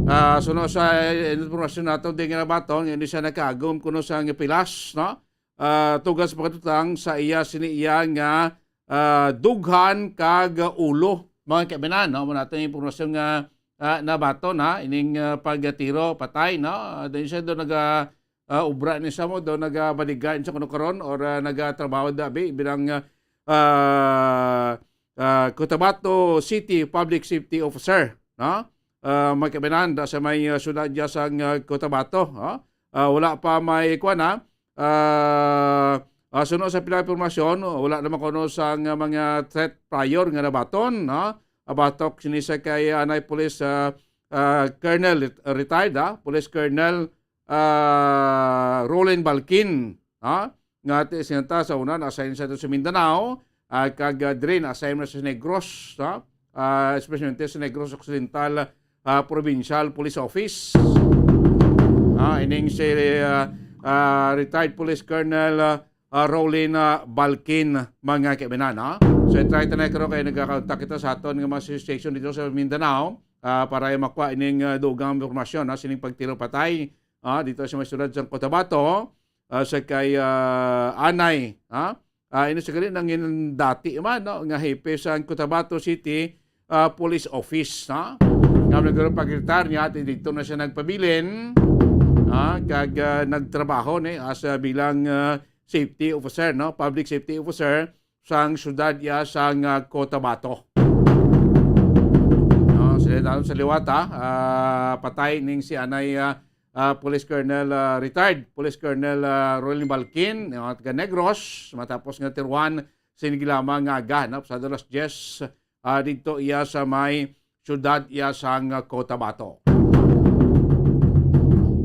Ah, suno sa, eh, informasyon nato, di nga nabaton, hindi siya nakaagom kuno sa nga pilas, no? Ah, tugas pagkatutang sa iya sini iya nga, ah, dughan kag ulo. Mga kaibinan, no? Muna natin yung impormasyon nga, ah, nabaton, ha? Ining, ah, pagtiro, patay, no? Ah, doon siya doon naga, ah, ubra ni sa mo, doon naga bodyguard sa kuno karon or, ah, nagatrabaho dabi bilang, ah, ah, ah, Cotabato City Public Safety Officer, no? Ah, mga kaibinan, da sa may, ah, syudad dya sa, ah, Cotabato, no? Ah, wala pa may kuwan, ha? Ah, ah, suno sa pila impormasyon, wala naman kuno sa nga mga threat prior nga nabaton, no? Abatok sini sa kay anay Police, ah, ah, Colonel ret-, retired, ah, Police Colonel, ah, Roland Balkin, ha? Nga ti-, sinanta sa una na-assign sa, sa Mindanao, ah, kag, ah, diri na-assign na sa Negros, ha? Ah, especially sa Negros Occidental, ah, Provincial Police Office. Ah, ining si, ah, ah, retired Police Colonel, ah, ah, Rowley na Balkin, mga kaibinan, ha? So, i-try ta na karon kay nagkakontak kita sa aton nga mga station dito sa Mindanao, ah, para makuha ining, ah, dugang impormasyon, ha, sining pagtiro patay, ah, dito sa may syudad sa Cotabato, ah, sa kay, ah, Anay, ha? Ah, ini sa gali nangin dati man, no, nga hepe sa Cotabato City, ah, Police Office, ha? Nga nagkaroon pag-retire niya, at dito na siya nagpabilin, ha? Kag, ah, nagtrabaho ni as, ah, bilang, ah, safety officer, no? Public safety officer sang syudad iya sang, ah, Cotabato. No, sila daw sa liwat, ha? Ah, patay ning si anay, ah, ah, Police Colonel, ah, retired Police Colonel, ah, Rolin Balkin, no, taga Negros, matapos nga tiruan sini lamang nga aga, no, sa alas diyes, ah, didto iya sa may siyudad iya sang, ah, Cotabato.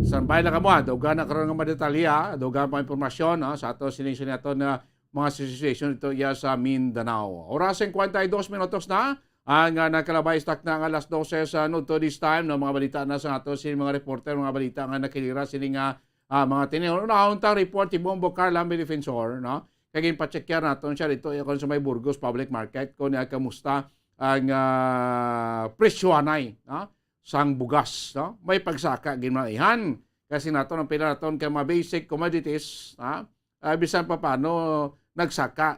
Standby lang kamo, ah, dugang na karon nga madetalya, dugang pa impormasyon, ah, sa ato sini sini ato na mga situation dito iya sa Mindanao. Oras singkwenta y dos minutos na. Ang, ah, nagkalabay sa takna nga alas dose sa nudto this time, no, mga balita na sa ato sini mga reporter, mga balita nga nakilira sini nga, ah, mga tini. Unahon ta report ni Bombo Carla, may defensor, no? Kay ginpacheckar naton siya dito, eh, kung sa may Burgos Public Market, kung niya kamusta ang, ah, presyo anay, no? Sang bugas, no? May pagsaka ginmaihan. Kasi naton ang pila naton ka mga basic commodities, ha? Ah, bisan pa paano nagsaka,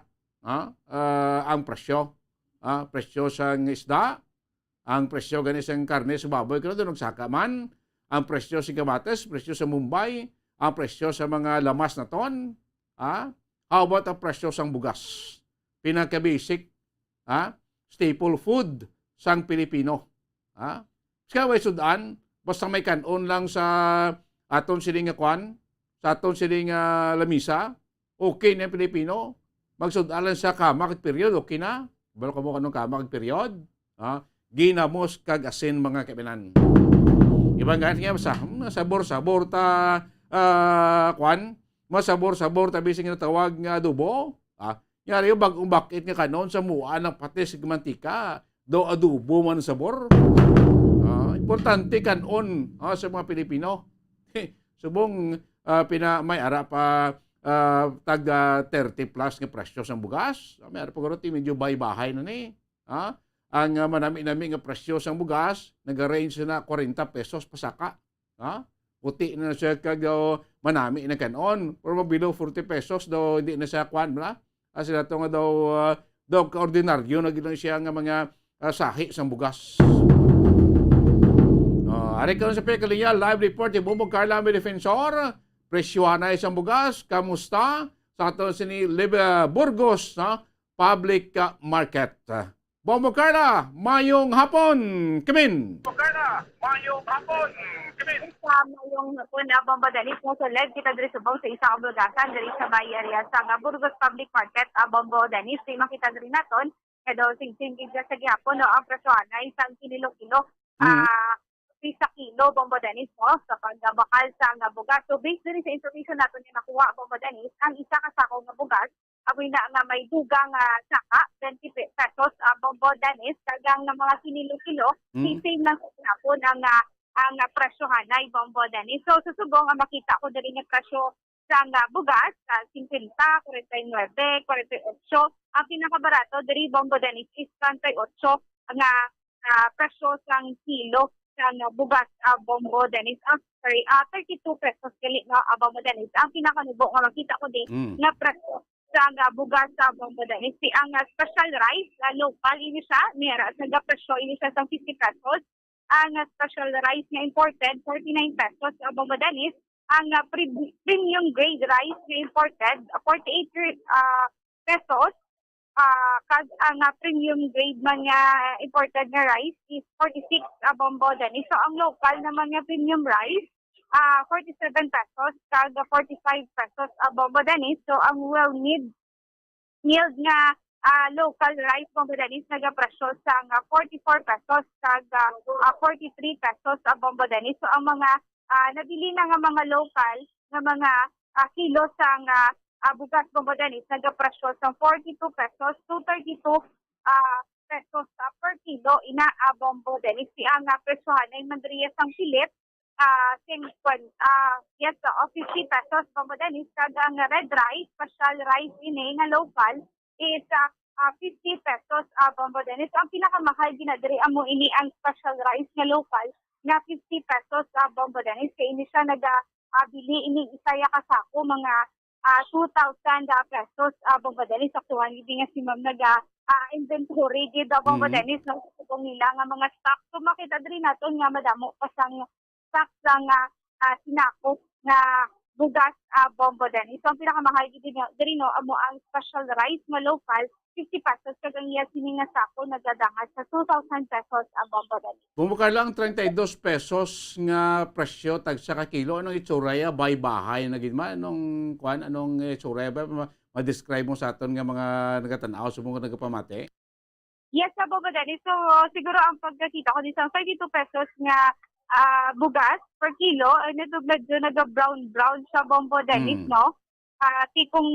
ha? Ah, ang presyo, ha? Presyo sang isda, ang presyo gani sang karne sa baboy, kaya doon nagsaka man. Ang presyo sa kamatis, presyo sa Mumbai, ang presyo sa mga lamas naton, ha? How about ang presyo sang bugas? Pinaka-basic, ha? Staple food sang Pilipino, ha? Kaya way sud-an, basta may kan-on lang sa aton sini nga kwan, sa aton sini nga lamisa, okay na ang Pilipino. Magsud-an lang sa kama kag period, okay na. Balo ka mo kanong kama kag period, ha? Ginamos kag asin, mga kaibinan. Iban gani nga sa, hmm, sabor-sabor ta, ah, kwan, masabor-sabor ta bising ginatawag nga adobo, ha? Yari yung bag-, bakit nga kanon sa mua ng patis ug mantika, daw adobo man ang sabor. Ah, importante kanon, ah, sa mga Pilipino. Subong, ah, pina-, may ara pa, ah, tag, ah, thirty plus nga presyo sang bugas. Ah, may ara pa guro ti medyo bahay-bahay na ni. Ha? Ang, ah, manami-nami nga presyo sang bugas, nag-range na kwarenta pesos pasaka. Ha? Puti na siya kag, oh, manami na kanon. Pero below forty pesos daw, hindi na siya kwan, bala? Ah, sila to nga daw, ah, daw kaordinaryo na gid lang siya nga mga, ah, sahi sang bugas. Oh, ari karon sa Pekalinya, live report ni Bumbog Carla, may defensor. Presyo anay sang bugas, kamusta? Sa aton sini Liv-, ah, Burgos, ha? Public, ah, market. Bombo Carla, mayong hapon, Kimin. Carla, mayong hapon, Kimin. Sa mayong hapon na, Bombo Dennis, no, so live kita diri subong sa isa ka bagasan diri sa may area sa nga Burgos Public Market, ah, Bombo Dennis. Di makita diri naton nga daw sing-sing gid sa gihapon, no, ang presyo anay sang kinilo-kilo. Mm. Ah, sa kilo, Bombo Dennis, no, sa pagkabakal sa nga bugas. So, based diri sa information naton nga nakuha, Bombo Dennis, ang isa ka sako nga bugas, amoy na nga may dugang, ah, saka, twenty pe-, pesos, ah, Bombo Dennis, kag ang mga kinilo-kilo, Mm. same lang sa gihapon ang, ah, ang, ah, presyohanay, Bombo Dennis. So, sa subong, ang makita ko diri nga presyo sa nga bugas, ah, singkwenta, kwarenta y nuebe, kwarenta y otso. Ang pinakabarato diri, Bombo Dennis, is treinta y ocho nga, ah, presyo sang kilo sang bugas, ah, Bombo Dennis. Ah, sorry, ah, thirty-two pesos gali, no, ah, Bombo Dennis. Ang pinakanubo nga makita ko din Mm. nga presyo sang, ah, bugas sa Bombo Dennis. Si ang, ah, special rice, ah, local ini siya, may ara sa presyo ini siya sang fifty pesos. Ang, ah, special rice nga imported, forty-nine pesos, ah, Bombo Dennis. Ang, ah, pre-, premium grade rice nga imported, ah, forty-eight, ah, pesos. Ah, kag ang, ah, premium grade man nga imported nga rice is forty-six, ah, Bombo Dennis. So, ang local naman nga premium rice, ah, forty-seven pesos kag forty-five pesos, ah, Bombo Dennis. So, ang well-milled, milled nga, ah, local rice, Bombo Dennis, nagapresyo sa nga forty-four pesos kag, ah, ah, forty-three pesos, ah, Bombo Dennis. So, ang mga, ah, nabili na nga mga local nga mga, ah, kilo sa nga, ah, bugas, Bombo Dennis, nagapresyo sa forty-two pesos to thirty-two, ah, pesos, ah, per kilo. Ina, ah, Bombo Dennis, si ang, ah, presyohan ay mandriya sang pilit, ah, singkwenta, ah, yes, ah, fifty pesos, Bombo Dennis, kag ang red rice, special rice ini nga local, is, ah, ah, fifty pesos, ah, Bombo Dennis. Ang pinakamahal gina diri amo ini ang special rice nga local nga fifty pesos, ah, Bombo Dennis. Kay ini siya naga, ah, bili ini isa ya ka sako mga, ah, two thousand, ah, pesos, ah, Bombo Dennis. Saktuhan gid nga si ma'am naga, ah, inventory gid, ah, Bombo Mm. Dennis, no, sa subong nila nga mga stock. So, makita diri naton nga madamo pa sang stock sa nga, ah, sinakop nga bugas, ah, Bombo Dennis. So, ang pinakamahal gid diri, diri, no, amo ang special rice nga local, fifty pesos, kag ang iya sini nga sako nagadangat sa two thousand pesos, ah, Bombo Dennis. Kung mukha lang treinta y dos pesos nga presyo tag sa ka kilo, anong itsura ya? Bay-bahay na gid man? Anong, kuan, anong itsura ya ba? Ma-, ma-describe mo sa aton nga mga nagatan-aw, subong nga nagapamati? Yes, sa Bombo Dennis. So, siguro ang pagkakita ko ni sa thirty-two pesos nga, ah, bugas per kilo, ay, medyo, medyo naga-brown-brown siya, Bombo Dennis, Mm. no? Ah, ti kung,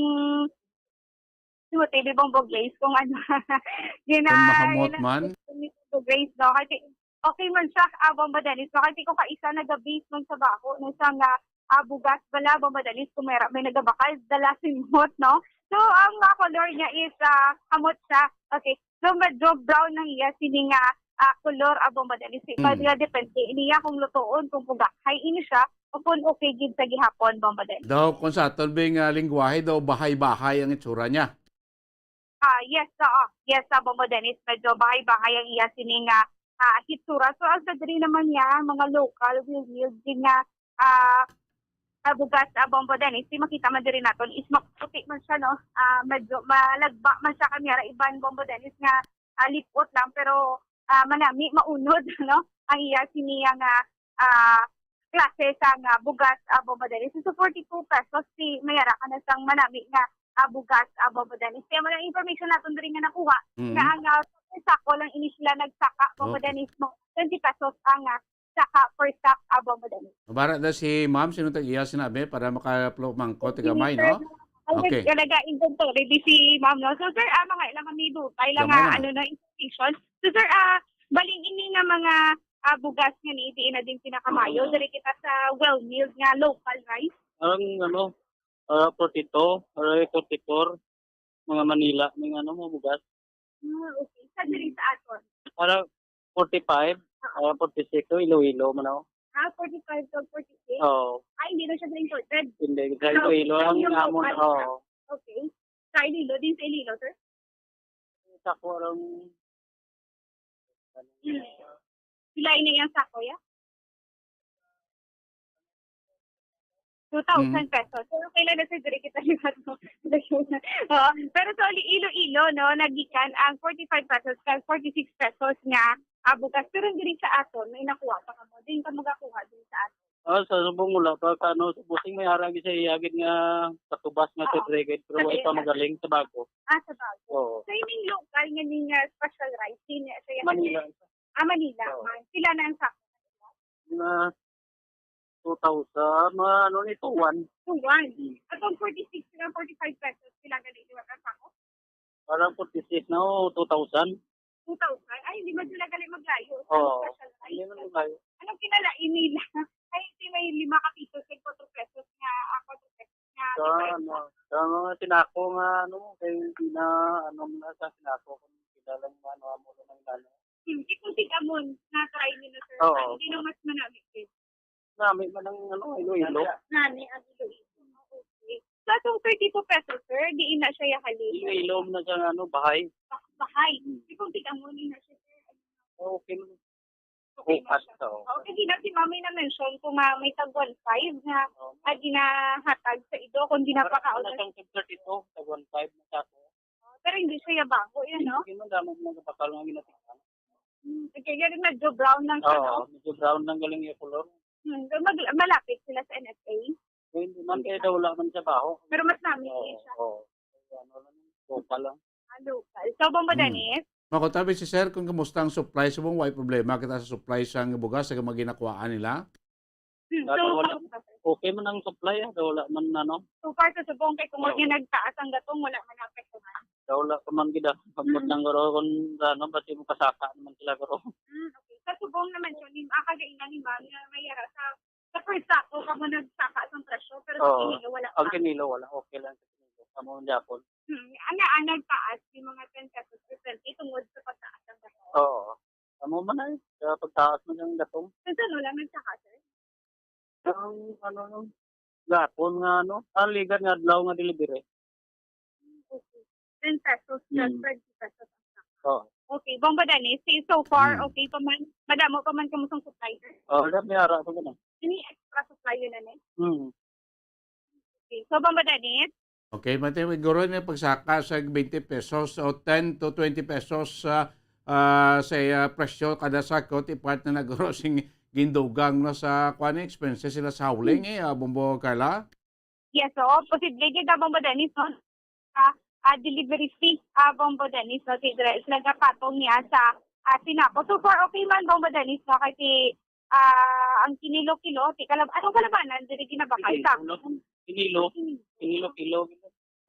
si mo, T V Bombo Glaze, kung ano. Yun Kung na, mahamot yun ang man? Bombo Glaze, no? Kasi, okay man siya, ah, Bombo Dennis, no? Kasi kung kaisa, naga-base man sa baho, no? Sa nga, ah, bugas bala, Bombo Dennis, kung may, may nagabakal, dala simhot, no? So, ang, ah, color niya is, ah, hamot siya. Okay. So, medyo brown ang iya sini nga, ah, kolor, ah, Bombo Dennis. Ikaw, Mm. diya, depende niya kung lutoon, kung pugakhay ini siya, o kung okay gid sa gihapon, Bombo Dennis. Daw, kung sa aton bing, ah, lingwahe, daw bahay-bahay ang itsura niya. Ah, yes, oo. Yes, ah, Bombo Dennis, medyo bahay-bahay ang iya sini nga, ah, hitsura. So, ang sa diri naman niya, mga local, real yield din nga, ah, ah, bugas, ah, Bombo Dennis, di makita man diri naton is maputi man siya, no? Ah, medyo malagba man siya kami ara iban, Bombo Dennis, nga, ah, lipot lang, pero, ah, manami, maunod, no? Ang iya siniya nga, ah, klase sa nga bugas, ah, Bombo Dennis. So, forty-two pesos si mayara ka na sang manami nga, ah, bugas, ah, Bombo Dennis. Kaya mo lang information naton diri nga nakuha, Mm. nga ang, ah, sako lang ini sila nagsaka, Bombo Okay. Dennis, mo twenty pesos ang, ah, saka per sack, ah, Bombo Dennis. Mabara na si ma'am, sino tag iya sinabi para makaplo-, mangkot Hindi, gamay, sir, no? Ang Okay. nag-, nag-inventory di si ma'am, no? So, sir, ah, mga ilang kami dutay lang Gamay nga, lang. ano na, information. So, sir, ah, baling ini nga mga, ah, bugas nga ni, diin na din pinakamayo. Diri kita sa well milled nga local rice. Ang, ano, ah, forty-two, ah, forty-four, mga Manila, ning, ano, mga bugas. Ah, okay. Sa diri sa aton? Para forty-five, ah, forty-six, so Iloilo man ako. Ah, forty-five to forty-six? Oo. Ah, hindi na siya imported? Hindi, sa Iloilo ang amon, oo. Okay. Sa Iloilo, din sa Iloilo, sir? Sa Coron. Hmm. Sila ini yang sako, ya? Two thousand pesos. So, okay lang na sa diri kita liwat mo. Oo. Pero sa Iloilo, no, nagikan ang forty-five pesos kag forty-six pesos nga, ah, bugas. Pero diri sa aton, may nakuha pa kamo. Din ka magakuha diri sa aton. Ah, sa subong wala pa ka, ano, sa busing may ara gid sa iya gid nga patubas nga Ah, sa Dreged, pero sa wala pa Dreged. Magaling sa bago. Ah, sa bago. Oo. So, yung local nga ning, ah, special rice, din niya siya yung Manila. Ah, Manila. Oo. Ah, sila na ang sa Mga two thousand, mga ano ni, two one. Two one. Hmm. Atong forty-six nga forty-five pesos, sila gali liwat ang sako? Parang forty-six na, oh, two thousand. Two thousand? Ay, hindi man sila gali maglayo. Oo. Special rice. Hindi man maglayo. Anong kinalain nila? Ay, si may lima ka piso, kay four pesos nga, ah, four pesos nga Sa, difference. Ano, sa mga tinako nga, ano, kay hindi na, ano, mga sa tinako, kung sila lang, ano, amo lang ang ano. Hmm, di kung tigamon, na-try nila, sir. Oo. Hindi na mas manami, sir. Nami man ang, ano, Iloilo. Nami ang Iloilo. Okay. So, atong thirty-two pesos, sir, diin na siya yakali? Iloilo na siya, ano, bahay. Ba-, bahay. Hmm. Di kung tigamon, di na siya, sir. Okay man. Okay na Bukas siya. To. Oh, kasi na si Mami na-mention kung ma-, may tag one five na, Oo. Ah, ginahatag sa ido kung Pero ginapakaon ano na. Siyang tag thirty-two, tag one five na sa ako. Oh, pero hindi siya yabango, yun, no? Hindi man damo mga kapakal nga ginatikang. Hmm, okay, yan medyo brown lang siya, Oo, no? Medyo brown lang galing yung color. Hmm, so mag-, malapit sila sa N F A? Hindi man, kaya daw wala man sa baho. Pero mas nami Oo, siya. Oo. Ano lang, local lang. Ah, local. So, Bombo Hmm. Dennis? Makutabi si sir kung kamusta ang supply. Subong way problema kita sa supply sa bugas sa mga ginakuhaan nila. Hmm, Dapat so, wala. Okay man ang supply, ah. Daw wala man, ano. So far sa subong kay kung Oo. Wag yung nagtaas ang gatong, wala man apektuhan. Daw wala pa man gid, ah. Pagput Mm. lang guro kung ano, basi mo kasaka naman sila guro. Hmm, okay. Sa subong naman siya, ni, ah, kagaina ni ma'am, nga may yara sa, sa first sako, kamo nagsaka sa presyo, pero sa Oo. Kinilo, wala Ang pa. Kinilo, wala. Okay lang sa Kinilo. Kamo ang Japon. Hmm, ana, ana, taas yung mga ten pesos per twenty tungod sa pagtaas ng bato. Oo. Amo man ay, sa pagtaas man ang gatong. Sa saan wala nagsaka, sir? Ang, ano, no, gapon nga, ano, ang ligad nga adlaw nga delivery. Okay. Ten pesos plus Mm. twenty pesos ang saka. Oo. Okay, Bombo Dennis, si-, so far, Mm. Okay pa man, madamo pa man kamo sang supply, sir? Oo, dami ara pa gani. Any extra supply yun, ano? Mm. So, Bombo Dennis? Okay, mati, siguro na pagsaka sa twenty pesos o ten to twenty pesos, ah, ah, sa, ah, presyo kada sako, ti part na naguro sing gindugang na sa, kuwan, expenses sila sa hauling, eh, ah, Bombo Carla? Yes, oo. Posible gid, ah, Bombo Dennis, no? Ah, ah, delivery fee, ah, Bombo Dennis, no? Ti dira sila gapatong niya sa, ah, Sinaco. So far, okay man, Bombo Dennis, no? Kay ti, ah, ang kinilo-kilo, ti kalab-, anong kalabanan? Diri ginabakal sa Kinilo. Kinilo. Kinilo-kilo.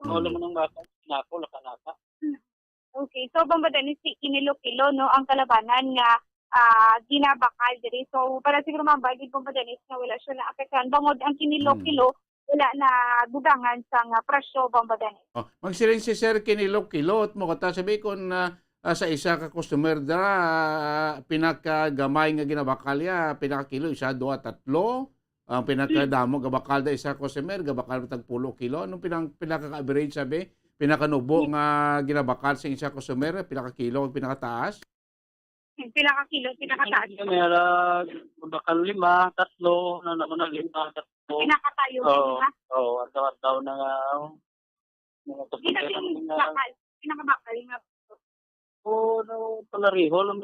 Hmm. Wala man ang baka. Nako, laka-laka. Hmm. Okay. So, Bombo Dennis, ti kinilo-kilo, no, ang kalabanan nga, ah, ginabakal diri. So, para siguro mambal gid, Bombo Dennis, nga wala siya naapektuhan. Bangod ang kinilo-kilo, Hmm. wala na dugangan sa nga presyo, Bombo Dennis. Oh, magsiling si Sir kinilo-kilo, at mo kata sabi kung, ah, ah, sa isa ka customer dira, ah, pinakagamay nga ginabakal ya, pinakakilo, isa, duha, tatlo. Ang pinakadamo, Hmm. gabakal da isa ka customer, gabakal tag pulo kilo. Anong pinang-, pinaka-average, sabi? Pinakanubo Hmm. nga ginabakal sa isa ka customer, pinakakilo, pinakataas? Pinakakilo, pinakataas. May ara, bakal lima, tatlo, na naman ang lima, tatlo. Pinakatayo, Oo, lima. Oo, adlaw-adlaw na nga, oh. Mga Di na customer ang pinakabakal, pinakabakal nga. Oo, no, palariho lang.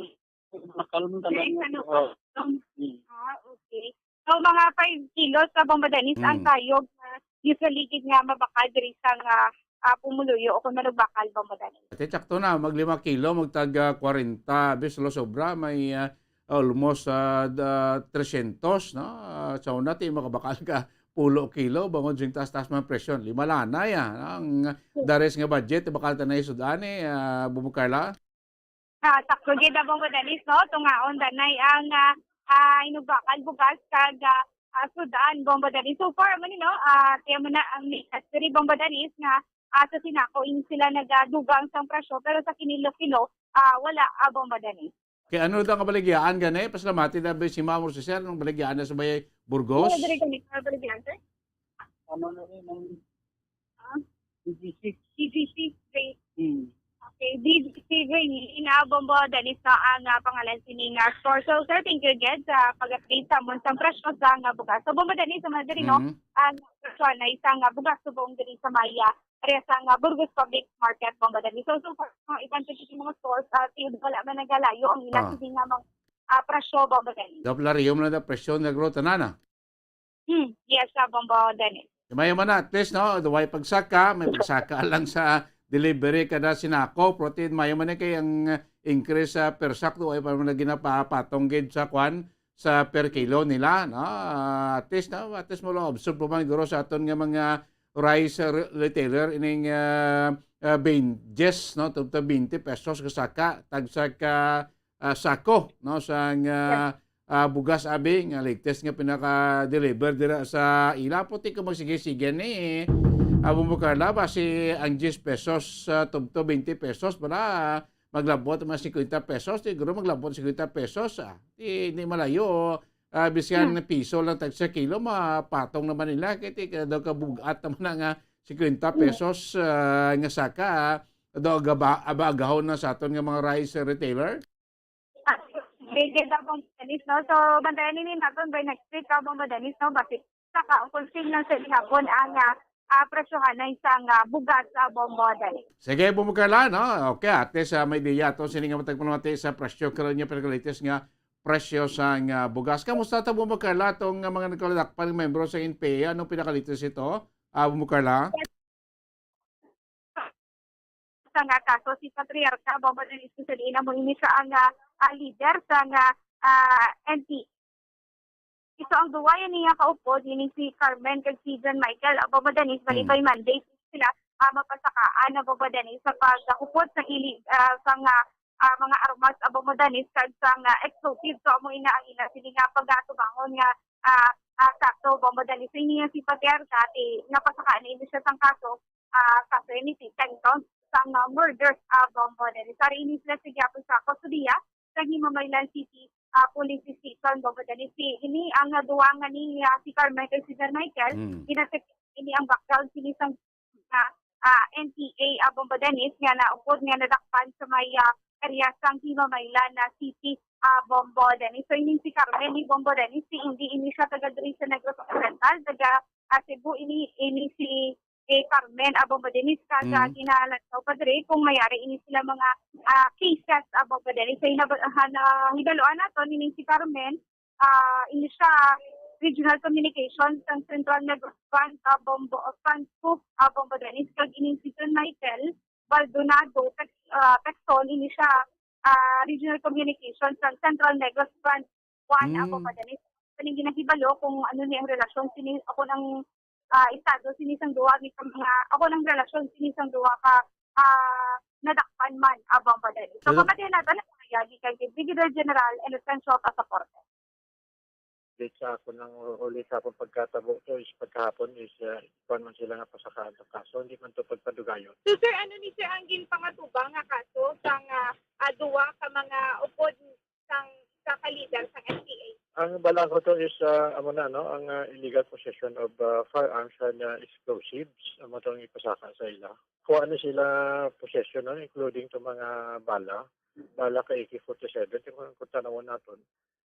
Bakal man Sa talaga. isa, no? Oo. Um, Hmm. Ah, okay. So, mga five kilos sa Bombo Dennis ang Hmm. tayog na usually gid nga mabakal diri sa nga, ah, pumuluyo o kung manugbakal, Bombo Dennis. Ate, sakto na, mag lima kilo, magtag, ah, kwarenta. Bis lo sobra, may, ah, almost, ah, da-, tresyentos, no? Ah, sa una, ti makabakal ka pulo kilo, bangod sing taas-taas man presyon. Lima lanay, ah, ang dares nga budget, bakal ta na isud-an, eh, ah, Bombo Carla? Ah, sakto gid, ah, Bombo Dennis, no? Tungaon danay ang, ah, ah, inugbakal bugas kag, ah, ah, sud-an, Bombo Dennis. So far man, no? Ah, tiyan mo na ang latest diri, Bombo Dennis, nga, ah, sa Sinaco, in sila nagadugang sang presyo, pero sa kinilo-kilo, ah, wala, ah, Bombo Dennis. Kay ano daw ang kabaligyaan gani? Pasalamati na ba si Ma'am or si Sir nung baligyan na sa Bayay, Burgos? Wala diri kami, ah, baligyan, sir. Ano na rin ang Ah? D G C. D G C rate. Hmm. Okay, D G C rate. Ina, Bombo Dennis, no, ang, ah, pangalan sini nga store. So, sir, thank you again sa pag-update sa amon sa presyo sa nga bugas. So, Bombo Dennis, sa mga diri, no, Mhm. ang presyo na isa nga bugas subong diri sa Maya, area sa nga Burgos Public Market, Bombo Dennis. So, so far, no, iban pa sa mga stores, ah, ti-, wala man nagalayo ang ila Ah. sini nga mga, ah, presyo, Bombo Dennis. Dapat lariyo man ang presyo, negro, tanan, ah. Hmm, yes, sa Bombo Dennis. Mayo man na, at least, no, way pagsaka, may pagsaka lang sa delivery kada Sinaco, pero ti mayo man na kay ang increase sa per sack, way pa man na ginapapatong gid sa kwan, sa per kilo nila, no? Ah, at least, no, at least mo lang observe po man, guro, sa aton nga mga rice, uh, re-, retailer, ining, ah, ah, twenty, no, tubto twenty pesos ka saka, tagsa ka, ah, sako, no, sang, ah, Yes. ah, bugas, abi, nga latest nga pinaka-deliver dira sa ila. Puti ko magsige-sige ni, ah, Bombo Carla, basi ang diyes pesos, ah, tubto twenty pesos pala, ah, maglabot mga singkwenta pesos, siguro maglabot singkwenta pesos, ah. Di, di malayo, ah, bisan Hmm. piso lang tag sa kilo, mapatong naman nila, kay ti, kaya daw kabugat naman na nga singkwenta Hmm. pesos, ah, nga saka, ah, daw gaba-, aba agahon na sa aton nga mga rice retailer. Ah, Bombo Dennis, no? So, bantayan ini naton by next week, ah, Bombo Dennis, no? Basi saka, kung sing lang sa gihapon ang, ah, ah, presyohan na isang, ah, bugas, ah, Bombo Dennis. Sige, Bombo Carla, no? Okay, at least, ah, may diya to, sini nga matagpalamati sa presyo, karon niya pinakalatest nga presyo sa nga bugas. Kamusta to, Bombo Carla, tong, ah, mga nagkaladakpan nga membro sa N P A? Anong pinakalatest ito, ah, Bombo Carla? Sa nga kaso, si Patriarca Bombo Dennis Kusali na mo ini siya ang, ah, ah, leader sa nga, ah, N P A. So, ang duwa yan niya kaupod, ini si Carmen kag si John Michael, ah, Bombo Dennis, bali Hmm. by Monday sila, ah, mapasakaan na, Bombo Dennis, sa pagkakupod sa ili, ah, sa nga, ah, mga armas, ah, Bombo Dennis, kag sa nga explosive. So, amo ina ang ila sini nga pagatubangon nga, ah, ah, kaso, Bombo Dennis. So, ini nga si Patriarca, ti, napasakaan na ini siya sang kaso, ah, kaso ini si ten counts sang, ah, murder, ah, Bombo Dennis. Ari ini sila sa gihapon sa kustodiya sa Himamaylan City, ah, Police Station, Bombo Dennis. Si, ini ang, ah, duwa nga ni, ah, si Carmen kag si Sir Michael, Hmm. ginacheck ini ang background sini sang, ah, ah, N P A, ah, Bombo Dennis, nga naupod nga nadakpan sa may, ah, area sang Himamaylan na city, ah, Bombo Dennis. So, ini si Carmen ni Bombo Dennis, si hindi ini siya taga diri sa Negros Occidental, taga, ah, Cebu, ini, ini si, eh, Carmen, ah, Bombo Dennis, kag, ah, Mm. ginalantaw pa diri kung mayari ini sila mga, ah, cases, ah, Bombo Dennis. Sa hinaba-, ha-, nahibaluan naton, ini si Carmen, ah, ini siya Regional Communications sang Central Negros Branch, ah, Bombo, ah, Franco, ah, Bombo Dennis, kag ini si John Michael Baldonado, Tex-, ah, Texon, ini siya, ah, Regional Communications sang Central Negros Branch one, ah, Mm. Bombo Dennis. Kaning ginahibalo kung ano ni ang relasyon sini, ako nang, ah, estado sini sang duha ni ka mga, ako nang relasyon sini sang duha ka, ah, nadakpan man, ah, Bombo Dennis. So, Pero kamatayan nato na kaya gikan kay Brigadier General Inocencio Pasaporte. Update sa akon lang, uli sa akon pagkatabo to is pagkahapon is, ah, kuwan man sila nga pasakaan sa kaso, hindi man to pagpadugayon. So, sir, ano ni, sir, ang ginpangatubang nga kaso sang, ah, ah, duha ka mga upod sang isa ka leader sang N P A? Ang bala ko to is, ah, amo na, no, ang, ah, illegal possession of, ah, firearms and, ah, explosives, amo to ang ipasaka sa ila. Kuha na sila possession, no, including to mga bala, bala ka A K forty-seven, kung, kung tanawon naton.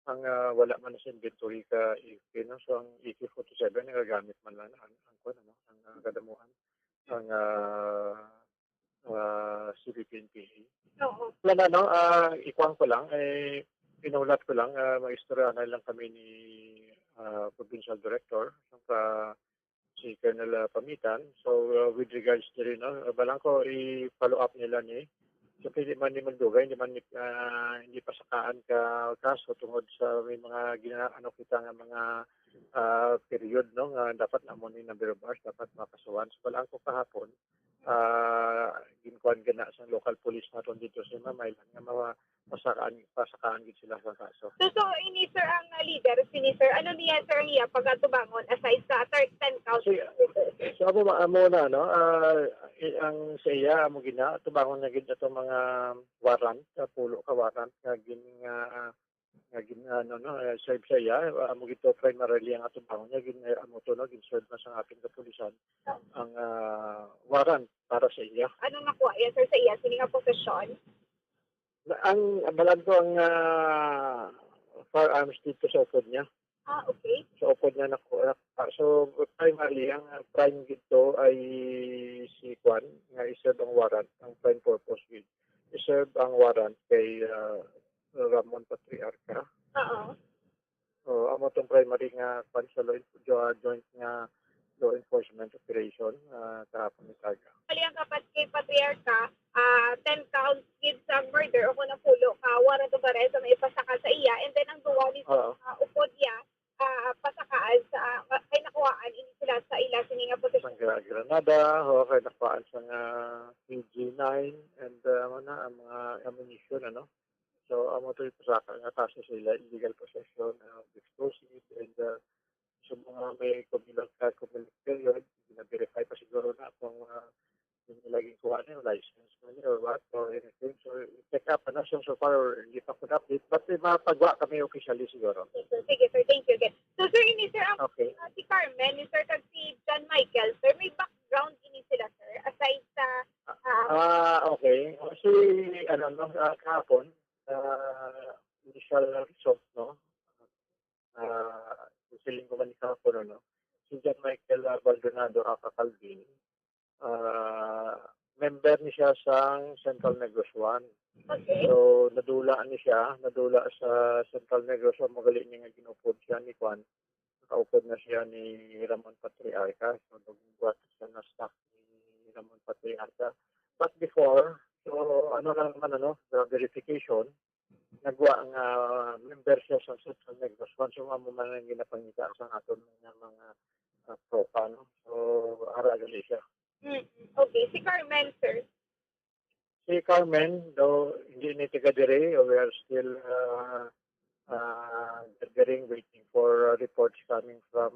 Ang, ah, wala man sa inventory ka A K, no? So, ang A K forty-seven nagagamit man lang ang, ang, kuwan, ano, ang, ah, kadamuhan, ang, ah, ah, C P P N P A. Oo. Wala, no? Ah, ikuwan ko lang, eh, pinulat ko lang, ah, mag-istorya na lang kami ni, ah, Provincial Director, sa si Colonel, ah, Pamitan. So, ah, with regards diri, no, ah, balang ko i-follow up nila ni. So, hindi man ni magdugay, hindi man ni, ah, hindi pasakaan ka kaso tungod sa may mga gina-, ano kita nga mga, ah, period, no, nga dapat na mo ni number of hours, dapat makasuhan. So, balang ko kahapon, ah, ginkuan gana sa local police naton dito sa Mamaylan nga mga pasakaan, pasakaan gid sila sa kaso. So, so, ini, sir, ang, ah, leader, sini, sir, ano niya, sir, ang iya pagatubangon aside sa thir-, ten counts? Si-, so, amo ma-, amo na, no? Ah, i-, ang sa iya, amo gina, tubangon na gid ato mga warrant, ah, pulo ka warrant nga gin-, nga, ah, nga gin-, ano, no, eh, serve sa iya, ah, amo gid to primarily ang atubangon niya, gin-, eh, amo to, no, gin-serve na sa ating kapulisan ang, ah, warrant para sa iya. Anong nakuha iya, sir, sa iya? Sini nga posesyon? Na, ang, balaan ko ang, ah, firearms dito sa upod niya. Ah, okay. Sa upod niya naku-, nakuha. So, primarily, ang, ah, prime dito ay si Kwan, nga i-serve ang warrant, ang prime purpose gid. I-serve ang warrant kay, ah, Ramon Patriarca. Oo. Oh, amo tong primary nga kwan sa law enf-, jo-, joint nga law enforcement operation, ah, kahapon ni Taga. Bali, ang kapat kay Patriarca, ah, ten counts gid sa murder o kung napulo ka warrant of arrest ang ipasaka sa iya, and then ang duwa ni Oo. ah, upod niya, ah, pasakaan sa, ah, kay nakuhaan ini sila sa ila sini nga posisyon. Ang gra-, granada, o kay nakuhaan sa nga P G nine and, ah, ano na, ang mga ammunition, ano. So, amo to yung pasaka nga kaso sa ila, illegal possession of explosives and, uh, sa mga may communal, uh, communal period, gina-verify pa siguro na kung, uh, yung nila ginkuha na yung license na niya or what or anything. So, check up, ano, so, so far, hindi pa ko na-update. But may mapagwa kami officially siguro. Okay, sir. Sige, sir. Thank you again. So, sir, ini, sir, ang, Okay. uh, si Carmen, ni sir, kag si John Michael, sir, may background ini sila, sir, aside sa, uh, Ah, okay. Si, ano, no, ah, kahapon, ah, initial result, no? Ah, siling ko man ni kahapon, no? Si John Michael, ah, Baldonado, aka Calvin, ah, member ni siya sang Central Negros One. Okay. So, nadula ni siya, nadula sa Central Negros One, magali ni nga ginupod siya ni Kwan. Nakaupod na siya ni Ramon Patriarca. So, nagbuhat siya na staff ni Ramon Patriarca. But before, so, ano lang naman, ano, the verification, nagwa nga member siya sa Central Negros One. So, amo man ang ginapangita sa aton nga mga, ah, tropa, no? So, ara gali siya. Mm, okay. Si Carmen, sir? Si Carmen, though hindi ni taga diri, we are still, ah, ah, gathering, waiting for, ah, reports coming from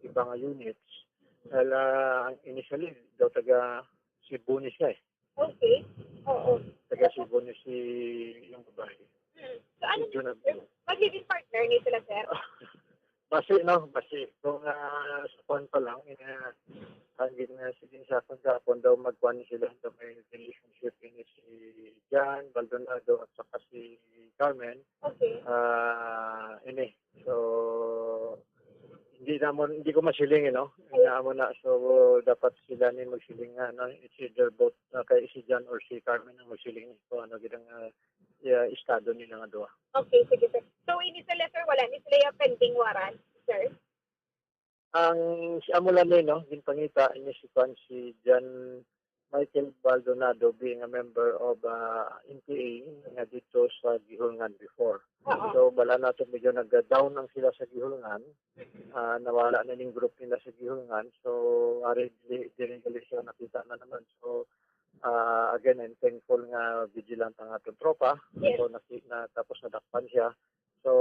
iba nga units. Dahil, ah, ang initially, daw taga Cebu ni siya eh. Okay. Oo. Taga Cebu ni si, yung babae. Hmm. So, ano, Medyo na- sir? Mag-live-in partner ni sila, sir? Basi, no? Basi. Kung, ah, sa kwan pa lang, ina, ang gin-, ah, sige, sa kwan, sa kwan daw, magkwan sila, daw may relationship ini si Jan, Baldonado, at saka si Carmen. Okay. Ah, ini. So, hindi namon, hindi ko masiling, you know. Amo na, so, dapat sila ni magsiling nga, no? It's either both, ah, kay si Jan or si Carmen ang magsiling kung ano gid ang, ah, iya, estado nila nga duha. Okay, sige, sir. So, ini sila, sir, wala ni sila yung pending warrant, sir? Ang si amo lang ni, no, ginpangita ini si Kwan, si John Michael Baldonado, being a member of, ah, N P A nga dito sa Gihulngan before. Oo. So, bala nato medyo nag-down ang sila sa Gihulngan. Ah, nawala na ning group nila sa Gihulngan. So, ari dili, dili, dili siya nakita na naman. So, ah, again, I'm thankful nga vigilant ang atong tropa. Yes. So, naki-, na, tapos nadakpan siya. So,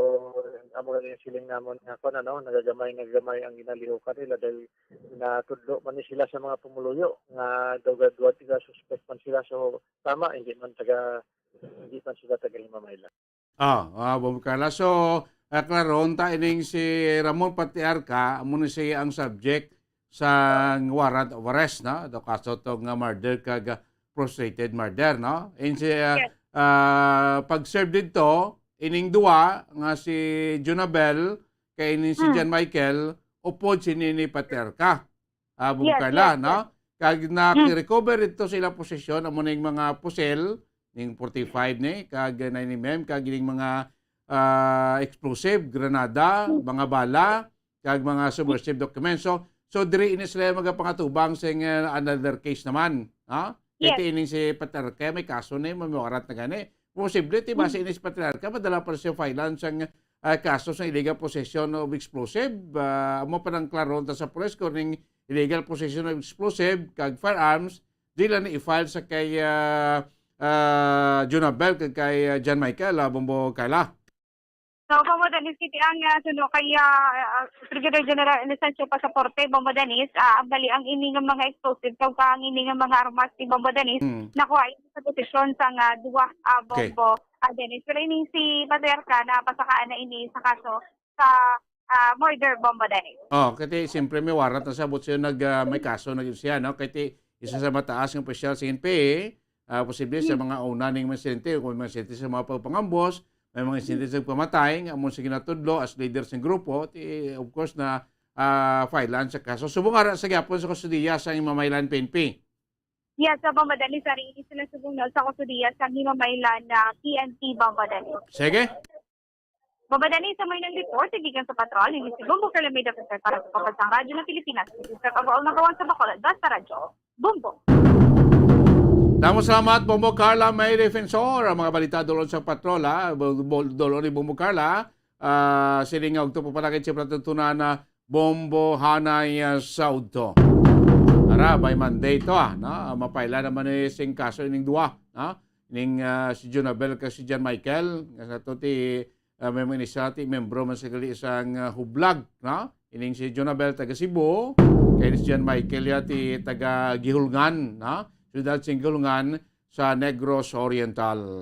amo na yung siling namon nga, kung ano, nagagamay, nagagamay ang ginalihukan nila dahil natudlo man ni sila sa mga pumuluyo nga daw ga-, duwa, tiga suspect man sila. So, tama, hindi man taga, hindi man sila taga Himamaylan. Ah, ah, Bob Carla. So, ah, klaro, unta ining si Ramon Patriarca, amo na siya ang subject sang warrant of arrest, no? Ito kaso to nga murder kag, ah, frustrated murder, no? In si, ah, Yes. ah, pag-serve dito, ining duwa nga si Junabel kay ining si Hmm. John Michael, upod sini ni Patriarca. Ah, Bob Yes, Carla, yes, no? yes. Kag Hmm. na-recover dito sa ilang posisyon, amo ning mga pusil, ning forty-five ni, kag nine M M, kag ning mga, ah, explosive, granada, Hmm. mga bala, kag mga subversive documents. So, so diri ini sila magapangatubang sa, uh, another case naman, ha? Yes. Kay ining si Patriarca, may kaso ni, may warrant na gani. Posible, ti, base Hmm. ini si Patriarca, madala pa siya filean sang, uh, kaso sa illegal possession of explosive. Uh, amo pa nang klaro ta sa pulis kung ning illegal possession of explosive kag firearms, di lang ni i-file sa kay, uh, uh, Junabel kag kay, uh, John Michael, uh, Bombo Carla. So, Bombo Dennis, kiti ang, ah, suno kay, ah, ah, Brigadier General Inocencio Pasaporte, Bombo Dennis, ah, ang bali ang ini nga mga explosive, kag ang ini nga mga armas ni Bombo Dennis, Mm. nakuha ini sa posisyon sang, ah, duwa, ah, Okay. Bombo, ah, Dennis. Pero ini si Patriarca na pasakaan na ini sa kaso sa, ah, murder, Bombo Dennis. Oh, kay ti, siyempre may warrant na siya, but siya nag, ah, may kaso na gyud siya, no? Kay ti, isa sa mataas nga opisyal sa N P A, ah, posible sa Hmm. mga una ning mga insidente, kung may insidente sa mga pagpangambos, may mga insidente sa pagpamatay, nga amo sa ginatudlo as leader sa grupo, ti, of course, na, ah, filean sa kaso. Subong ara sa gyapon sa kustodiya sa Himamaylan P N P. Yes, sa Bombo Dennis, ari ini sila subong na sa kustodiya sa Himamaylan na P N P, Bombo Dennis. Sige. Bombo Dennis, sa may nang report, gikan sa patrol, ini si Bombo Carla May Defensor para sa Pambansang Radyo ng Pilipinas. Sa Kabao, nagawan sa Bacolod, Basta Radyo, Bombo. Damo salamat, Bombo Carla May Defensor. Ang mga balita dulon sa patrol, ha? Bol-, bol-, dulon ni Bombo Carla. Ah, siling nga ugto pa pala kay Chief Natutunan na Bombo Hanay, ah, sa udto. Ara, by Monday to, ah, no? Mapayla naman ni sing kaso ining duwa, no? Ning, ah, si Junabel kag si John Michael, nga sa to ti, ah, may mga inisial ti membro man sa gali sang, ah, hublag, no? Ining si Junabel taga Cebu, kay si John Michael ya ti taga Gihulngan, no? Siyudad sing Gihulngan sa Negros Oriental.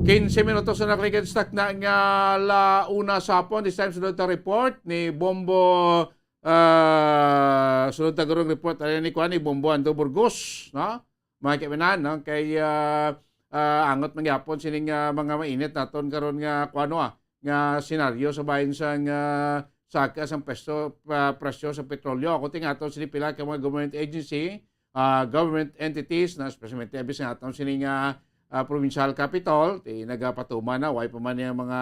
Quince minutos na nakaligid sa takna nga la una sa hapon. This time, sunod ta report ni Bombo, ah, sunod ta gurong report, ano ni kuan, ni Bombo Ando Burgos, no? Mga kaibigan, no? Kay, ah, ah, angot man gyapon sining, ah, mga mainit naton karon nga, kuan, ah, nga senaryo sa bahin sang, ah, saka sang peso, ah, presyo sa petrolyo. Ako ti nga aton sini pila ka mga government agency, ah, government entities, na especially abis nga aton sini nga, ah, provincial capital, ti nagapatuman na, way pa man yung mga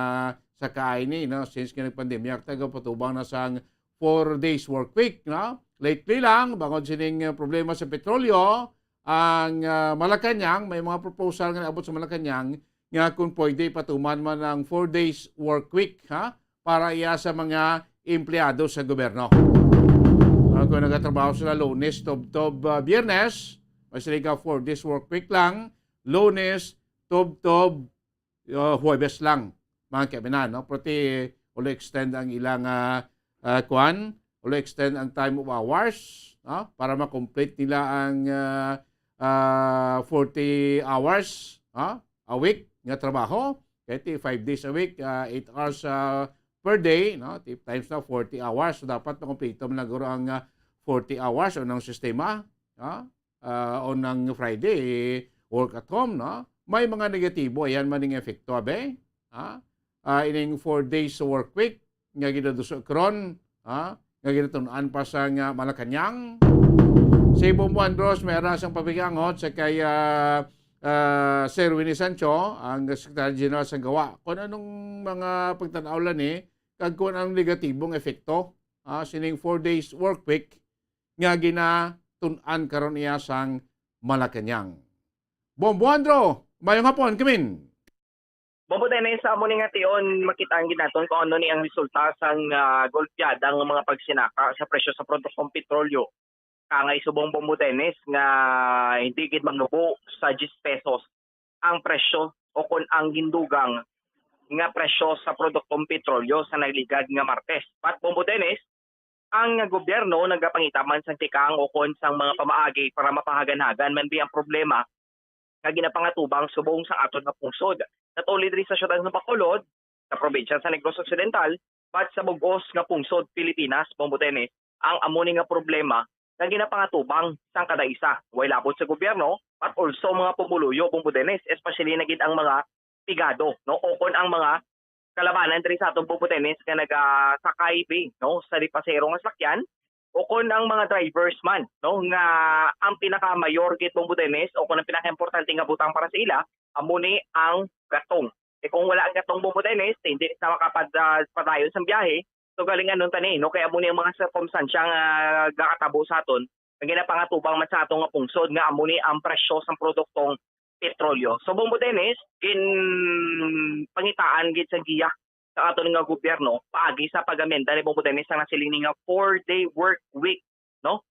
sakaay ni, no? Since nga nagpandemya, nagapatubang na sang four days work week, no? Lately lang, bangod sining, uh, problema sa petrolyo, ang, uh, Malacañang, may mga proposal nga naabot sa Malacañang nga kung pwede patuman man ang four days work week, ha? Para iya sa mga empleyado sa gobyerno. Uh, kung nagatrabaho sila Lunes, tubtob, uh, Biyernes, may sila ka four days work week lang, Lunes, tubtob, uh, Huwebes lang, mga kaibigan, no? Pero ti, ulo extend ang ilang, ah, ah, kuan, ulo extend ang time of hours, no? Para ma-complete nila ang, ah, ah, forty hours, no? A week nga trabaho. Kaya ti five days a week, ah, eight hours, ah, per day, no? Ti times na forty hours. So, dapat makumpleto man lang guro ang, ah, forty hours o ng sistema, no? Ah, on ang Friday, eh, work at home, no? May mga negatibo, ayan man ning epekto, abe. Ha? Ah, ining four days work week nga ginaduso karon, ha? Nga ginatun-an pa sa nga Malacañang. Si Bombo Andros, may ara sang pabigangot sa kay, ah, ah, Sir Winnie Sancho, ang Secretary General sa GAWA. Kung anong mga pagtan-aw lang ni, kag kung anong negatibong epekto, ah, sining four days work week nga ginatun-an karon iya sang Malacañang. Bombo Andro, mayong hapon, kamin. Bombo Dennis, amo ni nga tion, makita ang ginaton kung ano ni ang resulta sang, ah, golpeada nga mga pagsinaka sa presyo sa produktong petrolyo. Kangay subong, Bombo Dennis, nga hindi gid manubo sa diyes pesos ang presyo o kon ang gindugang nga presyo sa produktong petrolyo sa nagligad nga Martes. But, Bombo Dennis, ang gobyerno nagapangita man sang tikang o kon sang mga pamaagi para mapahagan-hagan man bi ang problema nga ginapangatubang subong sa aton nga pungsod, not only diri sa siyudad sa Bacolod, sa probinsya sa Negros Occidental, but sa bug-os nga pungsod Pilipinas, Bombo Dennis, ang amo ni nga problema nga ginapangatubang sang kada isa, way labot sa gobyerno, but also mga pumuluyo, Bombo Dennis, especially na gid ang mga pigado, no? O kon ang mga kalabanan diri sa atong, Bombo Dennis, nga nagasakay bi, no, sa dipasero nga sakyan, o kon ang mga drivers man, no, nga ang pinakamayor gid, Bombo Dennis, o kon ang pinakaimportante nga butang para sa ila, amo ni ang gatong. E kung wala ang gatong, Bombo Dennis, hindi na makapad-, ah, padayon sa biyahe. So, galing anong tani, no? Kaya amo ni ang mga sirkumstansya nga gakatabo sa aton, ang ginapangatubang man sa aton nga pungsod, nga amo ni ang presyo sang produktong petrolyo. So, Bombo Dennis, ginpangitaan gid sa giya sa aton nga gobyerno paagi sa pag-amenda ni, Bombo Dennis, ang nasiling ni nga four-day work week, no,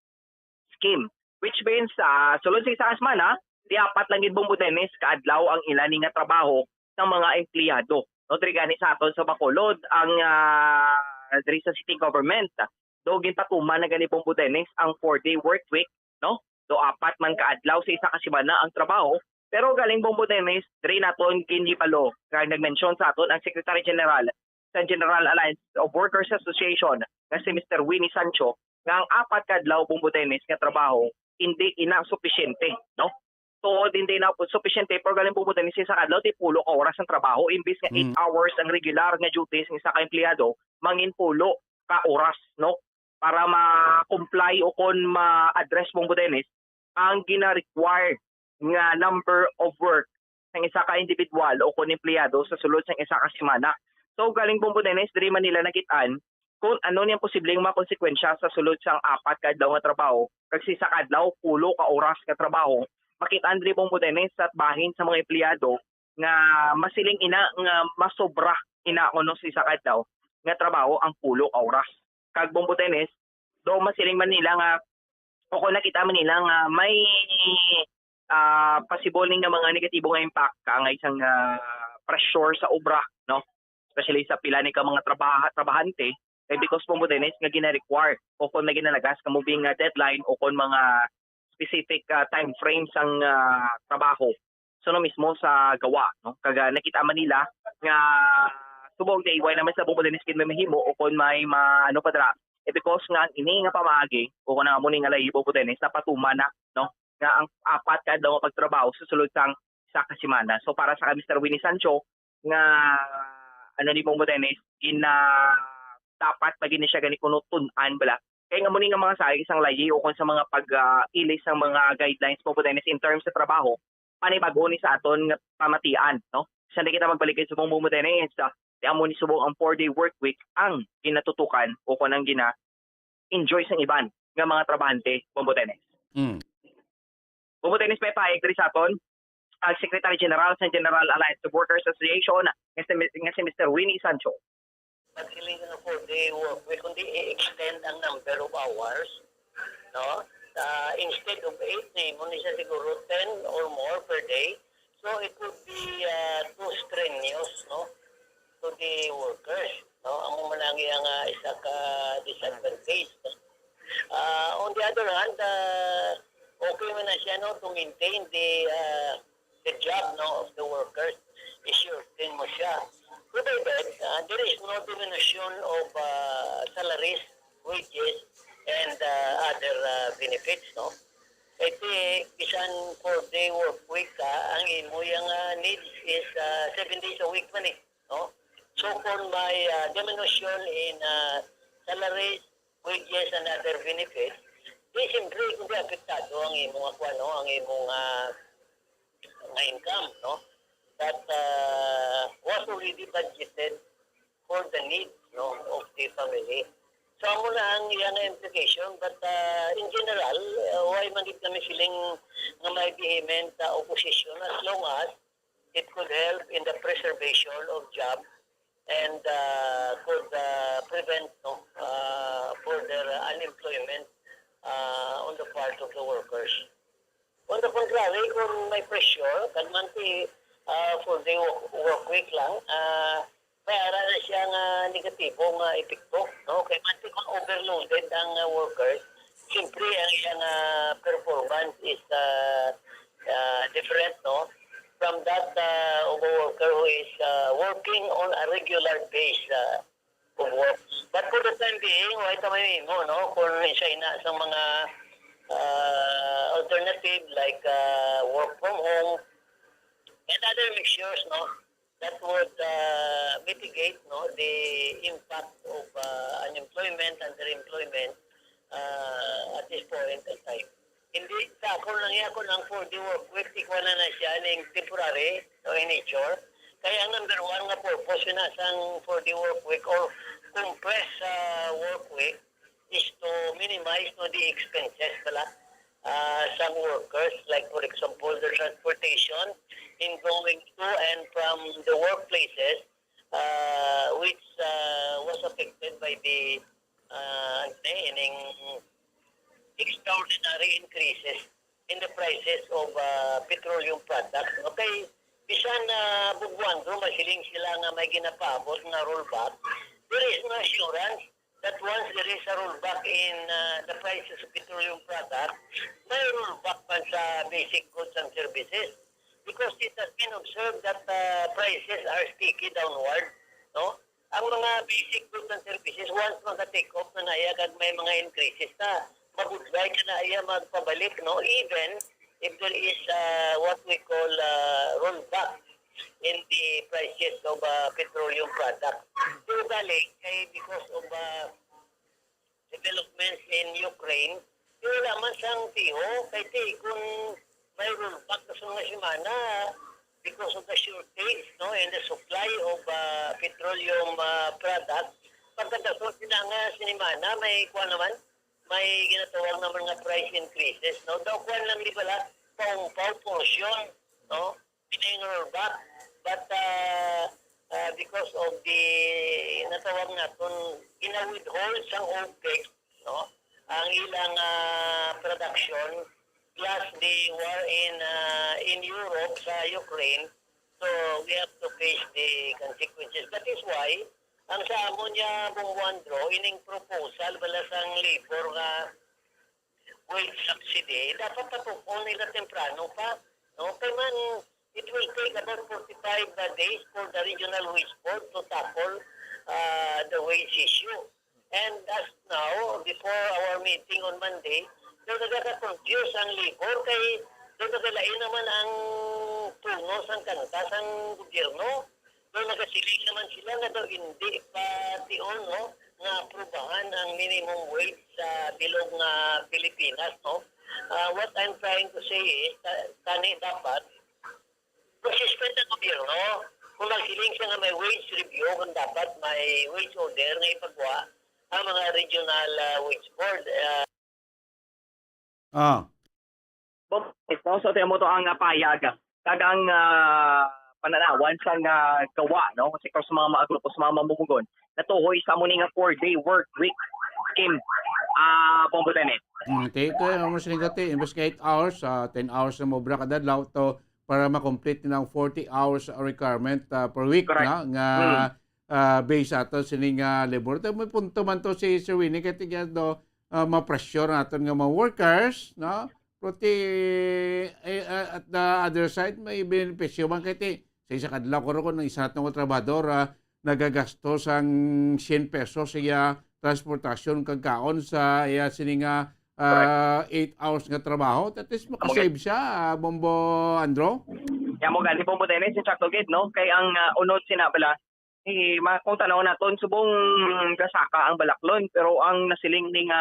scheme, which means, ah, sulod sa isa ka semana, di apat lang gid, Bombo Dennis, ka adlaw ang ila ni nga trabaho sang mga empleyado, no? Diri gani sa aton sa Bacolod, ang, ah, diri sa city government, do ginpatuman na gani, Bombo Dennis, ang four-day work week, no? Do apat man ka adlaw sa isa ka semana ang trabaho. Pero galing, Bombo Dennis, diri naton ginhibalo kag nagmensyon sa aton ang Secretary General sa General Alliance of Workers Association nga si Mister Winnie Sancho, nga ang apat ka adlaw, Bombo Dennis, nga trabaho hindi ina supisyente, no? Tuod, hindi na pud supisyente, pero galing, Bombo Dennis, sa isa ka adlaw, di pulo ka oras ang trabaho, imbis nga eight Mm. hours ang regular nga duties ng isa ka empleyado, mangin pulo ka oras, no? Para ma-comply o kon ma-address, Bombo Dennis, ang gina-require nga number of work sang isa ka individual o kon empleyado sa sulod sang isa ka semana. So, galing, Bombo Dennis, diri man nila nakit-an kung ano ni ang posibleng mga konsekwensya sa sulod sang apat ka adlaw nga trabaho kag sa isa ka adlaw, pulo ka oras nga trabaho. Makit-an diri, Bombo Dennis, sa bahin sa mga empleyado nga masiling ina nga masobra ina kuno sa isa ka adlaw nga trabaho ang pulo ka oras. Kag, Bombo Dennis, do masiling man nila nga, o kung nakita man nila nga may, ah, possible ni nga mga negatibo nga impact kaangay sang, ah, pressure sa obra, no? Especially sa pila ni ka mga trabaha-, trabahante, kay because, Bombo Dennis, nga gina-require o kung na ginalagas ka moving, ah, deadline o kung mga specific, ah, time frame sang, ah, trabaho. So, no, mismo sa GAWA, no? Kag, ah, nakita man nila nga subong day, way naman sa, Bombo Dennis, gid may mahimo o kon may ma-, ano pa dira. Eh, because nga ini nga pamaagi o kon ang amo ni nga layi, Bombo Dennis, napatuman na, no? Nga ang apat ka adlaw nga pagtrabaho sa sulod sang isa ka semana. So, para sa kay Mister Winnie Sancho, nga ano ni, Bombo Dennis, gina-, dapat pa gid ni siya gani kuno tun-an bala. Kay nga mo ni nga mga sa isang layi o kung sa mga pag, ah, ilis sang mga guidelines, Bombo Dennis, in terms sa trabaho, panibag-o ni sa aton nga pamatian, no? Sa di kita magbalik kay subong, Bombo Dennis, ah, di amo ni subong ang four-day work week ang ginatutukan o kung ang gina-enjoy sang iban nga mga trabahante, Bombo Dennis. Mm. Bombo Dennis, may pahayag diri sa aton ang Secretary General sa General Alliance of Workers Association nga si, nga si Mister Winnie Sancho. Pag-illegal four-day work week, kundi i-extend ang number of hours, no? Ah, instead of eight, na imo ni siya siguro ten or more per day. So, it would be, ah, too strenuous, no, to the workers, no? Amo man ang iyang, ah, isa ka disadvantage. Ah, on the other hand, ah, okay man na siya, no, to maintain the, ah, the job, no, of the workers. I-sure din mo siya. Provided, ah, there is no diminution of, ah, salaries, wages, and, ah, other, ah, benefits, no? Kay ti, bisan four-day work week ka, ang imo yang, ah, needs is, ah, seven days a week man eh, no? So, kung may, ah, diminution in, ah, salaries, wages, and other benefits, di siyempre, hindi apektado ang imong, ako, ano, ang imong, ah, nga income, no? That, ah, was already budgeted for the needs, no, of the family. So, amo na ang iyang implication, but, ah, in general, ah, why man gid kami feeling nga may vehement, ah, opposition as long as it could help in the preservation of job and, ah, could, ah, prevent, no, ah, further unemployment, ah, on the part of the workers. On the contrary, kung may pressure, kag monthly, ah, full day work, work week lang, ah, may ara na siya nga negatibo nga epekto, no? Kay monthly kung overloaded ang, ah, workers, siyempre ang iyang, ah, performance is, ah, ah, different, no? From that, ah, of a worker who is, ah, working on a regular base, ah, of work. But for the time being, wala ta may imo, no? Kung isa ina sa mga, ah, alternative like, ah, work from home and other measures, no? That would, ah, mitigate, no, the impact of, ah, unemployment, underemployment, ah, at this point in time. Hindi, sa ako lang yan, kung ang four-day work week, ikuha na na siya ning temporary, no, in nature. Kaya ang number one nga purpose yun na sang four-day work week or compress, ah, work week is to minimize, no, the expenses pala, ah, sang workers, like, for example, the transportation in going to and from the workplaces, ah, which, ah, was affected by the, ah, ano na eh, ining extraordinary increases in the prices of, ah, petroleum products. Okay, bisan na, ah, Bugwandro, masiling sila nga may ginapaabot nga rollback, there is no assurance that once there is a rollback in, ah, the prices of petroleum products, may rollback man sa basic goods and services. Because it has been observed that, ah, prices are sticky downward, no? Ang mga basic goods and services, once maka-take off na na iya kag may mga increases na, mabudlay ka na iya magpabalik, no? Even if there is, ah, what we call, ah, rollback in the prices of, ah, petroleum products. So, ugali, kay because of, ah, developments in Ukraine, wala man sang tiho, kay ti, kung may rollback na sa mga semana, because of the shortage, no, and the supply of, ah, petroleum, ah, products, pagkadason sila nga sinimana, may kuwan naman, may ginatawag naman nga price increases, no? Daw kuwan lang di bala, paumpaw portion, no? Pinang rollback. But, ah, ah, because of the natawag naton, gina-withhold sang OPEC, no? Ang ilang, ah, production, plus the war in, ah, in Europe sa Ukraine. So, we have to face the consequences. That is why, ang sa amon niya, Bong Juan Dro, ining proposal bala sang labor nga wage subsidy, dapat patukon nila temprano pa. No? Kay man, it will take about forty-five days for the regional wage board to tackle, ah, the wage issue. And as now, before our meeting on Monday, daw nagaka-confuse ang labor kay daw nagalain naman ang tono sang kanta sang gobyerno. Daw nagasiling naman sila nga daw hindi pa tion, no, nga aprubahan ang minimum wage sa bilog nga Pilipinas, no. Ah, what I'm trying to say is, ah, kani dapat, mag-suspend ang gobyerno. Kung magsiling siya nga may wage review, kung dapat may wage order nga ipagwa ang mga regional, ah, wage board. Ah. Bong, no? So, amo to ang, ah, payag. Kag ang, ah, pananawan sang, ah, gawa, no? Sa, sa mga, mga grupo, sa mga mamumugon, natuhoy sa amo ni nga four-day work week scheme. Ah, Bong Butene. Hmm, ti, kaya mas nigati, imbes nga eight hours, ah, ten hours na mobra kada adlaw to para ma-complete na ang forty hours requirement, ah, per week. Correct. Na nga, hmm, ah, based ato sini nga labor. May punto man to si Sir Winnie, kay tigyan do, ah, ma-pressure naton nga mga workers, no? Pero ti, eh, ah, at the other side, may benepisyo man kay ti, sa isa ka adlaw ko ron, kung isa naton nga trabahador, ah, nagagasto sang syen pesos sa iya transportasyon kag kaon sa iya sini nga, ah, eight hours nga trabaho. At least makasave siya, ah, Bombo Andro. Kaya mo gani, Bombo Dennis, yung sakto gid, no? Kay ang, ah, unod sina bala, eh, ma-, kung tanaw naton, subong gasaka ang balaklon, pero ang nasiling ni nga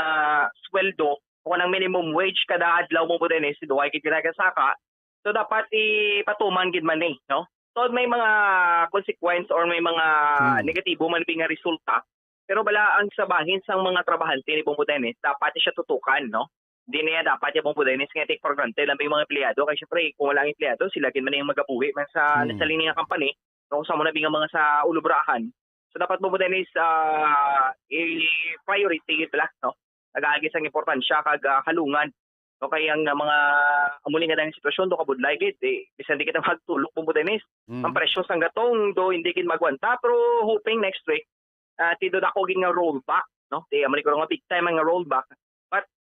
sweldo, kung ang minimum wage kada adlaw, Bombo Dennis, duwa gid ginagasaka, so dapat ipatuman gid man ni, no? So may mga consequence or may mga Hmm. negatibo man bi nga resulta, pero bala ang sa bahin sang mga trabahante ni Bombo Dennis, dapat siya tutukan, no? Di niya dapat yung Bombo Dennis nga take for granted lang yung mga empleyado. Kay syempre, kung wala ang empleyado, sila gid man yung magabuhi man sa Hmm. nasiling nga company, no? Sa mo na bi nga mga sa ulubrahan. So dapat, Bombo Dennis, ah, i-priority gid bala, no? Nagaagi sang importansya kag, ah, halungan. No, kay ang, ah, mga amo ni nga dang sitwasyon, do kabudlay gid, eh, bisan di kita magtulok, Bombo Dennis, Mm. ang presyo sang gatong do hindi gid magwanta, pero hoping next week, ah, ti do dako gid nga rollback, no? Ti amo ni ko nga big time nga rollback. But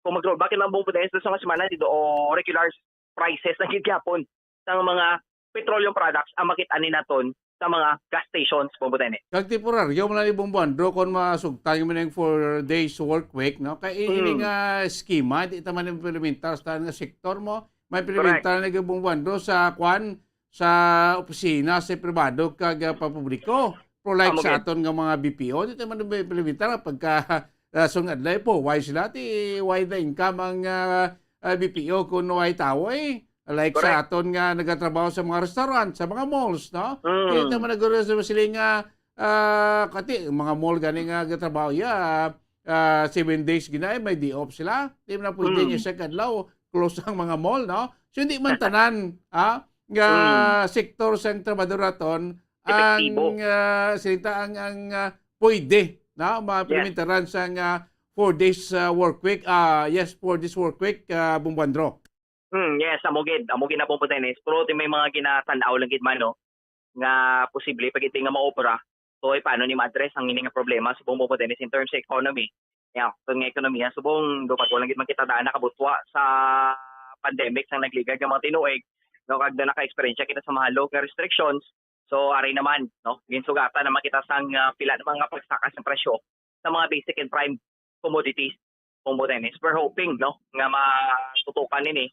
kung mag-rollback, imong Bombo Dennis, sa nga semana, ti do, o, regular prices na gid gyapon sang mga petroleum products ang makita ni naton sa mga gas stations, Bombo Dennis. Kag temporaryo mo lang ni Bombo Andro kung masugtan mo ning four days work week, no? Kay ini Mm. nga schema, di ta man implementar sa tanan nga sektor mo. May implementar Correct. na ni Bombo Andro sa kwan, sa opisina, sa pribado, kag, ah, papubliko. Pero like Amo sa gid. aton nga mga B P O, di ta man implementar pagka, ah, sunod adlaw po, why sila? Ti, why the income ang, ah, ah, B P O kung why tawo, eh? Like sa Correct. aton nga nagatrabaho sa mga restaurant, sa mga malls, no? Mm. Kaya naman nagkaroon sa sila nga, ah, kati, mga mall gani nga gatrabaho, ya, ah, seven days gina, eh, may day off sila. Di man na pwede Mm. niya sa kadlaw, close ang mga mall, no? So, hindi man tanan, ah, nga Mm. sektor sang trabahador naton ang, Epektibo. ah, salita ang, ang, ah, pwede, no? Yes. Maimplementaran sang, ah, four days, ah, work week. Ah, yes, four days work week, ah, Bombo Andro. Hmm, yes, amo gid, amo gid na, Bombo Dennis. Pero ti may mga ginatan-aw lang gid man, no, nga posible pa gid nga maobra. So, eh, paano ni ma-address ang ini nga problema subong, Bombo Dennis, in terms of economy? Yeah, so nga ekonomiya, subong, do pa lang gid man kita daan nakabutwa sa pandemic sang nagligad nga mga tinuig, no, kag do naka-experience kita sa mahalog nga restrictions. So, ari naman, no, ginsugatan naman kita sang, ah, pila na mga pagsaka sa presyo sa mga basic and prime commodities, Bombo Dennis. We're hoping, no, nga matutukan nini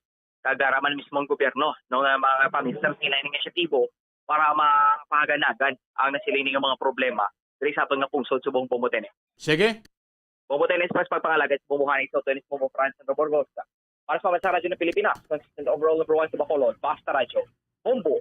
kag ara man mismo ang gobyerno, no, nga mga paminsar sila ning inisyatibo para mapahaganagan ang nasiling nga mga problema diri sa aton nga pungsod subong, Bombo Dennis. Sige. Bombo Dennis, mas pagpangalagad sa bumuhanay sa Dennis Bombo Franz Sandro Burgos. Para sa Pambansa Radyo ng Pilipinas, consistent overall number one sa Bacolod, Basta Radyo. Bombo.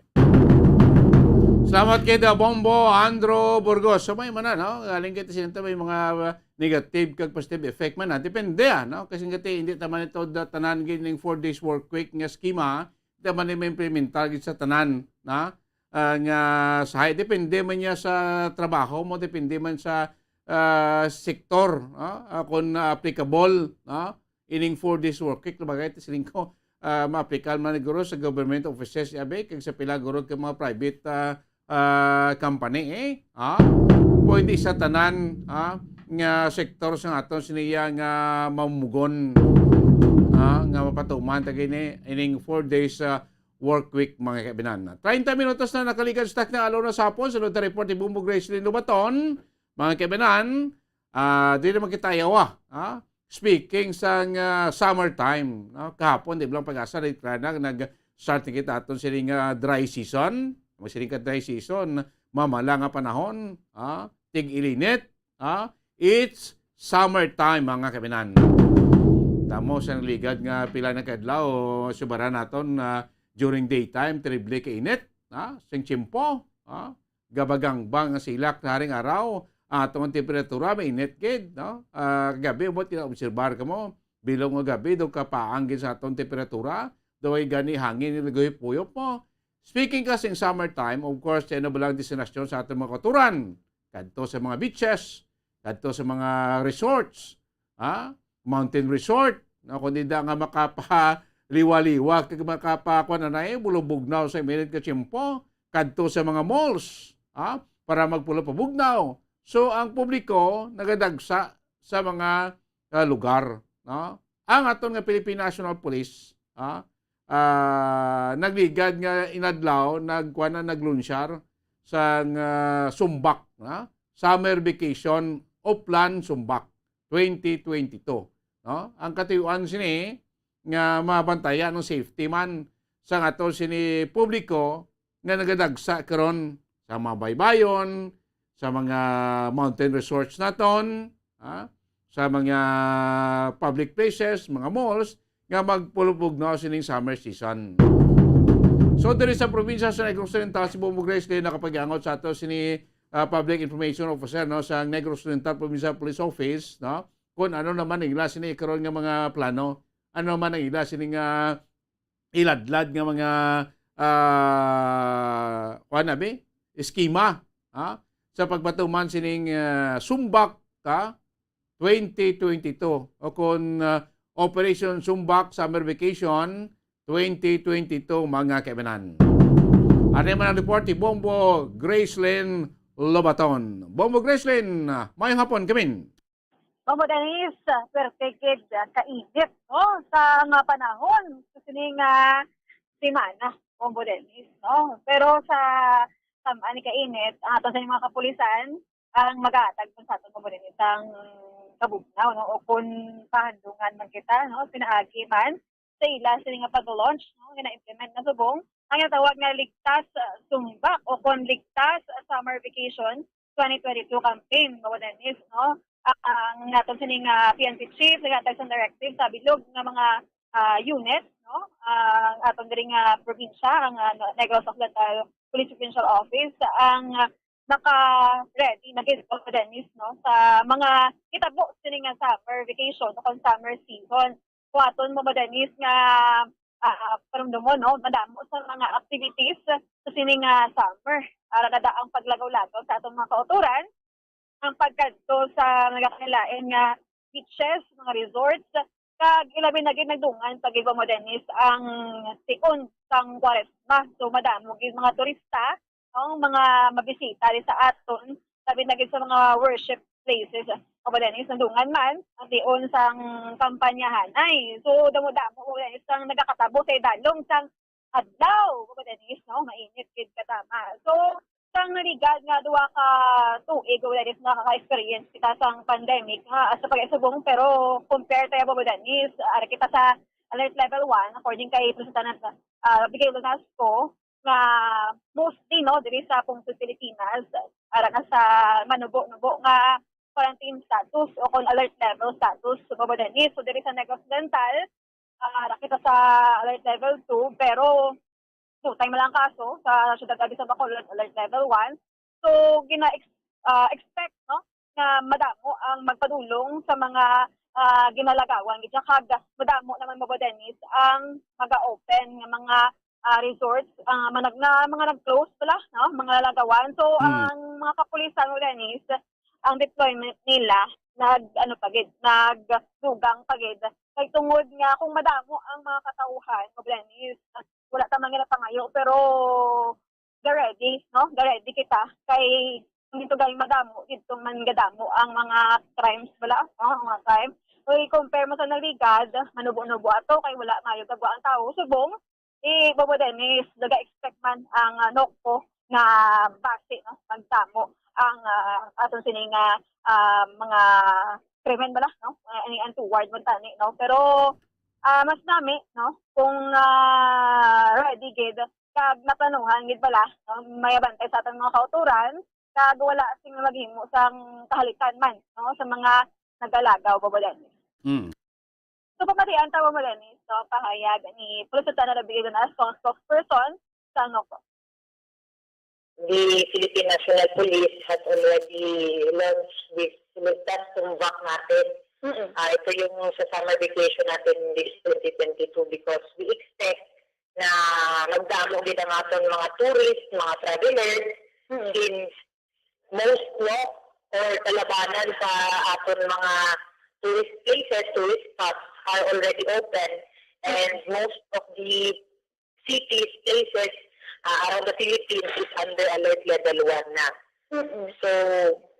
Salamat kay Da Bombo Andro Burgos. So, may man na, no? Galing kita sinunta, may mga, uh, negative kag positive effect man na. Depende, ah, no? Kasi nga, ti, hindi taman ito da-, tanan gining four days work week nga schema, hindi taman may implementar gid sa tanan, na? Ah, nga sa, depende man niya sa trabaho mo, depende man sa, ah, sektor, no? Ah, kung, ah, applicable, no? Ining four days work week, bagay, ti siling ko, ah, ma-apply man guro sa government offices, abi, kag sa pila guro ka mga private, ah, ah, company, eh, ah? Pwede sa tanan, ah, nga sektor sa aton siniya nga mamumugon, ah, nga mapatuman ta gini ining four days, ah, work week, mga kaibinan. Treinta minutos na nakaligad sa takna, alo na sa hapon, sa report ni Bumbo Gracelyn Lubaton, mga kaibinan, ah, di naman kita yawa, ah? Speaking sang, ah, summertime, no? Kahapon, di ba lang pag-asa, di na nag-start na kita aton sining, ah, dry season. Ang sining ka dry season, mamala nga panahon, ah, tig-ilinit, ah, it's summertime, mga kaibinan. Tamo sa ligad nga pila na kadlaw, subaran naton, ah, during daytime, terrible ka init, ah, sing tiyempo, ah, gabagangbang ang silak na haring araw. Atong temperatura, mainit gid, no? Ah, gabi, mo, tinaobserbar ka mo, bilog nga gabi, daw kapaang gid sa atong temperatura, daw ay gani hangin ni naguyop-uyop mo. Speaking kasing summertime, of course, sa ano ba lang destinasyon sa atong mga kauturan? Kadto sa mga beaches, kadto sa mga resorts, ha? Mountain resort, no? Kung di da nga makapaliwa-liwa, kag makapakuan na na, eh, bulubugnaw sa minit ka tiyempo, kadto sa mga malls, ha? Para magpulo pa bugnaw. So, ang publiko nagadagsa sa mga, ah, lugar, no? Ang aton nga Philippine National Police, ha? Ah, nagligad nga inadlaw, nagkuan na, naglunsyar sang, ah, Sumbak, ha? Summer Vacation Oplan Sumbak twenty twenty-two. no? Ang katuyoan sini nga mabantayan ang safety man sa ato sini publiko nga nagadagsa karon sa mga baybayon, sa mga mountain resorts naton, ha? Sa mga public places, mga malls, nga magpulupog na sining summer season. So, diri sa probinsya sa Negros Oriental, si Bombo Grace din nakapag-angot sa ato sini, ah, public information officer, no, sa Negros Oriental Provincial Police Office, no, kung ano naman ang ila sini karon nga mga plano, ano naman ang ila sini nga iladlad nga mga, ah, kuwan na, be? Eskema, ha? Sa pagpatuman sining, ah, Sumbak ka twenty twenty-two o kung, ah, Operation Sumbak Summer Vacation twenty twenty-two, mga kaibanan. Ano man ang report ni Bombo Gracelyn Lobaton? Bombo Gracelyn, ah, mayong hapon, kamin. Bombo Dennis, ah, perti gid, ah, kainit, no, sa mga panahon sa sining, ah, semana, Bombo Dennis, no? Pero sa samaan ni kainit, ang aton sa mga kapulisan ang magahatag man sa aton, Bombo Dennis, ang kabugnaw, no? O kung pahandungan man kita, no? Pinaagi man sa ila sini nga pag-launch, no, nga na-implement na subong ang ginatawag nga Ligtas, ah, Sumbak o kon Ligtas, ah, Summer Vacation twenty twenty-two campaign, Bombo Dennis, no? Ah, ang naton sining, ah, P N P chief naghatag sang directive sa bilog nga mga, ah, unit, no? Ang aton diri nga probinsya, ang, ah, Negros Occidental Police Provincial Office, ang, ah, naka-ready na gid, Bombo Dennis, no, sa mga hitabo sini nga summer vacation o kon summer season. Kuwaton mo, Bombo Dennis, nga, ah, panumdumon, no, madamo sa mga activities sa sini nga summer. Ara kada ang paglagaw-lagaw sa atong mga kautoran, ang pagkadto sa nagakalain nga beaches, mga resorts, kag ilabi na gid nagdungan pa gid, Bombo Dennis, ang tion sang Kwaresma. So, madamo gid mga turista, ang mga mabisita di sa aton, labi na gid sa mga worship places, Bombo Dennis, nagdungan man ang tion sang kampanyahanay. So, damo-damo, Bombo Dennis, ang nagakatabo sa idalom sang adlaw, Bombo Dennis, no? Mainit gid katama. So, sang naligad nga duha ka tuig, Bombo Dennis, nakaka-experience kita sang pandemic nga sa pag-subong, pero compare tayo, Bombo Dennis, ara kita sa alert level one, according kay President, ah, Abigail Velasco, nga mostly, no, diri sa Pungsoy Pilipinas, ara ka sa manubo-nubo nga quarantine status o kon alert level status, Bombo Dennis. So, diri sa Negros Occidental, ah, ara kita sa alert level two, pero dutay man lang kaso sa siyudad abi sa Bacolod, alert level one. So, gina-ex-, ah, expect, no, nga madamo ang magpadulong sa mga, ah, ginalagawan gid siya, kag madamo naman, Bombo Dennis, ang maga-open nga mga, ah, resorts, ah, manag-, na mga nag-close pala, no, mga lalagawan. So, Mm. ang mga kapulisan, Bombo Dennis, ang deployment nila nag, ano pa gid, nagdugang pa gid. Kay tungod nga kung madamo ang mga katawhan, Bombo Dennis, wala ta man ginapangayo, pero ga-ready, no? Ga-ready kita kay dito galing madamo, dito man gadamo ang mga crimes bala, no? Ang mga crime. So, i-compare mo sa naligad, manubo-nubo ato kay wala maayo gagwa ang tawo. Subong, eh, Bombo Dennis, naga-expect man ang, ah, NOCPO nga basi, no, magdamo ang, ah, aton sini nga, ah, mga krimen bala, no? Ah, ani ang toward man tani, no? Pero, ah, mas nami, no, kung, ah, ready gid kag naplanuhan gid bala, no, may bantay sa atong mga kautoran kag wala sing maghimo sang kahalikan man, no, sa mga nagalagaw, Bombo Dennis. Mm. So, pamatian ta, Bombo Dennis, no, pahayag ni Police Lieutenant Abigail Velasco, ang spokesperson sa NOCPO. The Philippine National Police has already launched this Ligtas Sumbak natin. Mm-mm. Ah, ito yung sa summer vacation natin this twenty twenty-two because we expect na magdamo gid ang aton mga tourist, mga traveler, Mm-mm. since most, no, or kalabanan sa aton mga tourist places, tourist spots are already open, and most of the cities, places, ah, around the Philippines is under alert level one na. Mm-mm. So,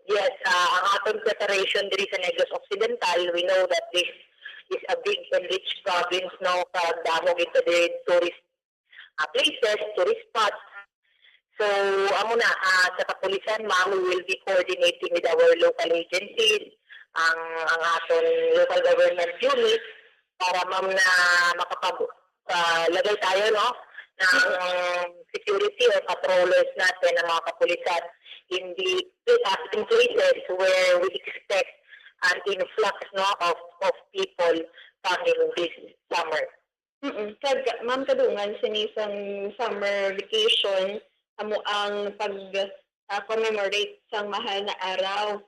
yes, ah, ang aton preparation diri sa Negros Occidental, we know that this is a big and rich province, no, kag damo gid sa diri tourist ah, places, tourist spots. So, amo na, ah, sa kapulisan, ma'am, we will be coordinating with our local agencies, ang, ang aton local government unit para, ma'am, na makapag, ah, lagay tayo, no, ng security or patrollers natin, ng mga kapulisan, hindi, uh, in places where we expect an influx, no, of, of people coming this summer. Mm-mm. Kag, ma'am, kadungan sini sang summer vacation, amo ang pag, ah, commemorate sang mahal na araw.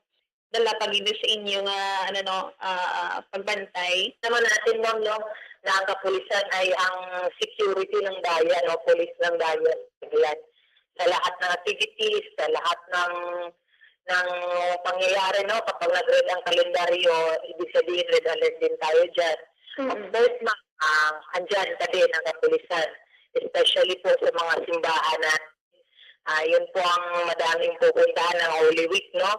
Dala pa gid sa inyo nga, ano, no, ah, pagbantay. Naman natin, ma'am, no, na ang kapulisan ay ang security ng bayan o pulis ng bayan. Yan. Sa lahat ng activities, sa lahat ng, ng pangyayari, no, kapag nag-red ang kalendaryo, ibig sabihin red alert din tayo dyan. Of Mm. course, ma'am, ah, andyan pa din ang kapulisan, especially po sa mga simbahan na, ah, yun po ang madaming pupuntahan ng Holy Week, no?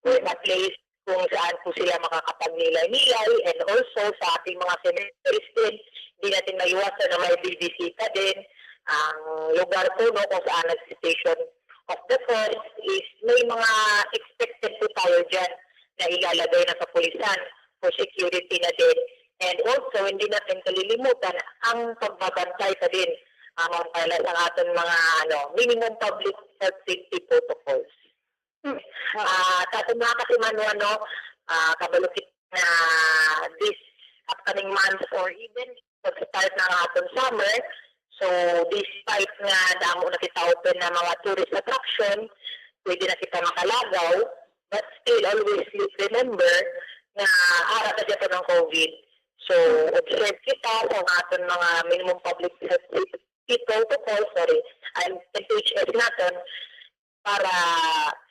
Or sa place kung saan po sila makakapagnilay-nilay, and also sa ating mga cemeteries din, hindi natin maiwasan na may bibisita din ang lugar po, no, kung saan nag-station of the force is may mga expected po tayo dyan na ilalagay ng kapulisan for security na din. And also, hindi natin kalilimutan ang pagbabantay pa din, ah, Ma'am Carla, sa aton mga, ano, minimum public health safety protocols. Hmm. Ah, sa aton mga kasimanwa, no, ah, kabalo kita na this upcoming month or even pag-start na ang aton summer, so despite nga damo na kita open na mga tourist attraction, pwede na kita makalagaw, but still always remember nga ara pa gyapon ang COVID. So, observe kita sa aton mga minimum public health safety protocol, sorry, and M P H S naton para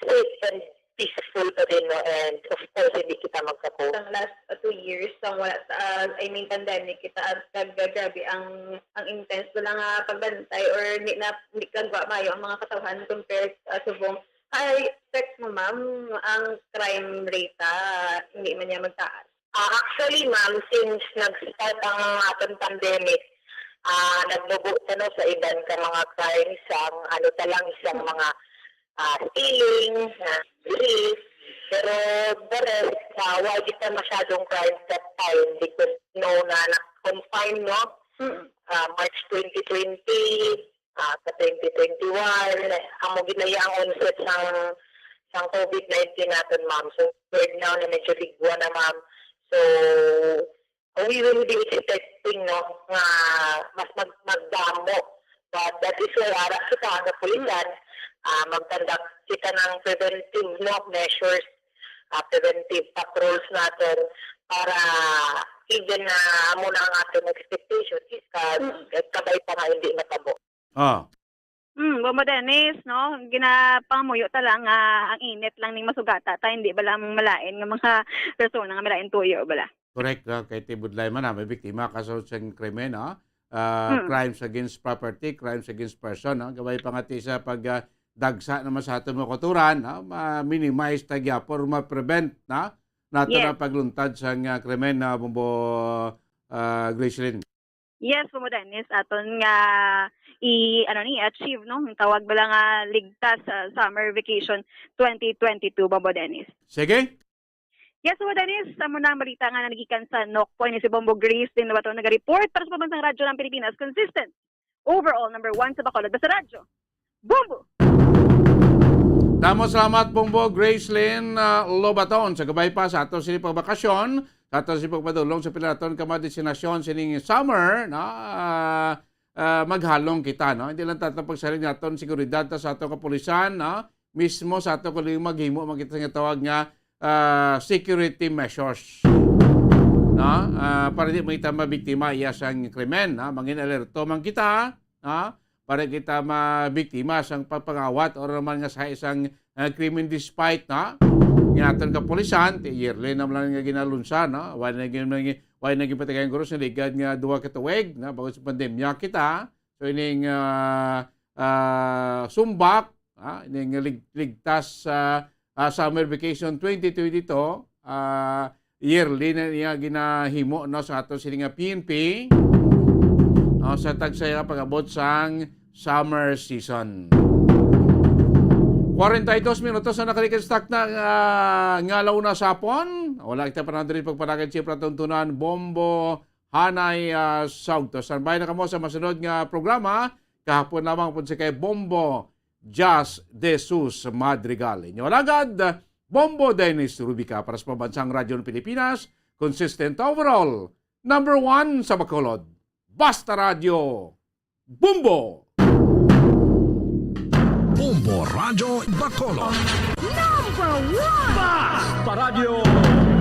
safe and peaceful pa din, no? And of course, hindi kita magkako. Sang last, uh, two years, sang wala, uh, I mean, pandemic, kita, uh, kag, uh, grabe ang, ang intense na lang nga pagbantay or hindi na, hindi kagwa maayo ang mga katawhan compared, uh, subong. Ka-expect mo, ma'am, ang crime rate, ah, hindi man niya magtaas? Ah, actually, ma'am, since nag-start ang aton pandemic, ah, nagmubo ta, no, sa iban ka mga crimes, ang ano ta lang, isang mga, ah, stealing, ah, theft. Pero the rest, ah, wala kita masyadong crimes that time because, no, na na-confine, no? Mm. Ah, March twenty twenty, ah, sa twenty twenty-one, amo gid na iya ang onset sang, sang COVID nineteen naton, ma'am. So, third now na medyo ligwa na, ma'am. So, we will be expecting, no, nga mas mag-, magdamo. But that is why ara kita ang kapulisan, ah, mag-conduct kita ng preventive, no, measures, ah, preventive patrols naton para even na amo na ang aton expectation is ka-, Mm. kabay pa nga hindi matabo. Ah. Hmm, Bombo Dennis, no? Ginapangamuyo ta lang nga ang init lang ning masugata ta, hindi bala ang malain nga mga persona nga malain tuyo bala. Correct, ah, kay ti budlay man, ah, may biktima kaso siyang krimen, ah. Ah, Mm. crimes against property, crimes against person, no? Gabay pa nga ti sa pag, ah, dagsa naman sa aton mga kauturan, no? Ma-minimize ta gyapon or ma-prevent, no? Nato Yes. na pagluntad sa nga krimen na Bombo, ah, Gracelyn. Yes, Bombo Dennis, aton nga i-, ano ni, achieve, no? Ang tawag bala nga ligtas sa summer vacation twenty twenty-two, Bombo Dennis. Sige. Yes, Bombo Dennis, amo na ang balita nga nagikan sa Nocpo. Ini si Bombo Grace din Lobaton naga-report para sa Pambansang Radyo ng Pilipinas, consistent, overall number one sa Bacolod. Basta Radyo, Bombo! Damo salamat, Bombo Gracelyn, ah, Lobaton, sa gabay pa sa ato sini pagbakasyon, sa ato sini pagpadulong sa pila naton ka mga destinasyon sining summer, no? Ah, ah, maghalong kita, no? Hindi lang tato pagsalig naton seguridad ta sa ato kapulisan, no? Mismo sa ato kuling maghimo man kita nga tawag nga, ah, security measures, no? Ah, para di mo kita mabiktima iya sang krimen, no? Mangin alerto man kita, no? Para kita mabiktima sang pagpangawat or naman nga sa isang, ah, krimen despite, no? Nga aton kapulisan, ti yearly naman lang nga ginalunsad, no? Wala na gin-, wala na gin patagayan guro sa ligad nga duha ka tuig, no? Bago sa pandemya kita. So, ining, ah, ah, sumbak, ah, ining lig-, ligtas sa, ah, summer vacation twenty twenty-two, ah, yearly na niya ginahimo, no, sa ato sini nga P N P, no, sa tagsaya pag-abot sang summer season. Kwarenta y dos minutos na nakalikan sa takna, ah, nga alauna sa hapon. Wala kita pa na diri pagpanagad, siyempre, tuntunan, Bombo Hanay, ah, Saugto. Standby na kamo sa masunod nga programa. Kahapon lamang po si kay Bombo Jazz de Sus Madrigal. Inyo alagad, Bombo Dennis Rubica para sa Pambansang Radyo ng Pilipinas, consistent overall, number one sa Bacolod. Basta Radyo, Bombo! Bombo Radyo Bacolod. Number one! Basta Radyo!